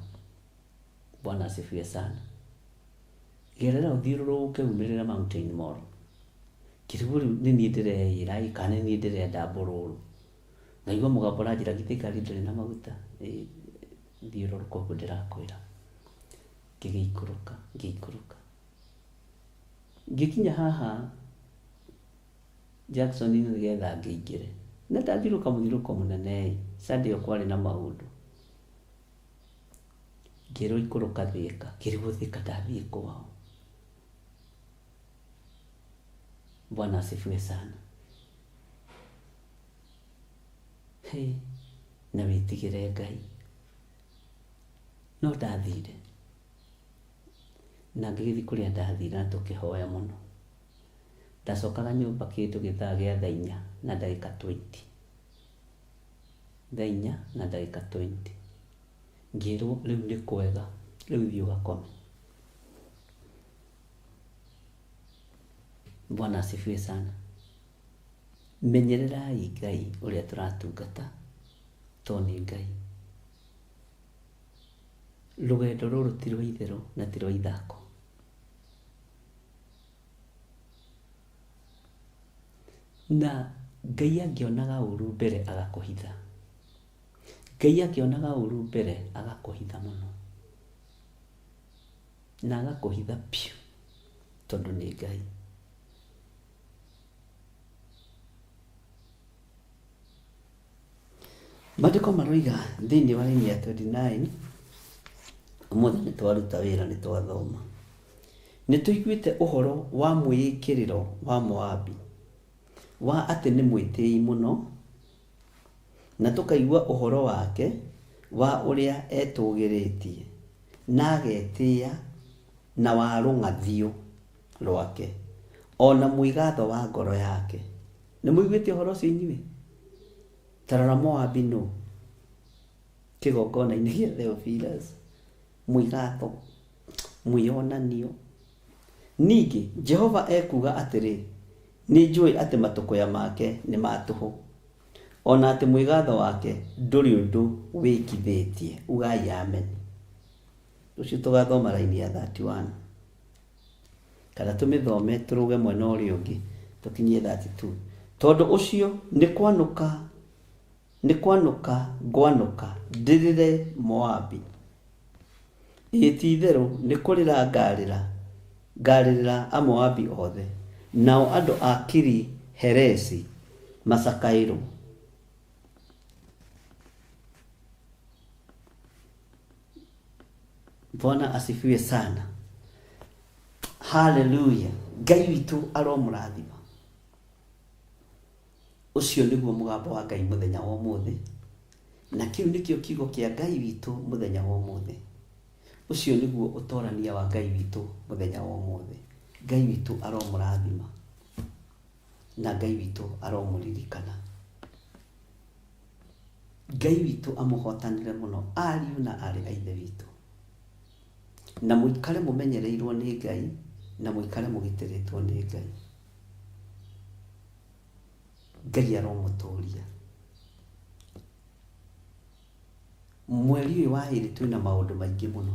Bwana asifiwe sana. Gerera ũthiũrũrũke umĩrĩre Mountain Mall. Ngĩrigwo rĩu nĩ niĩ ndĩreĩra ĩ kana nĩ niĩ ndĩrenda mbũrũrũ. Ngaigua mũgambo ũranjĩra githĩ ngari ndĩrĩ na maguta? Ĩ thiũrũrũka ũguo ndĩrakwĩra. Ngĩgĩikũrũka ngĩikũrũka. Ngĩkinya haha Jackson-inĩ nĩgetha ngĩingĩre. Na ndathiũrũrũka mũthiũrũrũko mũnene ĩ, Sunday ĩyo kwarĩ na maũndũ. Ngĩrwo ikũrũka Thika, ngĩrigwo Thika ndathiĩ kwao. Bwana asifiwe sana. Hey, na wĩtigĩre Ngai. No ndathire na ngĩgĩthiĩ kũrĩa ndathire na tũkĩhoya mũno. Ndacokaga nyũmba kĩndũ gĩthaa gĩa thaa inya na ndagĩka twenty. Thaa inya na ndagĩka twenty. Ngĩrwo rĩu nĩ kwega, rĩu thiĩ ũgakome. Bwana asifiwe sana. Menyererai Ngai ũrĩa tũratungata, to nĩ Ngai. Rũgendo rũrũ ti rwa itherũ na ti rwa ithako. Na Ngai angĩonaga ũru mbere agakũhitha. Ngai akĩonaga ũru mbere agakũhitha mũno. Na agakũhitha biũ tondũ nĩ Ngai. Maandĩko maroiga thĩinĩ wa raini ya 29, ũmũthĩ nĩ twaruta wĩra nĩ twathoma. Nĩ tũiguĩte ũhoro wa mwĩĩkĩrĩro wa Moabi, wa atĩ nĩ mwĩtĩi mũno, na tũkaigua ũhoro wake wa ũrĩa etũũgĩrĩtie, na agetĩĩa na wa rũng'athio rwake, o na mwĩgatho wa ngoro yake. Nĩ mũiguĩte ũhoro ũcio inyuĩ? Ta rora Moabi nũ? Kĩgongona-inĩ gĩa Theophilus, mwĩgatho, mwĩonanio. Ningĩ Jehova ekuuga atĩrĩ, Nĩnjũĩ atĩ matũkũya make nĩ ma tũhũ, o na atĩ mwĩgatho wake ndũrĩ ũndũ wĩkithĩtie. Ugai amen. Rũciũ tũgathoma raini ya 31 kana tũmĩthome tũrũge mwena ũrĩa ũngĩ tũkinyie 32. Tondũ ũcio nĩ kwanũka nĩ kwanũka ngwanũka ndĩrĩre Moabi, ĩĩ ti-itherũ nĩ kũrĩra ngarĩra ngarĩrĩra Amoabi othe, nao andũ a Kiri-Heresi macakaĩrwo. Bwana asifiwe sana. Haleluya. Ngai witũ aromũrathima. Ũcio nĩguo mũgambo wa Ngai mũthenya wa ũmũthĩ, na kĩu nĩkĩo kiugo kĩa Ngai witũ mũthenya wa ũmũthĩ. Ũcio nĩguo ũtorania wa Ngai witũ mũthenya wa ũmũthĩ. Ngai witũ aromũrathima, na Ngai witũ aromũririkana. Ngai witũ amũhotanĩre mũno ariũ na aarĩ a Ithe witũ. Na mũikare mũmenyereirwo nĩ Ngai, na mũikare mũgitĩrĩtwo nĩ Ngai. Ngai aromũtũria. Mweri ũyũ wa ĩrĩ twĩna maũndũ maingĩ mũno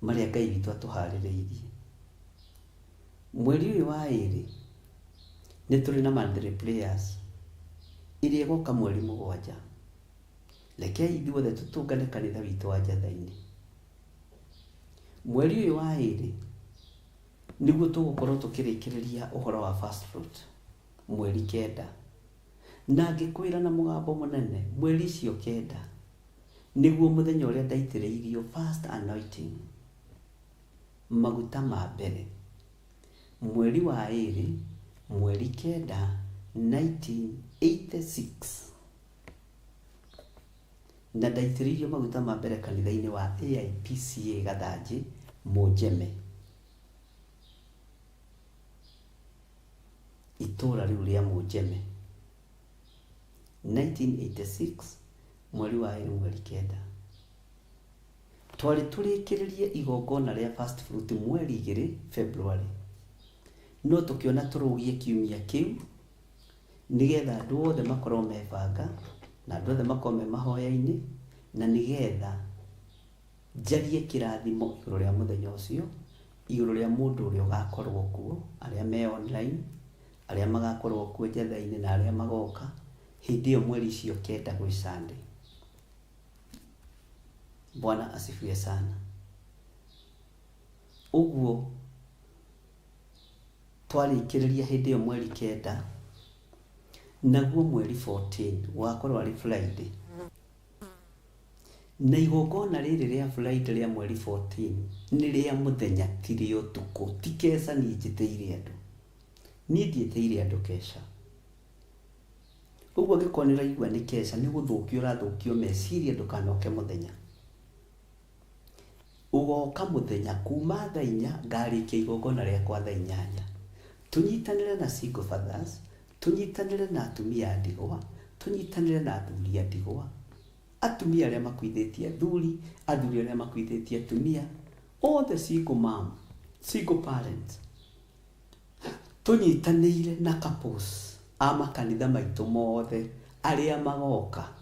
marĩa Ngai witũ atũharĩrĩirie. Mweri ũyũ wa ĩrĩ nĩ tũrĩ na monthly prayers ĩrĩa ĩgoka mweri 7. Rekei ithuothe tũtũngane kanitha witũ wa Njatha-inĩ. Mweri ũyũ wa ĩrĩ nĩguo tũgũkorwo tũkĩrĩkĩrĩria ũhoro wa first fruit mweri 9. Na ngĩkwĩra na mũgambo mũnene mweri icio 9 nĩguo mũthenya ũrĩa ndaitĩrĩirio first anointing, maguta ma mbere. Mweri wa ĩrĩ mweri 9 1986. Na ndaitĩrĩirio maguta ma mbere kanitha-inĩ wa AIPCA Gathanjĩ Mũnjeme, itũra rĩu rĩa Mũnjeme, 1986 mweri wa ĩrĩ mweri 9. Twarĩ tũrĩkĩrĩrie igongona rĩa first fruit mweri 2 February, no tũkĩona tũrũgie kiumia kĩu nĩgetha andũ othe makorwo mebanga na andũ othe makorwo me mahoya-inĩ, na nĩgetha njarie kĩrathimo igũrũ rĩa mũthenya ũcio, igũrũ rĩa mũndũ ũrĩa ũgakorwo kuo, arĩa me online, arĩa magakorwo kuo Njatha-inĩ na arĩa magoka hĩndĩ ĩyo mweri icio 9 gwĩ Sunday. Bwana asifiwe sana. Ũguo twarĩkĩrĩria hĩndĩ ĩyo mweri 9, naguo mweri 14 ũgakorwo arĩ Friday. Na igongona rĩrĩ rĩa Friday rĩa mweri 14 nĩ rĩa mũthenya ti rĩa ũtukũ. Ti keca niĩ njĩtĩire andũ. Niĩ ndiĩtĩire andũ keca. Ũguo angĩkorwo nĩ ũraigua nĩ keca, nĩ gũthũkio ũrathũkio meciria ndũkanoke mũthenya. Ũgoka mũthenya kuma thaa 4 ngarĩkia igongona rĩakwa thaa 8. Tũnyitanĩre na single fathers, tũnyitanĩre na atumia a ndigwa, tũnyitanĩre na athuri a ndigwa, atumia arĩa makuithĩtie athuri, athuri arĩa makuithĩtie atumia, othe single mom, single parents. Tũnyitanĩire na couples a makanitha maitũ mothe arĩa magoka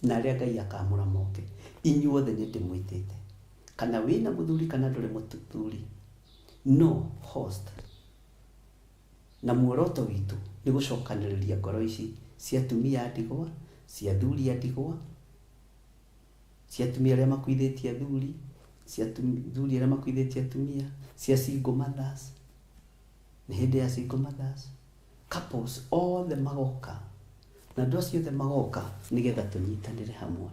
na arĩa Ngai akamũra moke. Inyuothe nĩ ndĩmwĩtĩte. Kana wĩna mũthuri kana ndũrĩ mũthuri, no host. Na muoroto witũ nĩ gũcokanĩrĩria ngoro ici cia atumia a ndigwa, cia athuri a ndigwa, cia atumia arĩa makuithĩtie athuri, cia athuri arĩa makuithĩtie atumia, cia single mothers. Nĩ hĩndĩ ya single mothers. Couples othe magoka. Na andũ acio othe magoka nĩgetha tũnyitanĩre hamwe.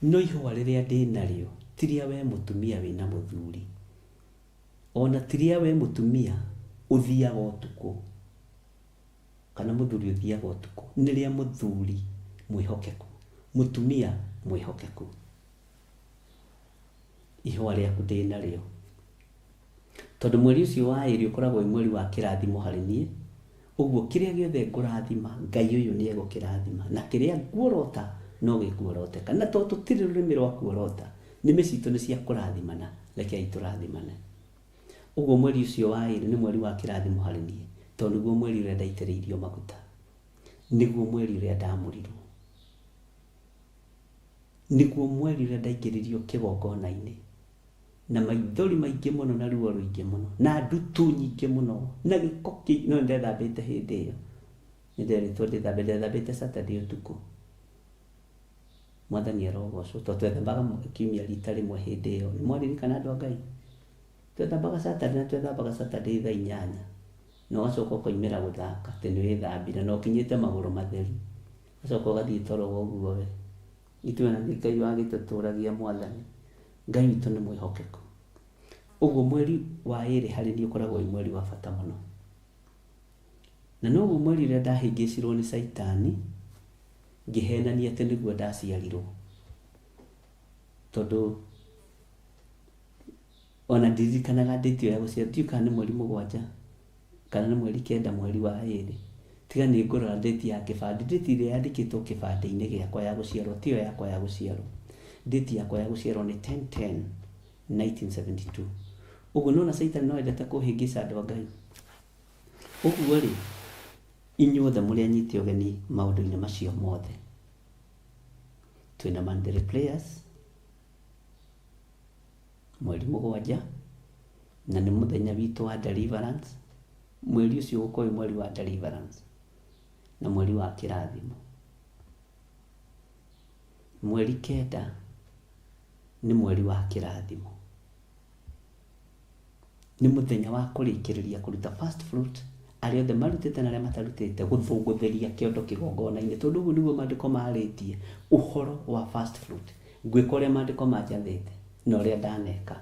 No ihũa rĩrĩa ndĩnarĩo ti rĩa we mũtumia wĩna mũthuri, ona ti rĩa we mũtumia ũthiaga ũtukũ kana mũthuri ũthiaga ũtukũ, nĩ rĩa mũthuri mwĩhokeku, mũtumia mwĩhokeku. Ihũa rĩaku ndĩnarĩo tondũ mweri ũcio wa ĩrĩ ũkoragwo wĩ mweri wa kĩrathimo harĩ niĩ, Ũguo kĩrĩa gĩothe ngũrathima, Ngai ũyũ nĩ egũkĩrathima, na kĩrĩa nguorota no gĩkuoroteka. Na tondũ tũtirĩ rũrĩmĩ rwa kuorota, nĩmĩ citũ nĩ cia kũrathimana, rekei tũrathimane. Ũguo mweri ũcio wa ĩrĩ nĩ mweri wa kĩrathimo harĩ niĩ, tondũ nĩguo mweri ũrĩa ndaitĩrĩirio maguta, nĩguo mweri ũrĩa ndamũrirwo, nĩguo mweri ũrĩa ndaingĩririo kĩgongona-inĩ na maithori maingĩ mũno na ruo rũingĩ mũno na ndutu nyingĩ mũno na gĩko kĩingĩ. No nĩndethambĩte hĩndĩ ĩyo, nĩnderĩtwo ndĩthambe, ndethambĩte Saturday ũtukũ. Mwathani arogocwo, tondũ twethambaga kiumia rita rĩmwe hĩndĩ ĩyo. Nĩ mwaririkana andũ a Ngai? Twethambaga Saturday na twethambaga Saturday thaa 8, na ũgacoka ũkoimĩra gũthaka atĩ nĩ wĩthambire na ũkinyĩte magũrũ matheru, ũgacoka ũgathiĩ toro ũguo we. Ithuĩ ona nĩ Ngai wagĩtũtũragia Mwathani. Ngai witũ nĩ mwĩhokeku. Ũguo mweri wa ĩrĩ harĩ niĩ ũkoragwo wĩ mweri wa bata mũno. Na noguo mweri ũrĩa ndahĩngĩcirwo nĩ Caitani, ngĩhenania atĩ nĩguo ndaciarirwo. Tondũ ona ndiririkanaga date ĩyo ya gũciarwo, ndiũĩ kana nĩ mweri 7 kana nĩ mweri 9 mweri wa 2. Tiga nĩ ngũrora date ya kĩbandĩ, date ĩrĩa yandĩkĩtwo kĩbandĩ-inĩ gĩakwa ya gũciarwo tiyo yakwa ya gũciarwo. Date yakwa ya gũciarwo nĩ 10/10/1972. Ũguo nĩwona Caitani no endete kũhĩngĩca andũ a Ngai. Ũguo rĩ, inyuothe mũrĩ anyite ũgeni maũndũ-inĩ macio mothe. Twĩna Monthly Prayers mweri 7, na nĩ mũthenya witũ wa deliverance. Mweri ũcio ũgũkorwo wĩ mweri wa deliverance na mweri wa kĩrathimo. Mweri 9 nĩ mweri wa kĩrathimo, nĩ mũthenya wa kũrĩkĩrĩria kũruta first fruit, arĩa othe marutĩte na arĩa matarutĩte, gũthũngũthĩria kĩondo kĩgongona-inĩ, tondũ ũguo nĩguo maandĩko marĩtie ũhoro wa first fruit. Ngwĩka ũrĩa maandĩko manjathĩte na ũrĩa ndaneka.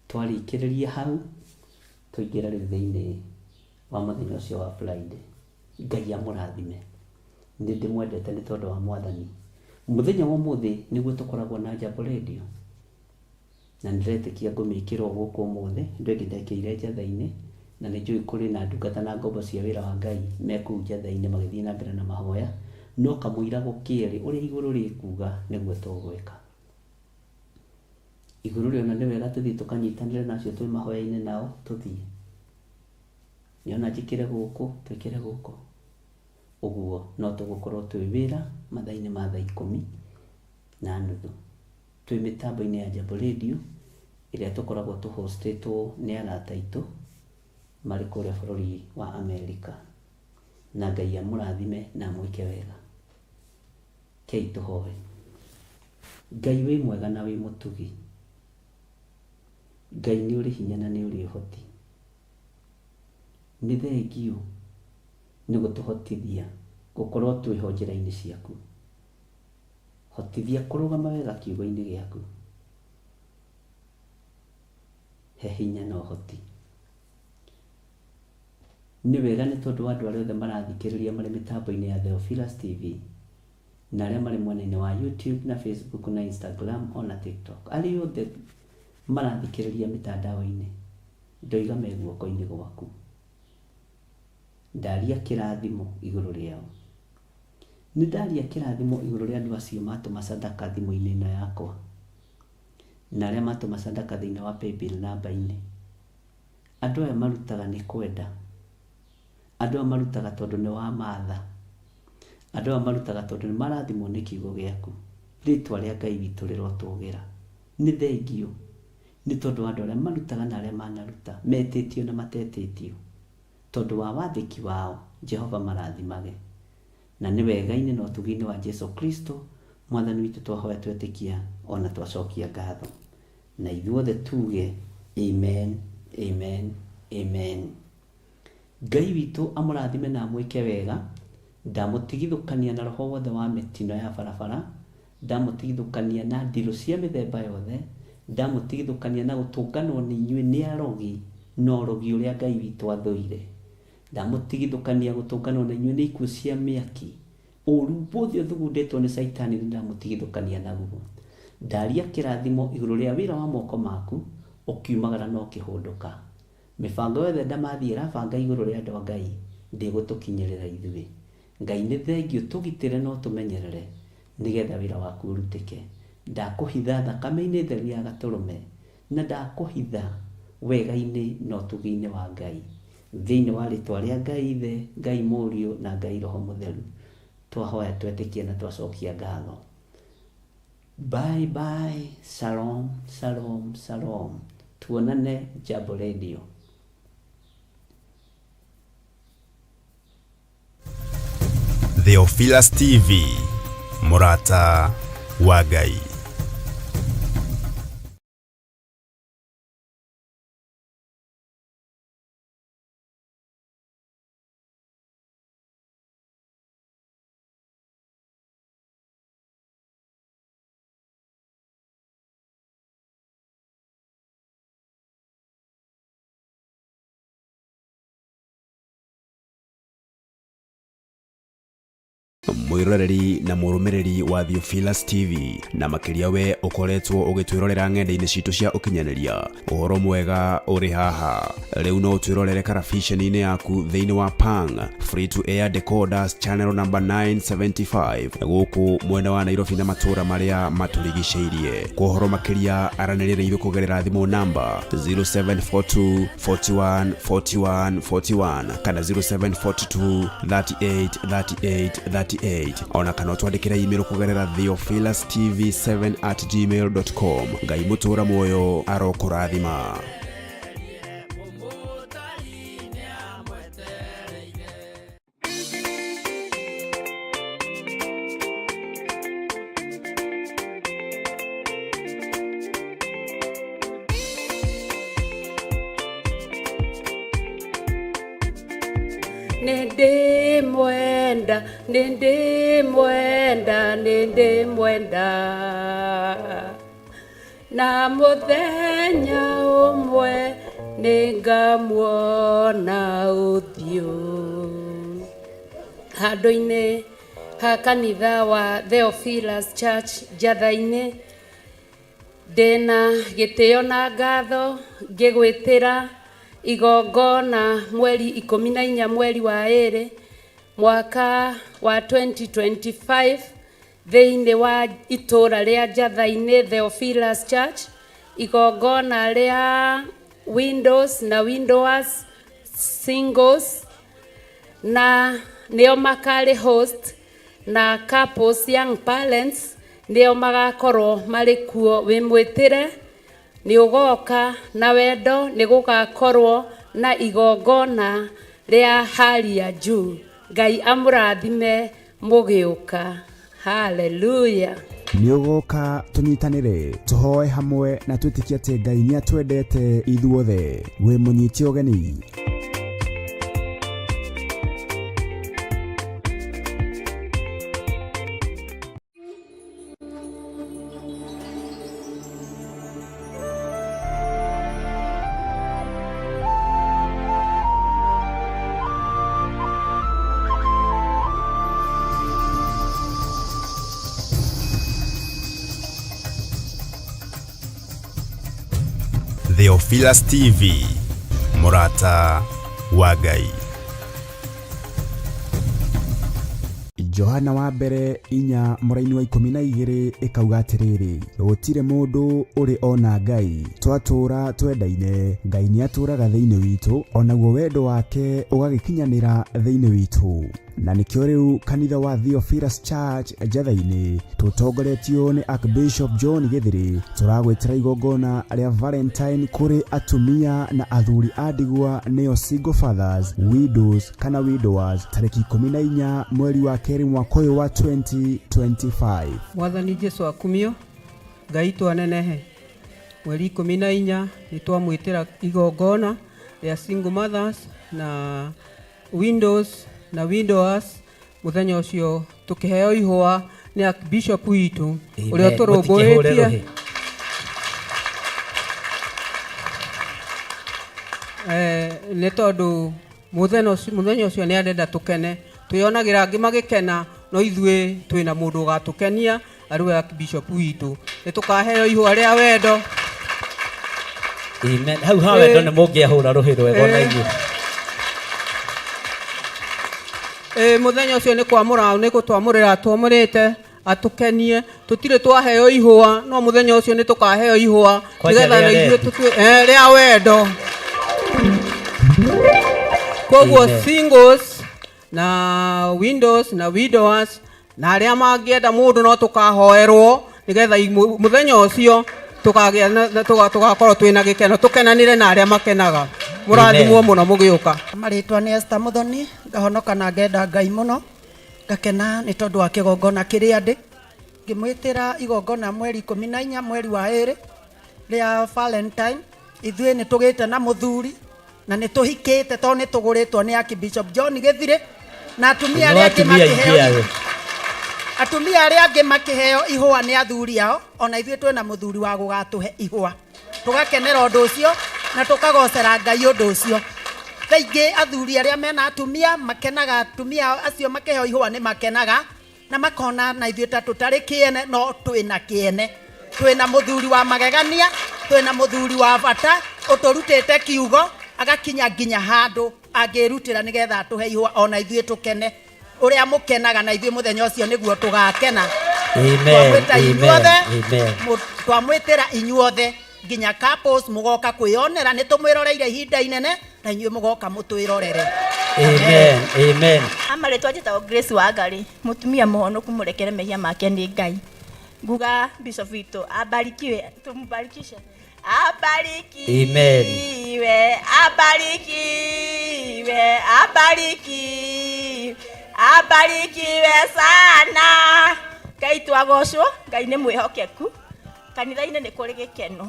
Twarĩkĩrĩria hau, tũingĩre rĩu thĩinĩ wa mũthenya ũcio wa Friday. Ngai amũrathime. Nĩ ndĩmwendete nĩ tondũ wa Mwathani. Mũthenya wa ũmũthĩ nĩguo tũkoragwo na Jambo Radio, na nĩndĩretĩkia ngũmĩkĩra o gũkũ ũmũthĩ. Andũ aingĩ ndekĩire njatha-inĩ, na nĩ njũĩ kũrĩ na ndungata na ngombo cia wĩra wa Ngai me kũu njatha-inĩ magĩthiĩ na mbere na mahoya. No kamũira gũkĩe-rĩ, ũrĩa igũrũ rĩkuga nĩguo tũgwĩka. Igũrũ rĩona nĩ wega tũthiĩ tũkanyitanĩre na acio twĩ mahoya-inĩ nao, tũthiĩ. Nĩona njĩkĩre gũkũ, twĩkĩre gũkũ. Ũguo no tũgũkorwo twĩ wĩra mathaa-inĩ ma thaa 10:30. Twĩ mĩtambo-inĩ ya Jambo Radio, ĩrĩa tũkoragwo tũhostĩtwo nĩ arata aitũ marĩ kũrĩa bũrũri wa Amerika. Na Ngai amũrathime na amwĩke wega. Kei tũhoe. Ngai wĩ mwega na wĩ mũtugi. Ngai nĩ ũrĩ hinya na nĩ ũrĩ ũhoti. Nĩ thengiũ nĩ gũtũhotithia gũkorwo twĩho njĩra-inĩ ciaku. Hotithia kũrũgama wega kiugo-inĩ gĩaku. He hinya na ũhoti. Nĩ wega nĩ tondũ wa andũ arĩa othe marathikĩrĩria marĩ mĩtambo-inĩ ya Theophilus TV na arĩa marĩ mwena-inĩ wa YouTube na Facebook na Instagram ona TikTok. Arĩa othe marathikĩrĩria mĩtandao-inĩ, ndoiga me guoko-inĩ gwaku. Ndaria kĩrathimo igũrũ rĩao. Nĩ ndaria kĩrathimo igũrũ rĩa andũ acio matũma sadaka thimũ-inĩ ĩno yakwa, na arĩa matũma sadaka thĩinĩ wa paybill namba-inĩ. Andũ aya marutaga nĩ kwenda. Andũ aya marutaga tondũ nĩ wa matha. Andũ aya marutaga tondũ nĩ marathimwo nĩ kiugo gĩaku. Rĩtwa rĩa Ngai witũ rĩrotũgĩra. Nĩ thengiũ nĩ tondũ wa andũ arĩa marutaga na arĩa manaruta, metĩtio na matetĩtio. Tondũ wa wathĩki wao, Jehova marathimage. Na nĩ wega-inĩ na ũtugi-inĩ wa Jesu Kristo, Mwathani witũ twahoya twetĩkia ona twacokia ngatho. Na ithuothe tuge amen, amen, amen. Ngai witũ amũrathime na amwĩke wega. Ndamũtigithũkania na roho wothe wa mĩtino ya barabara, ndamũtigithũkania na ndirũ cia mĩthemba yothe, ndamũtigithũkania na gũtũnganwo nĩ inyuĩ nĩ arogi na ũrogi ũrĩa Ngai witũ athũire. Ndamũtigithũkania gũtũnganwo na inyuĩ nĩ ikuũ cia mĩaki, ũũru wothe ũthugundĩtwo nĩ Caitani nĩ ndamũtigithũkania naguo. Ndaria kĩrathimo igũrũ rĩa wĩra wa moko maku, ũkiumagara na ũkĩhũndũka. Mĩbango yothe ndamathia ĩrabanga igũrũ rĩa andũ a Ngai ndĩgũtũkinyĩrĩra ithuĩ. Ngai nĩ thengiũ tũgitĩre na ũtũmenyerere nĩgetha wĩra waku ũrutĩke. Ndakũhitha thakame-inĩ theru ya Gatũrũme na ndakũhitha wega-inĩ na ũtugi-inĩ wa Ngai. Thĩinĩ wa rĩtwa rĩa Ngai Ithe, Ngai Mũriũ na Ngai Roho Mũtheru twahoya twetĩkia na twacokia ngatho. Bye bye, shalom, shalom, shalom. Tuonane Jambo Radio. Theophilus TV, mũrata wa Ngai. Mwiroreri na mũrũmĩrĩri wa Theophilus TV, na makĩria we ũkoretwo ũgĩtwĩrorera ng'enda-inĩ citũ cia ũkinyanĩria, ũhoro mwega ũrĩ haha. Rĩu no ũtwĩrorere karabiceni-inĩ yaku thĩinĩ wa Pang Free to Air Decoders channel number 975 gũkũ mwena wa Nairobi na matũũra marĩa matũrigicĩirie. Kwa ũhoro makĩria aranĩria na ithuĩ kũgerera thimũ namba 0742 41 41 41 kana 0742 38 38 38, ona kana ũtwandĩkĩre email kũgerera theophilustv7@gmail.com. Ngai mũtũra muoyo arokũrathima. Nĩndĩmwenda, nĩndĩmwenda, nĩndĩmwenda, na mũthenya ũmwe nĩngamuona ũthiũ. Handũ-inĩ ha kanitha wa Theophilus Church Njatha-inĩ, ndĩna gĩtĩo na ngatho ngĩgwĩtĩra igongona mweri 14 mweri wa 2 mwaka wa 2025 thĩinĩ wa itũra rĩa Njatha-inĩ Theophilus Church, igongona rĩa widows na widowers, singles na nĩo makarĩ host, na couples, young parents nĩo magakorwo marĩ kuo. Wĩ mwĩtĩre, nĩ ũgoka na wendo, nĩ gũgakorwo na igongona rĩa hali ya juu. Ngai amũrathime mũgĩũka. Haleluya. Nĩ ũgoka tũnyitanĩre, tũhoe hamwe na twĩtĩkie atĩ Ngai nĩ atwendete ithuothe. Wĩ mũnyite ũgeni. Theophilus TV, mũrata wa Ngai. Johana wa mbere 4 mũraini wa 12 ĩkauga atĩrĩrĩ, gũtirĩ mũndũ ũrĩ ona Ngai, twatũũra twendaine, Ngai nĩatũũraga thĩinĩ witũ, onaguo wendo wake ũgagĩkinyanĩra thĩinĩ witũ. Na nĩkĩo rĩu kanitha wa Theophilus Church Njatha-inĩ tũtongoretio nĩ Archbishop John Gĩthĩrĩ tũragwĩtĩra igongona rĩa Valentine kũrĩ atumia na athuri a ndigwa, nĩo single fathers, widows kana widowers, tarĩki 14 mweri wa 2 mwaka ũyũ wa 2025. Mwathani Jesu akumio, Ngai twanenehe. Mweri 14 nĩ twamwĩtĩra igongona rĩa single mothers na widows na widowers. Mũthenya ũcio tũkĩheo ihũa nĩ Archbishop witũ ũrĩa ũtũrũmbũĩtie. Nĩ tondũ mũthenya ũcio nĩ arenda tũkene, twĩonagĩra angĩ magĩkena, no ithuĩ twĩna mũndũ ũgatũkenia arĩ we Archbishop witũ. Nĩ tũkaheo ihũa rĩa wendo. Amen. Hau ha wendo nĩ mũngĩahũra rũhĩ rwega ona inyuĩ. Ĩ, mũthenya ũcio nĩ kwamũra nĩ gũtwamũrĩra twamũrĩte atũkenie tũtirĩ twaheo ihũa no mũthenya ũcio nĩ tũkaheo ihũa Kwanja nĩgetha rĩa na ithuĩ rendi. tũtue rĩa wendo koguo Amen. singles na windows na widowers na arĩa mangĩenda mũndũ no tũkahoerwo nĩgetha mũthenya ũcio tũkagĩa tũgakorwo twĩna gĩkeno tũkenanĩre na arĩa makenaga mũrathimwo mũno mũgĩũka. Marĩtwa nĩ Esther Muthoni, ngahonoka na ngenda Ngai mũno, ngakena nĩ tondũ wa kĩgongona kĩrĩa ndĩ. Ngĩmwĩtĩra igongona mweri 14 mweri wa 2 rĩa Valentine. Ithuĩ nĩ tũgĩte na mũthuri na nĩ tũhikĩte tondũ nĩ tũgũrĩtwo nĩ Archbishop John Gĩthirĩ na atumia No arĩa angĩ atumia aingĩ makĩheo ayo. atumia arĩa angĩ makĩheo ihũa nĩ athuri ao, ona ithuĩ twĩna mũthuri wa gũgatũhe ihũa, tũgakenera ũndũ ũcio na tũkagocera Ngai ũndũ ũcio. Thaingĩ athuri arĩa mena atumia makenaga, atumia acio makĩheo ihũa nĩ makenaga na makona na ithuĩ ta tũtarĩ kĩene, no twĩna kĩene, twĩna mũthuri wa magegania, twĩna mũthuri wa bata ũtũrutĩte kiugo agakinya nginya handũ angĩrutĩra nĩgetha atũhe ihũa ona ithuĩ tũkene. Ũrĩa mũkenaga na ithuĩ mũthenya ũcio nĩguo tũgakena. Amen. Twamwĩta Amen. inyuothe, Amen. twamwĩtĩra inyuothe nginya couples mũgoka kwĩyonera, nĩ tũmwĩroreire ihinda inene na inyuĩ mũgoka mũtwĩrorere. Amen. Amen. Amarĩtwa njĩtagwo Grace Wangari, mũtumia mũhonoku mũrekere mehia make nĩ Ngai. Nguga Bishop witũ abarikiwe, tumubarikishe. Abarikiwe, Amen. abarikiwe, abarikiwe, abarikiwe sana. Ngai twagocwo, Ngai nĩ mwĩhokeku. Kanitha-inĩ nĩ kũrĩ gĩkeno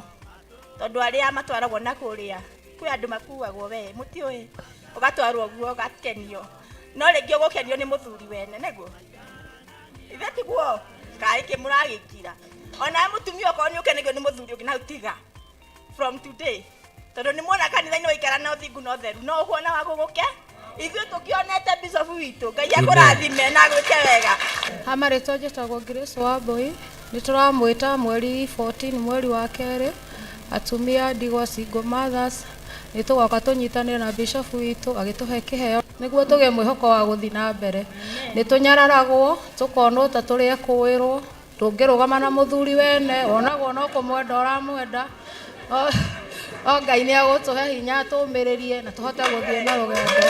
tondũ arĩa matwaragwo na kũrĩa kwĩ andũ makuagwo we mũtiũĩ, ũgatwarwo guo ũgakenio, no rĩngĩ ũgũkenio nĩ mũthuri wene nĩguo ithe tiguo kaĩ kĩ mũragĩkira ona mũtumia okorwo nĩ ũkenagio nĩ mũthuri ũngĩ na tiga from today tondũ nĩ muona kanitha-inĩ waikara na ũthingu na ũtheru no ũkuona wa gũgũke. Ithuĩ tũkĩonete bishop witũ Ngai akũrathime na agwĩke wega. Amarĩtwa njĩtagwo Grace Wambui, nĩ tũramwĩta mweri 14 mweri wa kerĩ, atumia ndigwa single mothers, nĩ tũgoka tũnyitanĩre na bishop witũ agĩtũhe kĩheo nĩguo tũgĩe mwĩhoko wa gũthiĩ na mbere. Nĩ tũnyararagwo tũkonwo ta tũrĩ ekũĩrwo, tũngĩrũgama na mũthuri wene wonagwo no kũmwenda ũramwenda. O Ngai nĩ agũtũhe hinya tũmĩrĩrie na tũhote gũthiĩ na rũgendo.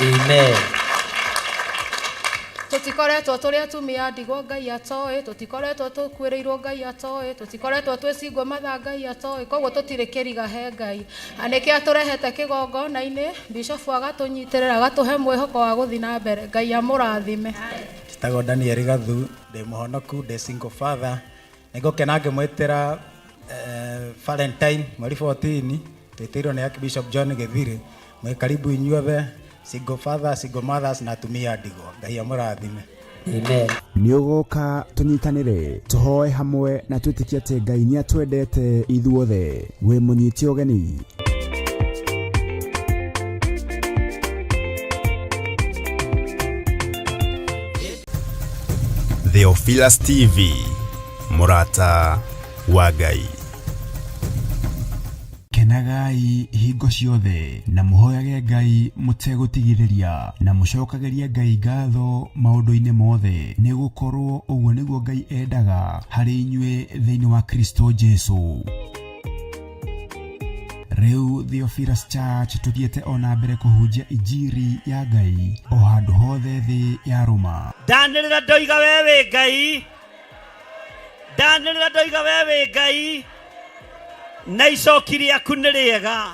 Amen. Tũtikoretwo tũrĩ atumia ndigwa Ngai atoĩ, tũtikoretwo tũkuĩrĩirwo Ngai atoĩ, tũtikoretwo twĩ single mother Ngai atoĩ, koguo tũtirĩ kĩriga he Ngai. Na nĩkĩo atũrehete kĩgongona-inĩ, Bishop agatũnyitĩrĩra agatũhe mwĩhoko wa gũthiĩ na mbere. Ngai amũrathime. Njĩtagwo Daniel Gathu, ndĩ mũhonoku, ndĩ single father. Nĩngũkena ngĩmwĩtĩra Valentine mweri 14, twĩtĩirwo nĩ Archbishop John Gĩthirĩ. Mwĩ karibu inyuothe, single father, single mothers na atumia ndigwa. Ngai amũrathime. Amen. Nĩ ũgoka tũnyitanĩre, tũhoe hamwe na twĩtĩkie atĩ Ngai nĩ atwendete ithuothe. Wĩ mũnyite ũgeni. Theophilus TV, mũrata wa Ngai. Kenagai hingo ciothe na mũhoyage Ngai mũtegũtigithĩria na mũcokagĩrie Ngai ngatho maũndũ-inĩ mothe, nĩ gũkorwo ũguo nĩguo Ngai endaga harĩ inyuĩ thĩinĩ wa Kristo Jesu. Rĩu Theophilus Church tũthiĩte ona mbere kũhunjia injiri ya Ngai o handũ hothe thĩ ya Roma. Ndanĩrĩra ndoiga we wĩ Ngai, ndanĩrĩra ndoiga we wĩ Ngai, na icoki rĩaku nĩ rĩega.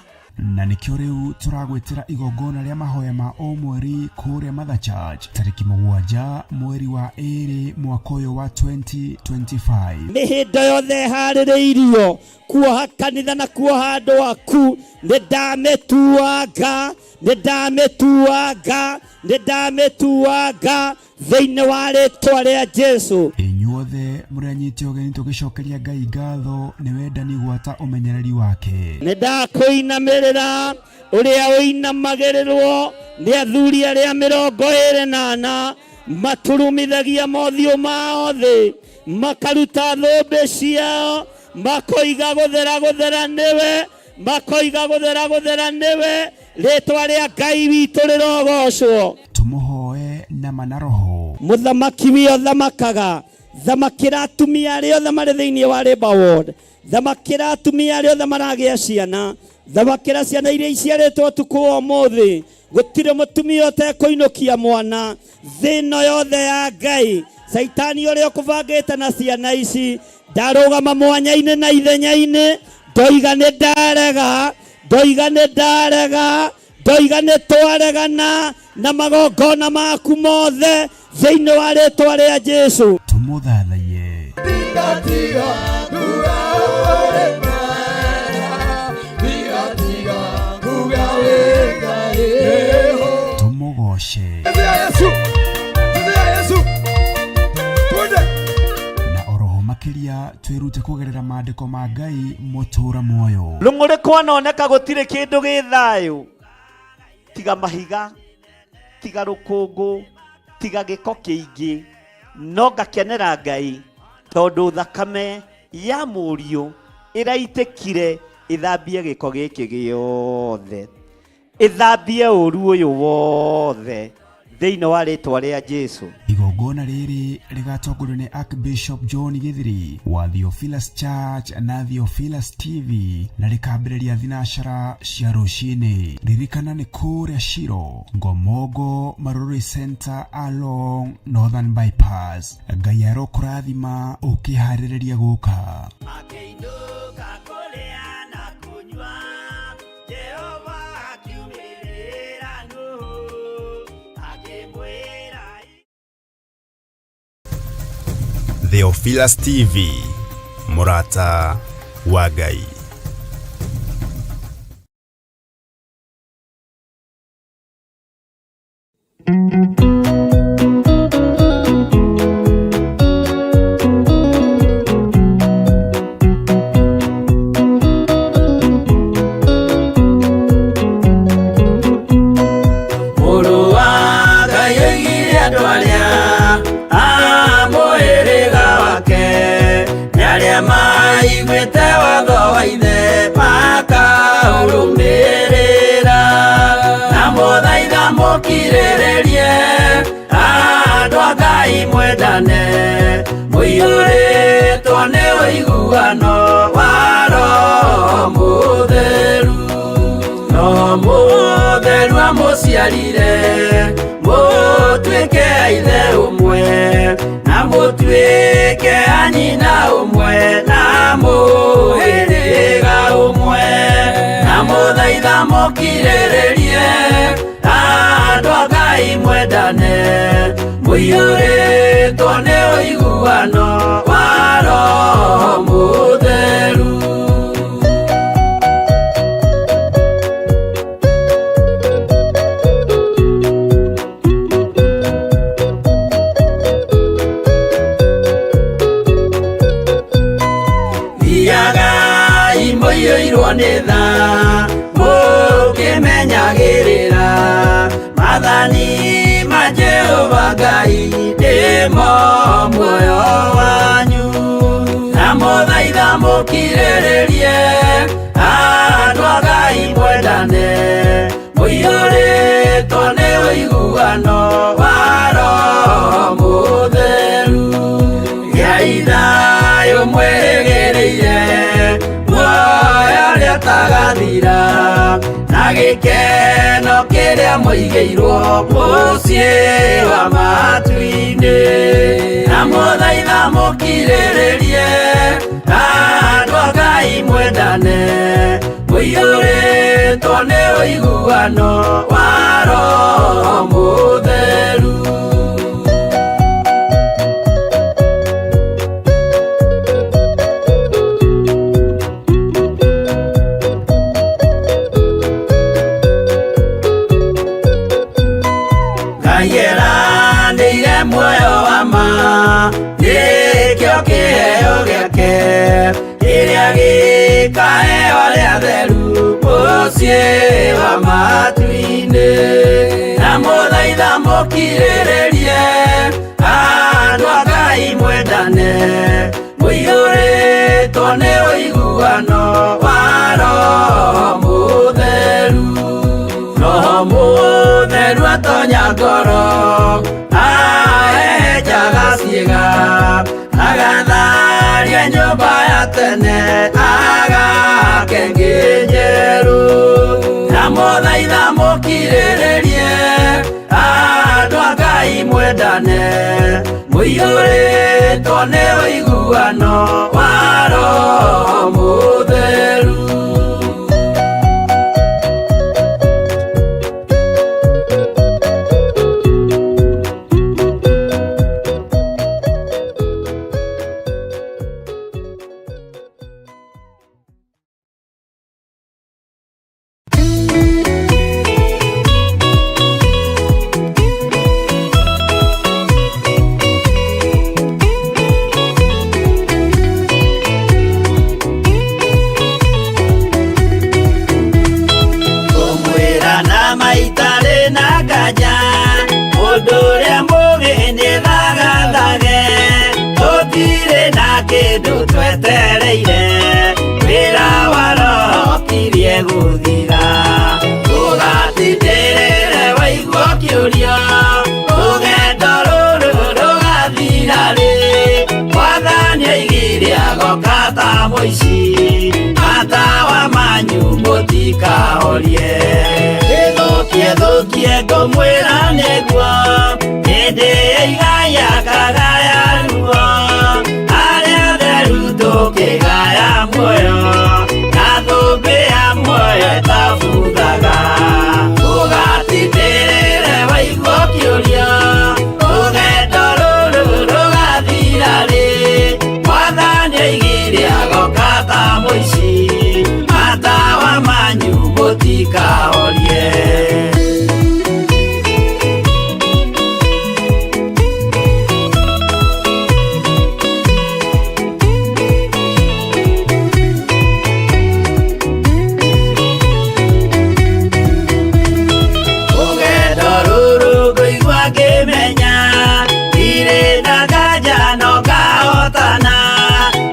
Na nĩkĩo rĩu tũragwĩtĩra igongona rĩa mahoya ma o mweri kũrĩa Mother Church tarĩki 7 mweri wa 2 mwaka ũyũ wa 2025. Mĩhĩndo yothe ĩharĩrĩirio kuoha kanitha na kuoha andũ aku, nĩ ndamĩtuanga, nĩ ndamĩtuanga, nĩ ndamĩtuanga thĩinĩ wa rĩtwa rĩa Jesu. Inyuothe mũrĩ anyite ũgeni tũgĩcokeria Ngai ngatho nĩ wendani gwata ũmenyereri wake. Nĩ ndakũinamĩrĩra ũrĩa ũinamagĩrĩrwo nĩ athuri arĩa 24 maturumithagia mothiũ mao thĩ, makaruta thũmbĩ ciao, Makoiga gũthera gũthera nĩwe, makoiga gũthera gũthera nĩwe. Rĩtwa rĩa Ngai witũ rĩrogocwo. Tũmũhoe nama na roho. Mũthamaki wĩ othamakaga, thamakĩra atumia arĩa othe marĩ thĩinĩ wa Labour Ward, thamakĩra atumia arĩa othe maragĩa ciana, thamakĩra ciana iria iciarĩtwo ũtukũ wa ũmũthĩ. Gũtirĩ mũtumia ũtekũinũkia mwana thĩ ĩno yothe ya Ngai. Caitani ũrĩa ũkũbangĩte na ciana ici ndarũgama mwanya-inĩ na ithenya-inĩ, ndoiga nĩ ndarega, ndoiga nĩ ndarega, ndoiga nĩ twaregana na magongona maku mothe thĩinĩ wa rĩtwa rĩa Jesu. Tũmũthathaiye. Tũmũgoce. Na oroho makĩria twĩrute kũgerera maandĩko ma Ngai mũtũra muoyo. Rũng'ũrĩ kwanoneka gũtirĩ kĩndũ gĩ thayũ tiga mahiga, tiga rũkũngũ, tiga gĩko kĩingĩ, no ngakenera Ngai tondũ thakame ya mũriũ ĩraitĩkire ĩthambie gĩko gĩkĩ gĩothe, ĩthambie ũru ũyũ wothe thĩinĩ wa rĩtwa rĩa Jesu. Igongona rĩrĩ rĩgatongorio nĩ Archbishop John Githiri wa Theophilus Church na Theophilus TV na rĩkambĩrĩria thinacara cia rũcinĩ. Ririkana nĩ kũrĩa Shiro, Ngomongo, Marurui Center along Northern Bypass. Ngai arokũrathima ũkĩharĩrĩria gũka. Makĩinũka kũrĩa na kũnyua, Jehova akiumĩrĩra Nuhu, akĩmwĩra Theophilus TV, mũrata wa Ngai. Mũrũ wa Ngai oigire andũ arĩa a mũhĩrĩga wake nĩ arĩa maiguĩte watho wa ithe makaũrũmĩrĩra. Na mũthaitha mũkirĩrĩrie andũ a Ngai mwendane, mũiyũrĩtwo nĩ ũiguano wa Roho Mũtheru. Roho Mũtheru amũciarire mũtuĩke a ithe ũmwe, na mũtuĩke a nyina ũmwe, na mũhĩrĩga ũmwe. Na mũthaitha mũkirĩrĩrie andũ a Ngai mwendane, mũiyũrĩtwo nĩ ũiguano wa Roho Mũtheru. Thiagai mũiyũirwo nĩ tha, mũkĩmenyagĩrĩra maathani ma Jehova Ngai nĩmo muoyo wanyu. Na mũthaitha mũkirĩrĩrie andũ a Ngai mwendane, mũiyũrĩtwo nĩ ũiguano wa Roho Mũtheru. Gĩai thayũ mwĩrĩgĩrĩire muoyo ũrĩa ũtagathira, na gĩkeno kĩrĩa mũigĩirwo mũciĩ wa matu-inĩ. Na mũthaitha mũkirĩrĩrie andũ a Ngai mwendane, mũiyũrĩtwo nĩ ũiguano wa Roho Mũtheru. Ngai eranĩire muoyo wa ma, nĩkĩo kĩheo gĩake kĩrĩa gĩkaheo arĩa atheru mũciĩ wa matu-inĩ. Na mũthaitha mũkirĩrĩrie andũ a Ngai mwendane, mũiyũrĩtwo Nĩ ũiguano wa Roho Mũtheru. Roho Mũtheru atonya ngoro, ahehenjaga ciĩga, agatharia nyũmba ya tene, agake ĩngĩ njerũ. Ndamũthaitha mũkirĩrĩrie, andũ a Ngai mwendane, mũiyũrĩtwo nĩ ũiguano wa Roho Mũtheru. Ngũmwĩra na maitarĩ na nganja, mũndũ ũrĩa mũũgĩ nĩ thagathage, tũtirĩ na kĩndũ twetereire, wĩra wa Roho ũkirie gũthira. Ũgatindĩrĩre waigua ũkĩũria, rũgendo rũrũ rũgathira rĩ? Mwathani oigire agoka ta mũici, matawa manyu mũtikahorie. Ĩthũkie thũkie ngũmwĩra nĩguo, hĩndĩ ĩigai akagaya ruo, arĩa atheru tũkĩgaya muoyo, na thũmbĩ ya muoyo ĩtabuthaga. Ũgatindĩrĩre waigua ũkĩũria, rũgendo rũrũ rũgathira rĩ? Mwathani oigire agoka ta mũici, matawa manyu mũtikahorie. Rũgendo rũrũ ngũigua ngĩmenya, ndirĩ na nganja no ngahotana,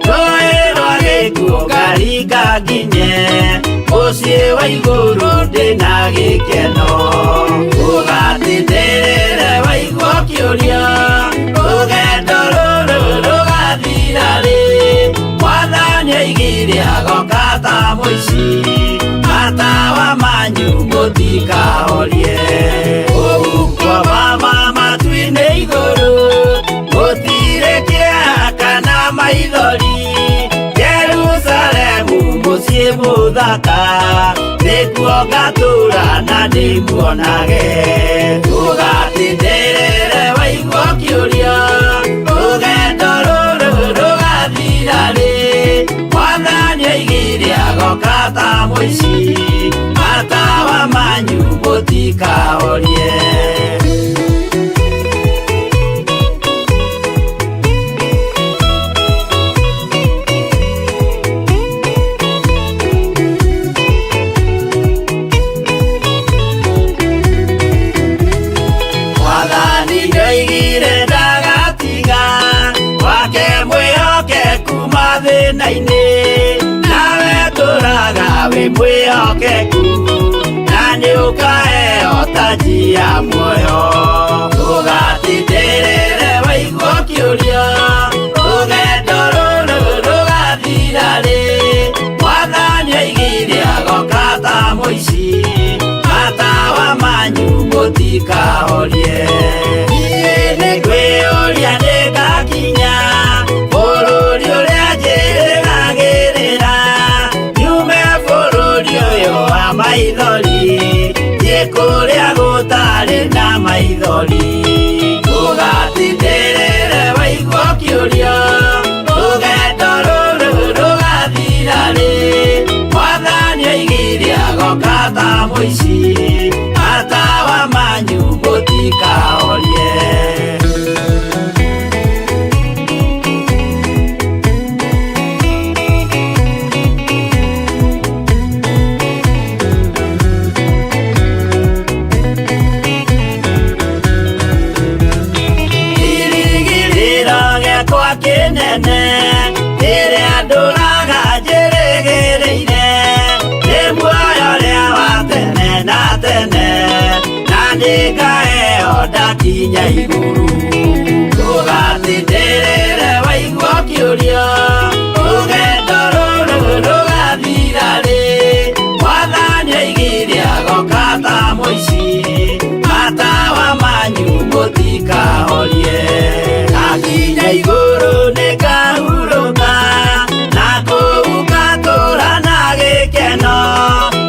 rũĩ rwa gĩkuũ ngaringa nginye, mũciĩ wa igũrũ ndĩna gĩkeno. Ũgatindĩrĩre waigua ũkĩũria, rũgendo rũrũ rũgathira rĩ? Mwathani oigire agoka ta mũici, matawa manyu mũtikahorie. Ũguo mama matu-inĩ igũrũ, gũtirĩ kĩeha kana maithori, Jerusalemu mũciĩ mũthaka, nĩkuo ngatũũra na ndĩmuonage. Ũgatindĩrĩre waigua ũkĩũria, rũgendo rũrũ rũgathira rĩ? Mwathani oigire agoka ta mũici, matawa manyu mũtikahorie. Mwathani nĩoigire ndagatiga, wake mwĩhokeku mathĩna-inĩ, nawe tũraga wĩ mwĩhokeku, na nĩũkaheo taji ya muoyo. Ũgatindĩrĩre waigua ũkĩũria, rũgendo rũrũ rũgathira rĩ? Mwathani oigire agoka ta mũici, matawa manyu mũtikahorie. Niĩ nĩngwĩyũria nĩngakinya bũrũri ũrĩa njĩrĩgagĩrĩra, nyume bũrũri ũyũ wa maithori, thiĩ kũrĩa gũtarĩ na maithori. Ũgatindĩrĩre waigua ũkĩũria, rũgendo rũrũ rũgathira rĩ? Mwathani oigire agoka ta mũici, matawa manyu mũtikahorie. Kĩrĩgĩrĩro gĩakwa kĩnene, rĩrĩa ndũraga Nĩngaheo ndakinya igũrũ. Ndũgatindĩrĩre waigua ũkĩũria, rũgendo rũrũ rũgathira rĩ? Mwathani oigire agoka ta mũici, matawa manyu mũtikahorie. Ndakinya igũrũ nĩngahurũka, na kũu ngatũũra na gĩkeno.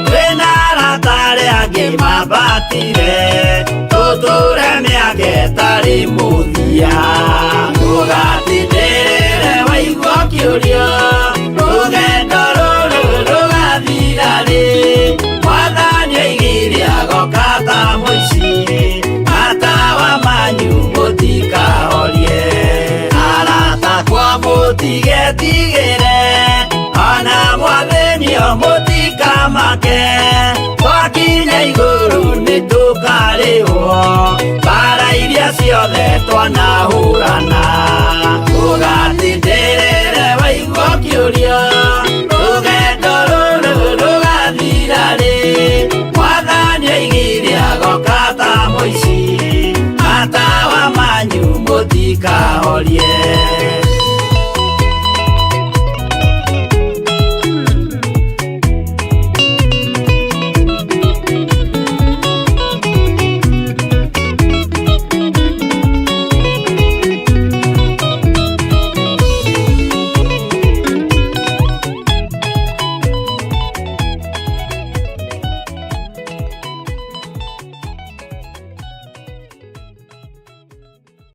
Twĩna arata arĩa angĩ mambatire, tũtũre mĩaka ĩtarĩ mũthia. Ndũgatindĩrĩre waigua ũkĩũria, rũgendo rũrũ rũgathira rĩ? Mwathani oigire agoka ta mũici, matawa manyu mũtikahorie. Arata akwa mũtigetigĩre, ona mwathĩnio mũtikamake. Twakinya igũrũ nĩtũkarĩhwo mbara iria ciothe twanahũrana. Ndũgatindĩrĩre waigua ũkĩũria, rũgendo rũrũ rũgathira rĩ? Mwathani oigire agoka ta mũici, matawa manyu mũtikahorie.